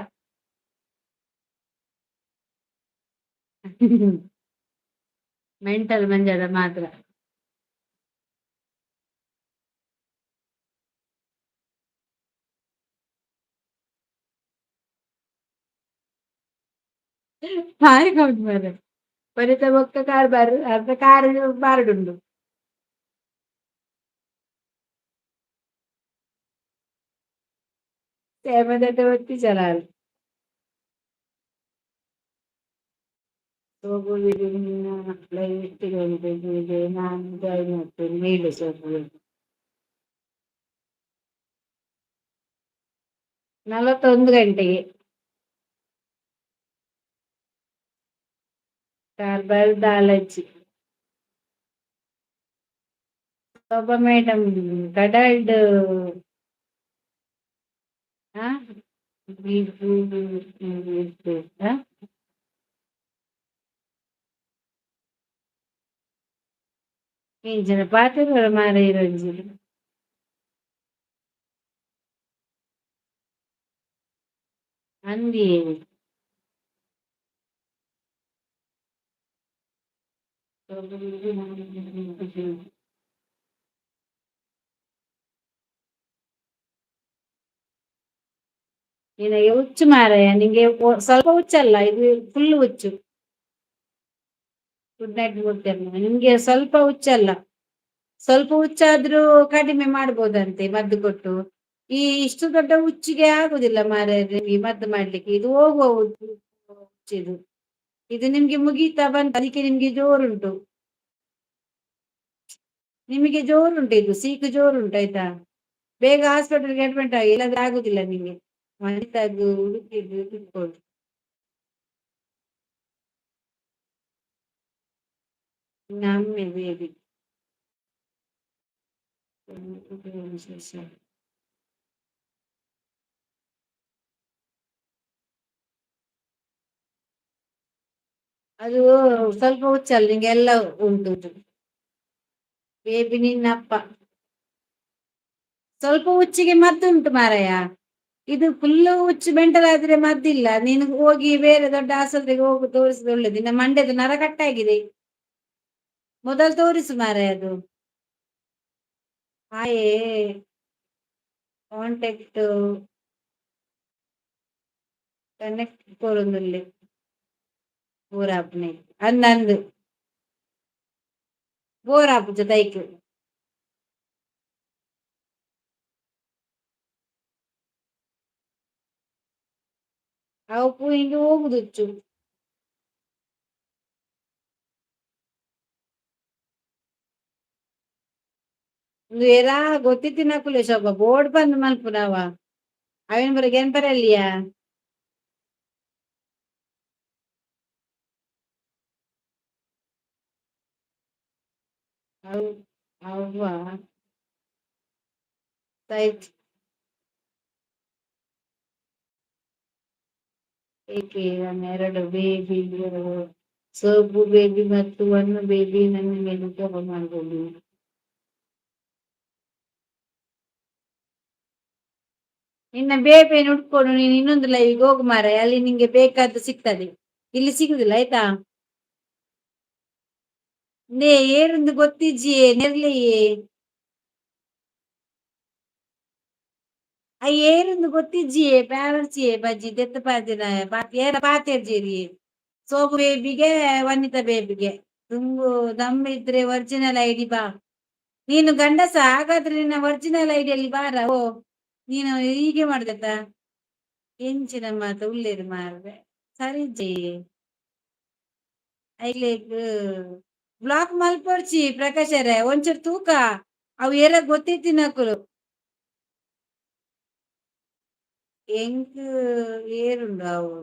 ಮೆಂಟಲ್ ಮಂಜಡ ಮಾತ್ರ. ಹಾಯ್ ಮಾರ್ರೆ. ಪರಿತ ಬೊಕ್ಕ ಕಾರ್ ಬಾರ್ ಅರ್ಧ ಕಾರ್ ಬಾರಡುಂಡು. ಒತ್ತಿ ಚಲಾಲ್. ಲೈವ್ ಎಷ್ಟು ಗಂಟೆಗೆ ನಾನು ಜಾಯಿನ್ ಆಗ್ತೇನೆ ಹೇಳು ಸೋಪು. 41 ಗಂಟೆಗೆ. ಕಾರ್ಬಾರ್ ದಾಲಜ್ಜಿ. ಶೋಭಾ ಮೇಡಮ್ ಕಡಲ್ಡ್ ಆ? ಆ? ಇಂಚಿನ ಪಾತೆರ ಮಾರ ಇರೊಂಜಿ. ಅಂದಿ. ನಿನಗೆ ಹುಚ್ಚು ಮಾರಾಯ, ನಿಂಗೆ ಸ್ವಲ್ಪ ಹುಚ್ಚಲ್ಲ, ಇದು ಫುಲ್ ಹುಚ್ಚು. ಗುಡ್ ನೈಟ್ ಮೂರ್ತಿ. ನಿಮ್ಗೆ ಸ್ವಲ್ಪ ಹುಚ್ಚಲ್ಲ, ಸ್ವಲ್ಪ ಹುಚ್ಚಾದ್ರೂ ಕಡಿಮೆ ಮಾಡ್ಬೋದಂತೆ ಮದ್ದು ಕೊಟ್ಟು. ಈ ಇಷ್ಟು ದೊಡ್ಡ ಹುಚ್ಚಿಗೆ ಆಗುದಿಲ್ಲ ಮಾರಾಯ ನಿಮ್ಗೆ ಮದ್ದು ಮಾಡ್ಲಿಕ್ಕೆ. ಇದು ಹೋಗುವ ಹುಚ್ಚಿದು. ಇದು ನಿಮ್ಗೆ ಮುಗೀತಾ ಬಂತು, ಅದಕ್ಕೆ ನಿಮ್ಗೆ ಜೋರುಂಟು. ನಿಮಗೆ ಜೋರುಂಟು, ಇದು ಸೀಕು ಜೋರುಂಟು ಆಯ್ತಾ. ಬೇಗ ಹಾಸ್ಪಿಟಲ್ಗೆ ಅಡ್ಮಿಟ್ ಆಗಿ, ಇಲ್ಲಾಂದ್ರೆ ಆಗುದಿಲ್ಲ ನಿಮ್ಗೆ. ಮನಿತಾಗು ಉಡುಪಿದ್ದು ತಿಳ್ಕೊಳ್ಳಿ. ನಮ್ಮ ಬೇಬಿ. ಅದು ಸ್ವಲ್ಪ ಹುಚ್ಚಲ್ಲ, ನಿಂಗೆ ಎಲ್ಲ ಉಂಟು. ಬೇಬಿ ನಿನ್ನಪ್ಪ. ಸ್ವಲ್ಪ ಹುಚ್ಚಿಗೆ ಮದ್ದುಂಟು ಮಾರಾಯ. ಇದು ಫುಲ್ ಹುಚ್ಚು ಮೆಂಟಲ್ ಆದ್ರೆ ಮದ್ದಿಲ್ಲ. ನೀನು ಹೋಗಿ ಬೇರೆ ದೊಡ್ಡ ಆಸ್ಪತ್ರೆಗೆ ಹೋಗಿ ತೋರಿಸಿದ್ರೆ ಒಳ್ಳೇದು. ನಿನ್ನ ಮಂಡ್ಯದ ನರ ಕಟ್ಟಾಗಿದೆ, ಮೊದಲು ತೋರಿಸು ಮಾರಾಯ ಅದು. ಹಾಯೇ ಕಾಂಟ್ಯಾಕ್ಟ್ ಕನೆಕ್ಟ್ ಕೊರೊಂದುಲ್ಲೆ ಬೋರಾಪುನೆ ಅಂದ್ ಬೋರಾಪುಜ ದೈಕ್. ಅವು ಹಿಂಗೆ ಹೋಗುದು ಹುಚ್ಚು. ಉಂದು ಏರಾ ಗೊತ್ತಿತ್ತಿನಕುಲೆ ಶೋಭ ಬೋರ್ಡ್ ಬಂದ್ ಮಲ್ಪುನವ. ಅವೆನ್ ಪೂರ ಗೆನ್ಪರಲ್ಲಿಯಾ? ಅವು ಅವ್ವ ಸೈಟ್ ಏಕೆ ಎರಡು ಬೇಬಿ, ಸೋಪು ಬೇಬಿ ಮತ್ತು ಒಂದು ಬೇಬಿ ನನ್ನ ಮೇಲೆ ಕೋಪ ಮಾಡ್ಬೋದು. ನಿನ್ನ ಬೇಬಿ ಉಟ್ಕೊಂಡು ನೀನು ಇನ್ನೊಂದು ಲೈವಿಗೆ ಹೋಗು ಮಾರಾಯ, ಅಲ್ಲಿ ನಿಂಗೆ ಬೇಕಾದ್ದು ಸಿಗ್ತದೆ, ಇಲ್ಲಿ ಸಿಗುದಿಲ್ಲ ಆಯ್ತಾ. ನೇ ಏರೊಂದು ಗೊತ್ತಿಜ್ಜಿಯೇ ನೆರ್ಲೆಯೇ ಆ ಏರೊಂದು ಗೊತ್ತಿಜ್ಜಿಯೇ ಪ್ಯಾರರ್ಸಿಯೇ ಬಜ್ಜಿ ದೆತ್ತ ಪಾತಿನ ಏರ ಪಾತೆರ್ಜಿರಿ ಸೋಪು ಬೇಬಿಗೆ ವನಿತಾ ಬೇಬಿಗೆ ತುಂಬು ದಮ್ ಇದ್ರೆ ಒರಿಜಿನಲ್ ಐಡಿ ಬಾ. ನೀನು ಗಂಡಸ ಹಾಗಾದ್ರೆ ನಿನ್ನ ಒರಿಜಿನಲ್ ಐಡಿಯಲ್ಲಿ ಬಾರ. ಓ ನೀನು ಹೀಗೆ ಮಾಡ್ದತ್ತ ಎಂಚಿನ ಮಾತ ಉಲ್ಲೇರು ಮಾರ್ರೆ. ಸರಿ ಜಿ ಐಲೇಗ್ ಬ್ಲಾಕ್ ಮಲ್ಪೊಡ್ಚಿ ಪ್ರಕಾಶರೇ ಒಂಚೂರು ತೂಕ ಅವು ಏರ ಗೊತ್ತಿತ್ತಿನಕುಲು. ಎಂಕ್ ಏರುಂಡು ಅವು.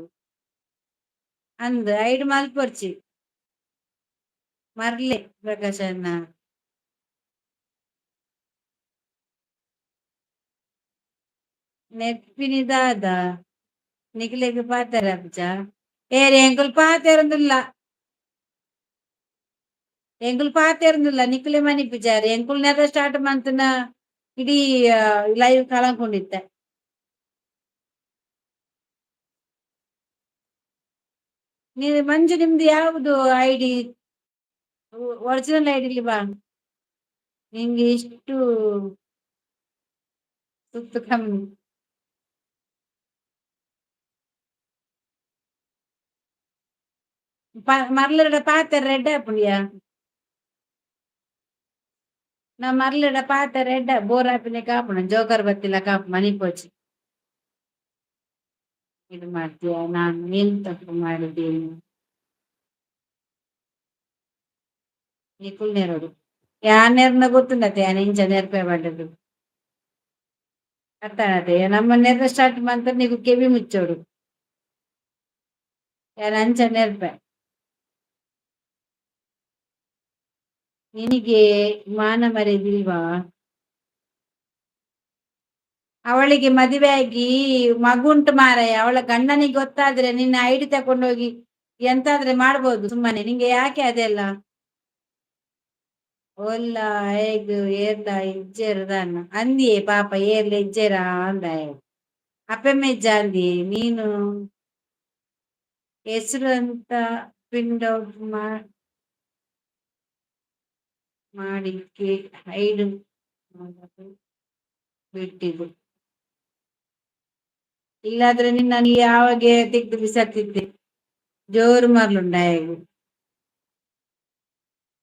ಅಂದ್ ಐಡ್ ಮಲ್ಪೊರ್ಚಿ. ಮರ್ಲೆ ಪ್ರಕಾಶಣ್ಣ. ನೆರ್ಪಿನಿ ದಾದ ನಿಕ್ಲೆಗ್ ಪಾತೆರ ಆಪುಜ? ಏರ್ ಎಂಕುಲು ಪಾತೆರೊಂದುಲ್ಲ. ಎಂಕುಲು ಪಾತೆರೊಂದುಲ್ಲ, ನಿಕ್ಲೆ ಮನಿಪುಜಾರ್. ಎಂಕುಲು ನೆರ ಸ್ಟಾರ್ಟ್ ಮಂತುನ ಇಡೀ ಲೈವ್ ಕಳಂಕೊಂಡಿತ್ತೆ. ನೀವು ಮಂಜು, ನಿಮ್ದು ಯಾವುದು ಐಡಿ? ಒರಿಜಿನಲ್ ಐಡಿ ಬಾ. ನಿಂಗೆ ಇಷ್ಟು ಸುತ್ತು ಕಮ್ಮಿ. ಮರ್ಲಡ ಪಾತೆರ ರೆಡ್ ಆಪುಂಡಿಯಾ? ನಾ ಮರ್ಲಡ ಪಾತೆರ ಎಡ್ಡ ಬೋರ್ ಆಪಿನ ಕಾಪುಣ ಜೋಕರ್ ಬತ್ತಿಲ್ಲ ಕಾಪು ಮನಿಪೋಚಿ. ಇದು ಮಾಡ್ತೀಯ? ನಾನು ಏನ್ ತಪ್ಪು ಮಾಡಿದ್ದೀನಿ? ನಿಕುಲ್ ನೆರಡು ಯಾನ್ ನೆರ್ನ ಗೊತ್ತುಂಡತೆ, ಯಾನ್ ಇಂಚ ನೆರ್ಪೆ ಪಂಡದು ಅರ್ಥ ಆತೆ. ನಮ್ಮ ನೆರ್ನ ಸ್ಟಾರ್ಟ್ ಮಂತ ನಿಗು ಕೆವಿ ಮುಚ್ಚೋಡು. ಯಾನ್ ಅಂಚ ನೆರ್ಪೆ. ನಿನಗೆ ಮಾನ ಮರ್ಯಾದೆ? ಅವಳಿಗೆ ಮದುವೆಯಾಗಿ ಮಗುಂಟು ಮಾರಾಯ. ಅವಳ ಗಂಡನಿಗೆ ಗೊತ್ತಾದ್ರೆ ನಿನ್ನ ಐಡಿ ತಕೊಂಡೋಗಿ ಎಂತಾದ್ರೆ ಮಾಡ್ಬೋದು ಸುಮ್ಮನೆ. ನಿಂಗೆ ಯಾಕೆ ಅದೆಲ್ಲ? ಒಲ್ಲ ಹೇಗ್ ಏರ್ಲ ಇಜ್ಜೆರ್ ದಾನ್ನ ಅಂದಿಯೇ ಪಾಪ, ಏರ್ಲ ಇಜ್ಜೆರಾ ಅಂದಾಯ. ಅಪ್ಪೆಮ್ಮ ಅಂದಿ ನೀನು ಹೆಸರು ಅಂತ ಪಿಂಡ್ ಔಟ್ ಮಾಡಿಕ್ಕೆ ಹೈಡ್ ಬಿಟ್ಟಿದ್ದು. ಇಲ್ಲಾದ್ರೆ ನಿನ್ನ ಯಾವಾಗೆ ತೆಗ್ದು ಬಿಸಾಕ್ತಿದ್ದೆ. ಜೋರು ಮರ್ಲುಂಡಾಯಗು.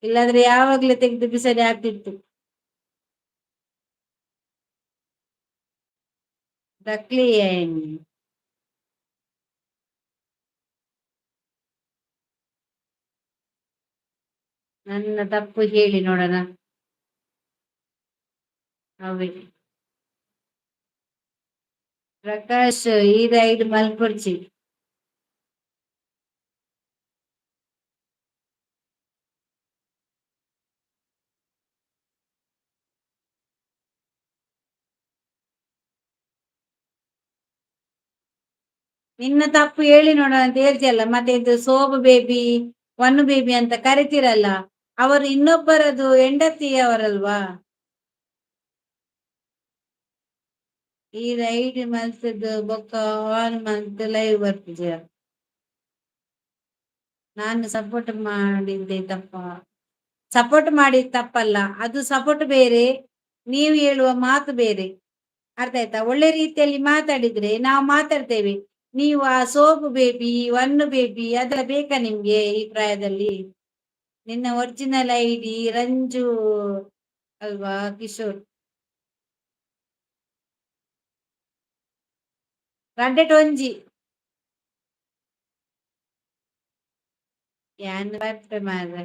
ಇಲ್ಲಾದ್ರೆ ಯಾವಾಗ್ಲೇ ತೆಗ್ದು ಬಿಸಾಡಿ ಆಗ್ತಿತ್ತು. ದಕ್ಲಿ. ನನ್ನ ತಪ್ಪು ಹೇಳಿ ನೋಡೋಣ. ಅವೇ ಪ್ರಕಾಶ್, ಈ ರೈಡ್ ಮಲ್ಪೊರ್ಚಿ. ನಿನ್ನ ತಪ್ಪು ಹೇಳಿ ನೋಡೋಣ ಅಂತ ಹೇಳ್ತಿಯಲ್ಲ. ಮತ್ತೆ ಇದು ಸೋಬು ಬೇಬಿ, ಒನ್ ಬೇಬಿ ಅಂತ ಕರಿತೀರಲ್ಲ, ಅವರು ಇನ್ನೊಬ್ಬರದು ಹೆಂಡತಿಯವರಲ್ವಾ? ಈ ರೈಡ್ ಮಲ್ತದ್ದು ಬೊಕ್ಕ ಆನ್ ಮಂತ್ ಲೈವ್ ಬರ್ತಿದ್ಯ? ನಾನು ಸಪೋರ್ಟ್ ಮಾಡಿದ್ದೆ ತಪ್ಪ? ಸಪೋರ್ಟ್ ಮಾಡಿದ್ ತಪ್ಪಲ್ಲ. ಅದು ಸಪೋರ್ಟ್ ಬೇರೆ, ನೀವು ಹೇಳುವ ಮಾತು ಬೇರೆ. ಅರ್ಥ ಆಯ್ತಾ? ಒಳ್ಳೆ ರೀತಿಯಲ್ಲಿ ಮಾತಾಡಿದ್ರೆ ನಾವು ಮಾತಾಡ್ತೇವೆ. ನೀವು ಆ ಸೋಪು ಬೇಬಿ, ಒನ್ ಬೇಬಿ ಅದೆಲ್ಲ ಬೇಕಾ ನಿಮ್ಗೆ ಈ ಪ್ರಾಯದಲ್ಲಿ? ನಿನ್ನ ಒರಿಜಿನಲ್ ಐಡಿ ರಂಜು ಅಲ್ವಾ ಕಿಶೋರ್? ರಡ್ಡೆಟ್ ಒಂಜಿ ಯಾನ್ ಬರ್ಪೆ ಮಾರ್ರೆ.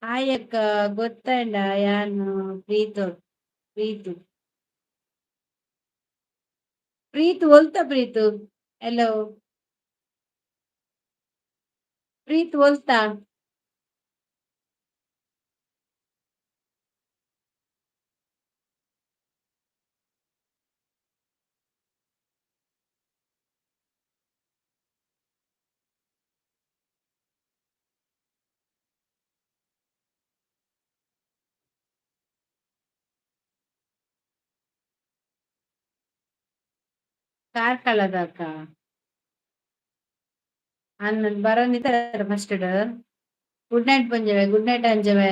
ಹಾಯ್ ಅಕ್ಕ, ಗೊತ್ತಂಡ? ಯಾನು ಪ್ರೀತು. ಪ್ರೀತು, ಪ್ರೀತು ಒಲ್ತ? ಪ್ರೀತು, ಹಲೋ ಪ್ರೀತು, ಒಲ್ತಾ? ಕಾರ್ಕಳದಕ್ಕ ಅನ್ನ ಬರೋನಿತ ಫಸ್ಟ್. ಗುಡ್ ನೈಟ್ ಪಂಜವೆ, ಗುಡ್ ನೈಟ್ ಅಂಜವೆ.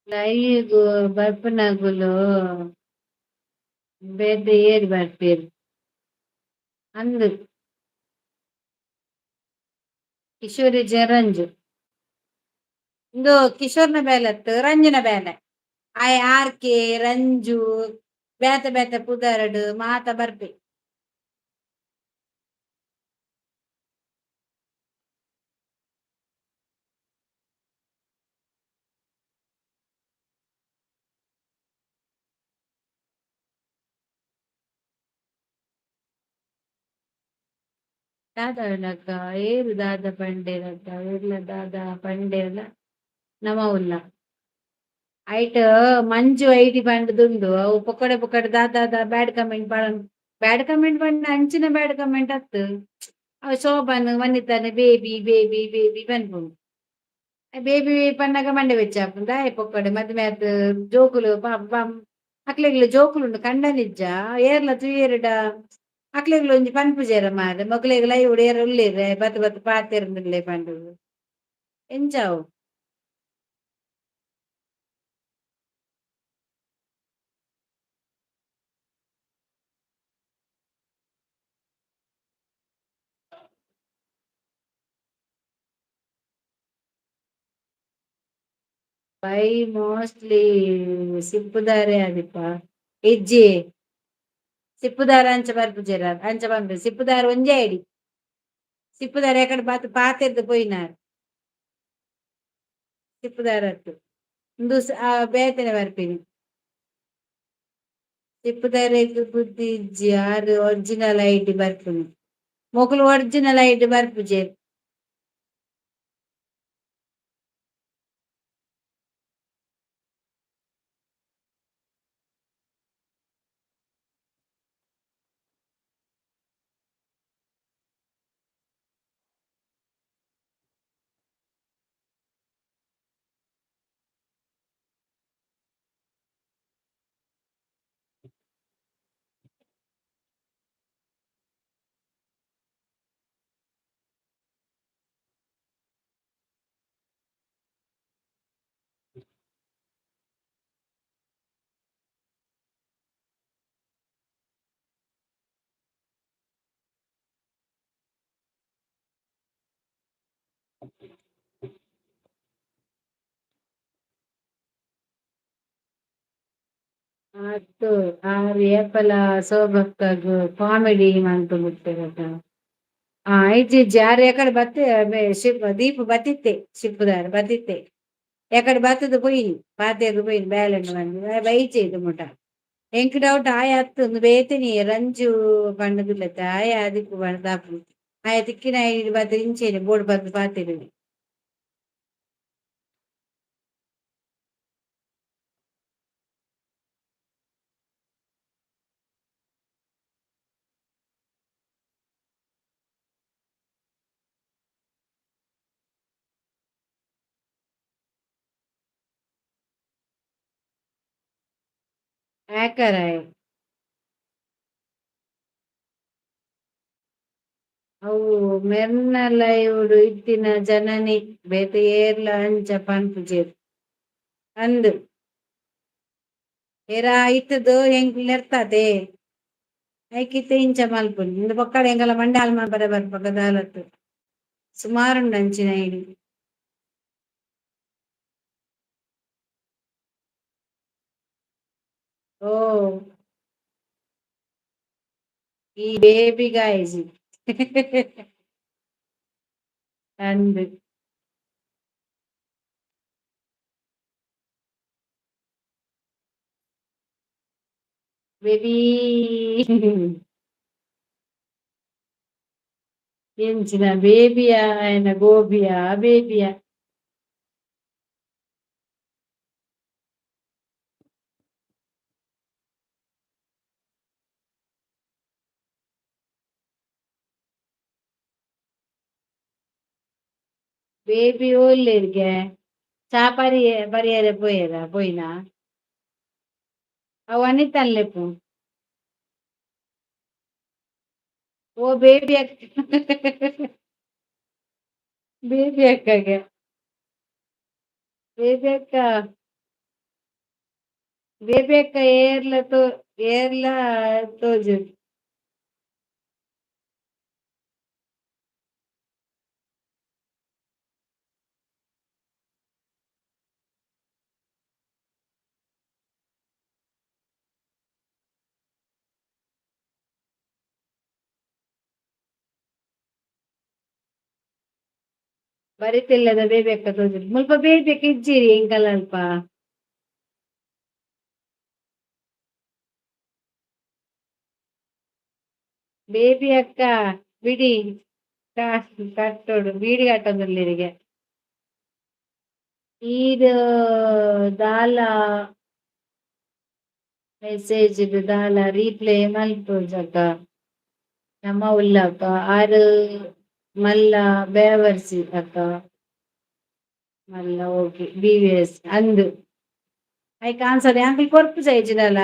ಲೈವ್ ಬರ್ಪನಗುಲು. ಬೇತೆ ಏರ್ ಬರ್ಪೆರ್ ಅಂದ್. ಕಿಶೋರಿ ಜರಂಜು ಇಂದು ಕಿಶೋರ್ನ ಬೇಲತ್ತು, ರಂಜುನ ಬೇಲೆ. ಆಯೆ ಆರ್ ಕೆ ರಂಜು ಬೇತೆ ಬೇತೆ ಪುದರ್ಡ್ ಮಾತ ಬರ್ಪೆ. ದಾದ ಏರು ದಾದ ಪಂಡೇರಕ್ಕ ಏರ್ಲ ದಾದ ಪಂಡೇರ್ಲ ನಮ ಉಲ್ಲ. ಐಟ್ ಮಂಜು ಐಡಿ ಪಂಡ್ದುಂಡು. ಅವು ಪೊಕ್ಕಡೆ ಪೊಕ್ಕಡೆ ದಾದ ಬ್ಯಾಡ್ ಕಮೆಂಟ್ ಪಾಡೊಂದು, ಬ್ಯಾಡ್ ಕಮೆಂಟ್ ಪಂಡ ಅಂಚಿನ ಬ್ಯಾಡ್ ಕಮೆಂಟ್ ಅತ್ತ್. ಅವು ಶೋಭನ್ ವನಿತನ್ ಬೇಬಿ ಬೇಬಿ ಬೇಬಿ ಪನ್ಪುಂಡು. ಬೇಬಿ ಪನ್ನಗ ಮಂಡೆ ಬೆಚ್ಚ ಆಪುಂಡು. ದಾಯೆ ಪೊಕ್ಕಡೆ ಮದಿಮೆ ಆತ್ ಜೋಕುಲು ಪಾಪ ಅಕ್ಲೆಗ್ಲ ಜೋಕುಲು ಉಂಡು, ಕಂಡನಿಜ್ಜ, ಏರ್ಲ ತೂಯೆರ್ಡ ಅಕ್ಲೆಗ್ಲ ಒಂಜಿ ಪನ್ಪುಜೆರ ಮಾರ್ರೆ, ಮೊಕ್ಲೆಗ್ ಲೈವ್ ಡ್ ಏರ್ ಉಲ್ಲೆರ್ ಬತ್ ಬತ್ ಪಾತೆರೊಂದುಲ್ಲೆ ಪಂಡುದು. ಎಂಚ ಅವು? ಬೈ ಮೋಸ್ಟ್ಲಿ ಸಿಪ್ಪುದಾರೆ ಆದಿಪ್ಪ. ಇಜ್ಜಿ, ಸಿಪ್ಪುದಾರ ಅಂಚ ಬರ್ಪುಜೆರ, ಅಂಚ ಪನ್ಪೆ. ಸಿಪ್ಪುದಾರ ಒಂಜೇ ಐಡಿ. ಸಿಪ್ಪುದಾರ ಎಕಡೆ ಬಾತ್ ಪಾತೆರ್ದ್ ಪೋಯಿನಾರ್. ಸಿಪ್ಪುದಾರತ್ತು ಉಂದು ಬೇತೆನೆ ಬರ್ಪಿನಿ. ಸಿಪ್ಪುದಾರೆಗ್ ಬುದ್ಧಿ ಇಜ್ಜಿ, ಆರ್ ಒರಿಜಿನಲ್ ಐಡಿ ಬರ್ಪುನಿ. ಮೊಕುಲು ಒರಿಜಿನಲ್ ಐಡಿ ಬರ್ಪುಜೆರ್. ಅತ್ತು ಆರ್ ಏಪಲ ಶೋಭಕ್ಕಗ್ ಕಾಮಿಡಿ ಮಲ್ತೊಂದಿತ್ತೆರತ. ಆ ಇಜ್ಜಿ ಇಜ್ಜಿ, ಆರ್ ಎಕಡೆ ಬತ್ತೆ ಶಿಪ್ ದೀಪ ಬತ್ತಿತ್ತೆ, ಶಿಪ್ಪುದಾರ್ ಬತ್ತಿತ್ತೆ. ಎಕಡೆ ಬತ್ತದ ಪೋಯಿನಿ, ಪಾತೆರ್ದ್ ಪೋಯಿನಿ. ಬ್ಯಾಲೆಂಡ್ ಬಂದು ಬೈಜೆ ಇದು ಮುಟ. ಎಂಕ್ ಡೌಟ್ ಆಯ ಅತ್ತು ಉಂದು ಬೇತೆನಿ. ರಂಜು ಪಂಡುದುಲ್ಲತ್ತ ಆಯ ಅದಿಪ್ಪು ಪಂಡ್ದಾಪು. ಆಯ ತಿಕ್ಕಿನ ಐಡಿ ಬತ್ತ್ ಇಂಚೆನೆ ಬೋರ್ಡ್ ಬತ್ತ್ ಪಾತೆರುವೆ. ಹ್ಯಾಕರ್ ಆಯೆ. ಅವು ಮೆರ್ನ ಲೈವ್ ಡು ಇತ್ತಿನ ಜನನಿ, ಬೇತೆ ಏರ್ಲ ಅಂಚ ಪನ್ಪುಜೆರ್. ಅಂದ್, ಏರಾ ಇತ್ತುದು ಎಂಕ್ ನೆರ್ತಾತೆ ಐಕಿತ್ತೆ ಇಂಚ ಮಲ್ಪುನಿ. ಇಂದು ಪೊಕ್ಕಡೆ ಎಂಕಲ್ಲ ಮಂಡೆ ಹಾಲ್ ಮಲ್ಪರೆ ಬರ್ಪಗ ದಾಲತ್. ಸುಮಾರು ಉಂಡು ಅಂಚಿನ ಐಡಿ. ಓ ಈ ಬೇಬಿ ಗಾಯ್ಜಿ ಅಂದ್. ಬೇಬಿ ಎಂಚಿನ ಬೇಬಿಯಾ ಆಯನ ಗೋಬಿಯಾ ಬೇಬಿಯಾ? ಬೇಬಿ ಓಲ್ಲೆರ್ಗೆ ಚಾ ಪರಿಯೆ ಪರಿಯರೆ ಪೋಯೆರ ಪೋಯಿನಾ? ಅವು ಅನಿತನ್ ಲೆಪ್ಪು. ಓ ಬೇಬಿ ಅಕ್ಕ, ಬೇಬಿ ಅಕ್ಕಗೆ, ಬೇಬಿ ಅಕ್ಕ, ಬೇಬಿ ಅಕ್ಕ ಏರ್ಲ ತೋ ಏರ್ಲ ತೋಜು. ಬರಿತಿಲ್ಲದ ಬೇಬಿ ತೋಜು. ಮುಲ್ಪ ಬೇಬಿ ಇಜ್ಜಿರಿ ಎಂಕಲ್ ಅಲ್ಪ. ಬೇಬಿ ಅಕ್ಕ ಬಿಡಿ ಕಟ್ಟೋಡು, ಬೀಡಿ ಕಟ್ಟೊಂದುಲ್ಲೆರಿಗೆ. ಈರ್ ದಾಲ ಮೆಸೇಜ್ ದಾಲ ರೀಪ್ಲೈ ಮಲ್ಪುಜಕ್ಕ. ನಮ ಉಲ್ಲಕ್ಕ ಆರ್ ಮಲ್ಲ ಬೇವರ್ಸಿ ಅಕ್ಕ. ಮಲ್ಲ ಓಕೆ ಬಿವಿಎಸ್ ಅಂದು. ಐಕ್ ಆನ್ಸರ್ ಅಂಕಲ್ ಕೊರ್ಪು ಇಜ್ಜಿಡಲ.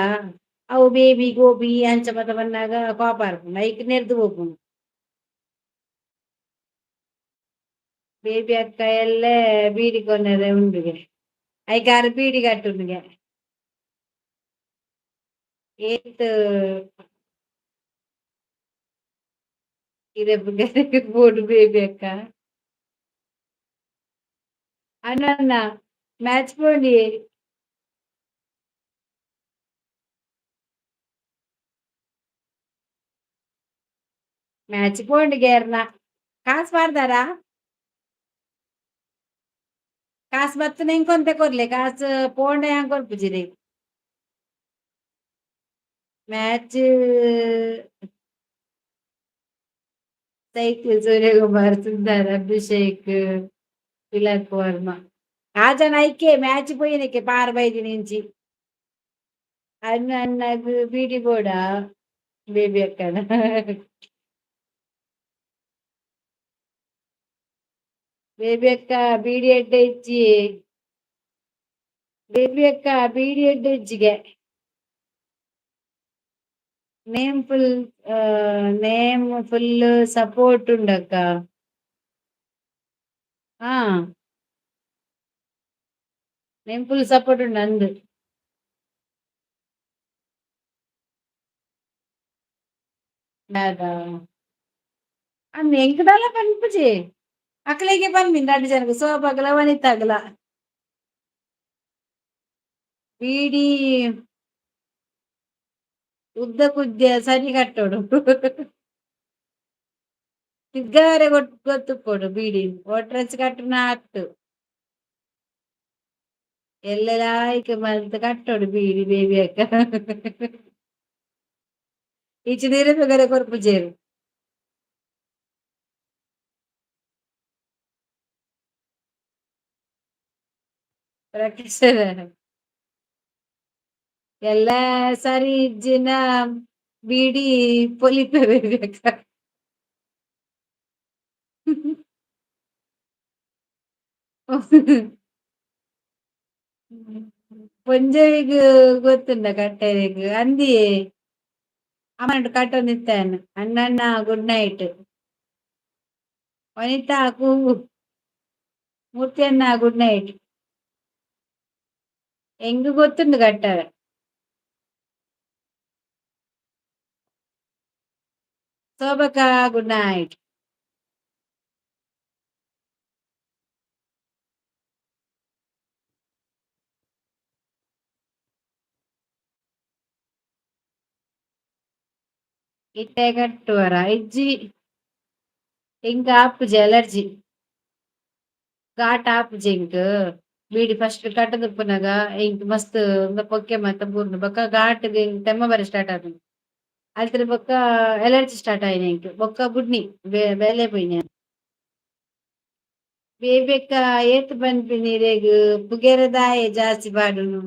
ಅವು ಬೇಬಿ ಗೋಬಿ ಅಂಚ ಪದ ಬನ್ನಾಗ ಕೋಪ ಬರ್ಪುಂಡು, ಐಕ್ ನೆರ್ದು ಪೋಪುಂಡು. ಬೇಬಿ ಅಕ್ಕ ಎಲ್ಲೆ ಬೀಡಿ ಕೊನೆರೆ ಉಂಡುಗೆ, ಐಕ್ ಆರ್ ಬೀಡಿ ಕಟ್ಟುಂಡುಗೆ. ಏತ್ ಇರೆ ಬೋಡು ಬೇಬಿ ಅಕ್ಕ. ಅಣ್ಣ ಮ್ಯಾಚ್ ಪೋಂಡಿ. ಮ್ಯಾಚ್ ಪೋಂಡಿಗೆ ಕಾಸ್ ಪಾಡ್ದಾರ? ಕಾಸ್ ಬತ್ತನ ಇಂಕೊಂತೆ ಕೊರ್ಲೆ, ಕಾಸ್ ಪೋಂಡ ಯಾನ್ ಕೊರ್ಪುಜಿರಿ. Match cycle Suryakumar, Sundar, Abhishek, Tilak Varma. ಆ ಜನ ಐಕೆ ಮ್ಯಾಚ್ ಪೋಯಿನಕ್ಕೆ ಪಾರ್ ಬೈದಿನಿ ಇಂಚಿ. ಅಣ್ಣ ಅಣ್ಣಗ್ ಬೀಡಿ ಬೋಡ ಬೇಬಿ ಅಕ್ಕನ. ಬೇಬಿ ಅಕ್ಕ ಬೀಡಿ ಎಡ್ಡೆ ಇಜ್ಜಿ. ಬೇಬಿ ಅಕ್ಕ ಬೀಡಿ ಎಡ್ಡೆ ಇಜ್ಜಿಗೆ. Name full name full support ಉಂಡಕ್ಕ. ಹಾ, name full support ಉಂಡು ಅಂದು. ದಾದಾ ಅಂದ್ ಎಂಕ್ ದಾಲ ಪನ್ಪುಜಿ. ಅಕ್ಲೆಗೆ ಪನ್ಪಿನಿ ರಡ್ಡ್ ಜನಕ್, ಸೋಪಾಗಲ ವನಿತಾಗಲ. ಬೀಡಿ ಉದ್ದ ಕುದ್ಯ ಸರಿ ಕಟ್ಟೋಡು, ತಿರ್ಗಾರೆ ಗೊತ್ತುಪ್ಪೊಡು. ಬೀಡಿ ಒಟ್ರಾಸಿ ಕಟ್ಟುನ ಅತ್ತು, ಎಲ್ಲೆಲ್ಲ ಆಯ್ಕೆ ಮಲ್ತ್ ಕಟ್ಟೋಡು ಬೀಡಿ. ಬೇಬಿ ಅಕ್ಕ ಈಚೆ ನೀರೆ ಬೇರೆ ಕೊರ್ಪುಜೇರು. ಪ್ರಕಾಶ್ ಎಲ್ಲ ಸರಿ ಇಜ್ಜಿನ ಬೀಡಿ ಪೊಲಿಪೆ ಬೇಬಿ ಅಕ್ಕ. ಪೊಂಜೊವಿಗ್ ಗೊತ್ತುಂಡ ಕಟ್ಟೆರೆಗ್ ಅಂದಿಯೇ ಅಮ್ಮನ ಕಟ್ಟೊಂದಿತ್ತಾನ. ಅಣ್ಣಣ್ಣ ಗುಡ್ ನೈಟ್. ವನಿತಾ ಕೂಗು. ಮೂರ್ತಿ ಅಣ್ಣ ಗುಡ್ ನೈಟ್. ಎಂಗ್ ಗೊತ್ತುಂಡು ಕಟ್ಟರೆ. ಶೋಭಕ್ಕ ಗುಡ್ ನೈಟ್. ಇತ್ತೆ ಕಟ್ಟುವರ ಇಜ್ಜಿ, ಎಂಕ್ ಆಪುಜಿ ಅಲರ್ಜಿ, ಘಾಟ್ ಆಪುಜಿ ಎಂಕ್. ಬೀಡಿ ಫಸ್ಟ್ ಕಟ್ಟದುಪ್ಪುನಗ ಎಂಕ್ ಮಸ್ತ್ ಪೊಕ್ಕೆ ಮತ್ತ ಬೂರ್ಂಡು. ಬೊಕ್ಕ ಘಾಟ್ಗ್ ತೆಮ್ಮ ಬರ ಸ್ಟಾರ್ಟ್ ಆಪುಂಡು. ಅಲ್ತರ ಬೊಕ್ಕ ಅಲರ್ಜಿ ಸ್ಟಾರ್ಟ್ ಆಯಿನ ಎಂಕ್. ಬೊಕ್ಕ ಬುಡ್ನಿ ಬೇಲೆ ಪೋಯಿನಿ. ಬೇಬೆಕ್ಕ ಏತ್ ಪನ್ಪಿನಿ ಇರೆಗ್, ಪುಗೆರೆದಾಯೆ ಜಾಸ್ತಿ ಪಾಡುನು.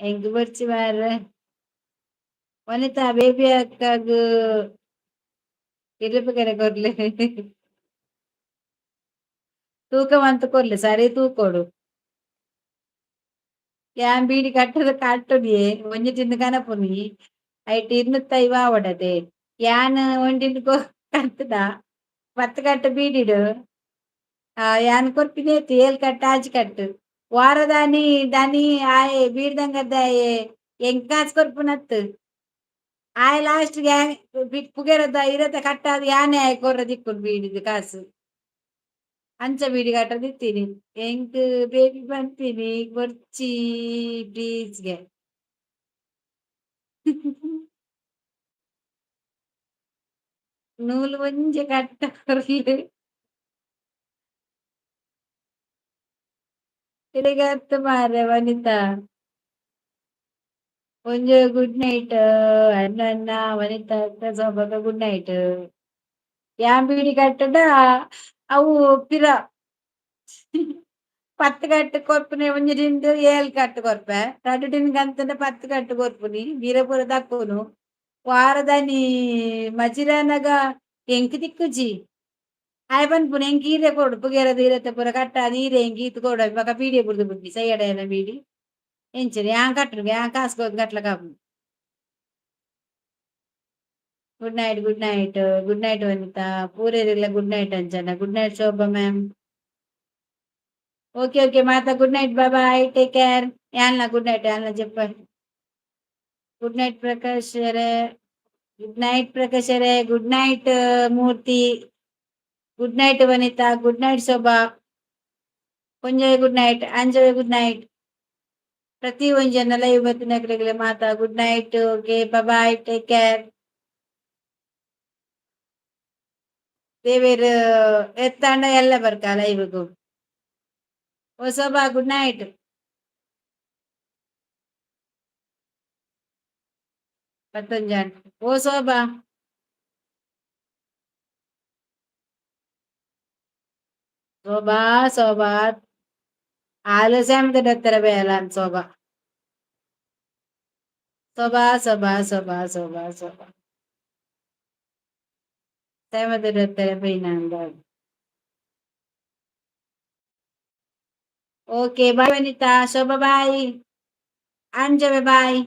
ಎಂಕ್ ಬೊರ್ಚಿ ಮಾರ್ರೆ. ವನಿತಾ ಬೇಬಿ ಅಕ್ಕಗ್ ಇರ್ಲೆ ಕೊರ್ಲೆ, ತೂಕ ಮಂತ್ ಕೊರ್ಲೆ, ಸರಿ ತೂಕೊಡು. ಯಾನ್ ಬೀಡಿ ಕಟ್ಟದ ಕಟ್ಟುನಿಯೆ, ಒಂಜಿ ತಿಂದು ಕನಪುನಿ. ಐಟ್ 250 ಆವಡತೆ. ಯಾನ್ ಒಂಟಿನ್ ಕಟ್ಟುದ 10 ಕಟ್ಟು ಬೀಡಿಡು ಯಾನ್ ಕೊರ್ಪಿನಿ ಏತ್? 7 ಕಟ್ಟು 6 ಕಟ್ಟು. ವಾರದಾನಿ ದನಿ ಆಯೆ ಬೀಡ್ದಂಗದಾಯೆ ಎಂಕ್ ಕಾಸ್ ಕೊರ್ಪುನತ್ತು. ಆಯೆ ಲಾಸ್ಟ್ ಗ್ಯಾಂಗ್ ಪುಗೆರದ ಇರತ ಕಟ್ಟಾದ್ ಯಾನೆ ಆಯೆ ಕೊರ್ರ ದಿಕ್ಕುಂಡು ಬೀಡಿದ ಕಾಸು. ಅಂಚ ಬೀಡಿ ಕಟ್ಟದಿತ್ತೀನಿ ಎಂಕ್ ಬೇಬಿ ಪನ್ಪಿನಿ ಬೊರ್ಚಿ ಪ್ಲೀಸ್ಗೆ. ನೂಲು ಒಂಜಿ ಕಟ್ಟ ಕೊರ್ಲೆ. ಇರೆಗತ್ತು ಮಾರ್ರೆ ವನಿತಾ. ಒಂಜಿ ಗುಡ್ ನೈಟ್ ಅಣ್ಣಣ್ಣ ವನಿತಾ ಸೋಬಕ ಗುಡ್ ನೈಟ್. ಯಾನ್ ಬೀಡಿ ಕಟ್ಟಡ ಅವು ಪಿರ 10 ಕಟ್ಟು ಕೊರ್ಪುನೆ ಒಂಜಿ ದಿಂಡು 7 ಕಟ್ಟು ಕೊರ್ಪೆ ರಡ್ಡ್ ದಿನ ಗಂತಂಡ 10 ಕಟ್ಟು ಕೊರ್ಪುನಿ ಬೀರ ಪೂರ ದಕ್ಕುನು ವಾರದಾನಿ ಮಜಿರನಗ ಎಂಕ್ ತಿಕ್ಕುಜಿ. ಆಯೆ ಪನ್ಪುನೆ ಎಂಕ್ ಈರೆ ಕೊರೊಡು ಪುಗೆರದ ಇರೆತ ಪೂರ ಕಟ್ಟಾದ್ ಈರೆ ಎಂಕ್ ಈತ್ ಕೊರೊಡು ಬೊಕ ಬೀಡಿಯೇ ಬುಡ್ದು ಬುಡ್ಪಿ ಸಯ್ಯಡ ಬೀಡಿ ಎಂಚನೆ ಯಾನ್ ಕಟ್ಟುನು ಯಾನ್ ಕಾಸ್ ಕೊರ್ದು ಕಟ್ಲಕ ಆಪುಜಿ. Good night, good night, good night Vanitha. ಪೂರೆರೆಗ್ಲ good night Anjana. Good night Shobha ma'am. Okay okay ಮಾತ good night bye bye take care. ಯಾನ್ಲ good night ಯಾನ್ಲ ಜೆಪ್ಪ. Good night Prakash ಅರೆ. ಗುಡ್ ನೈಟ್ ಪ್ರಕಾಶ್ ಅರೆ. Good night Murthy. Good night Vanitha. Good night Shobha. ಒಂಜೆ good night ಅಂಜವೆ good night. ಪ್ರತಿ ಒಂಜಿ live ಬತ್ತಿನಕ್ಲೆಗ್ಲ ಮಾತ good night okay bye take care. ದೇವೆರ್ ಎತ್ತಾಂಡ ಎಲ್ಲ ಬರ್ಕ ಲೈವ್ಗು. ಓ ಶೋಭಾ good night. ಪತ್ತೊಂಜಾಂಡ್. ಓ ಶೋಭಾ. ಶೋಭಾ ಶೋಭಾ ಆಲಸ್ಯ ದತ್ತರ ಬೇಲ ಶೋಭಾ. ಶೋಭಾ ಶೋಭಾ ಶೋಭಾ ಶೋಭಾ ಶೋಭಾ ಸೇಮದ ಪೈನಂದ. Okay bye Vanitha. Shobha bye. ಅಂಜವೆ ಬಾಯ್.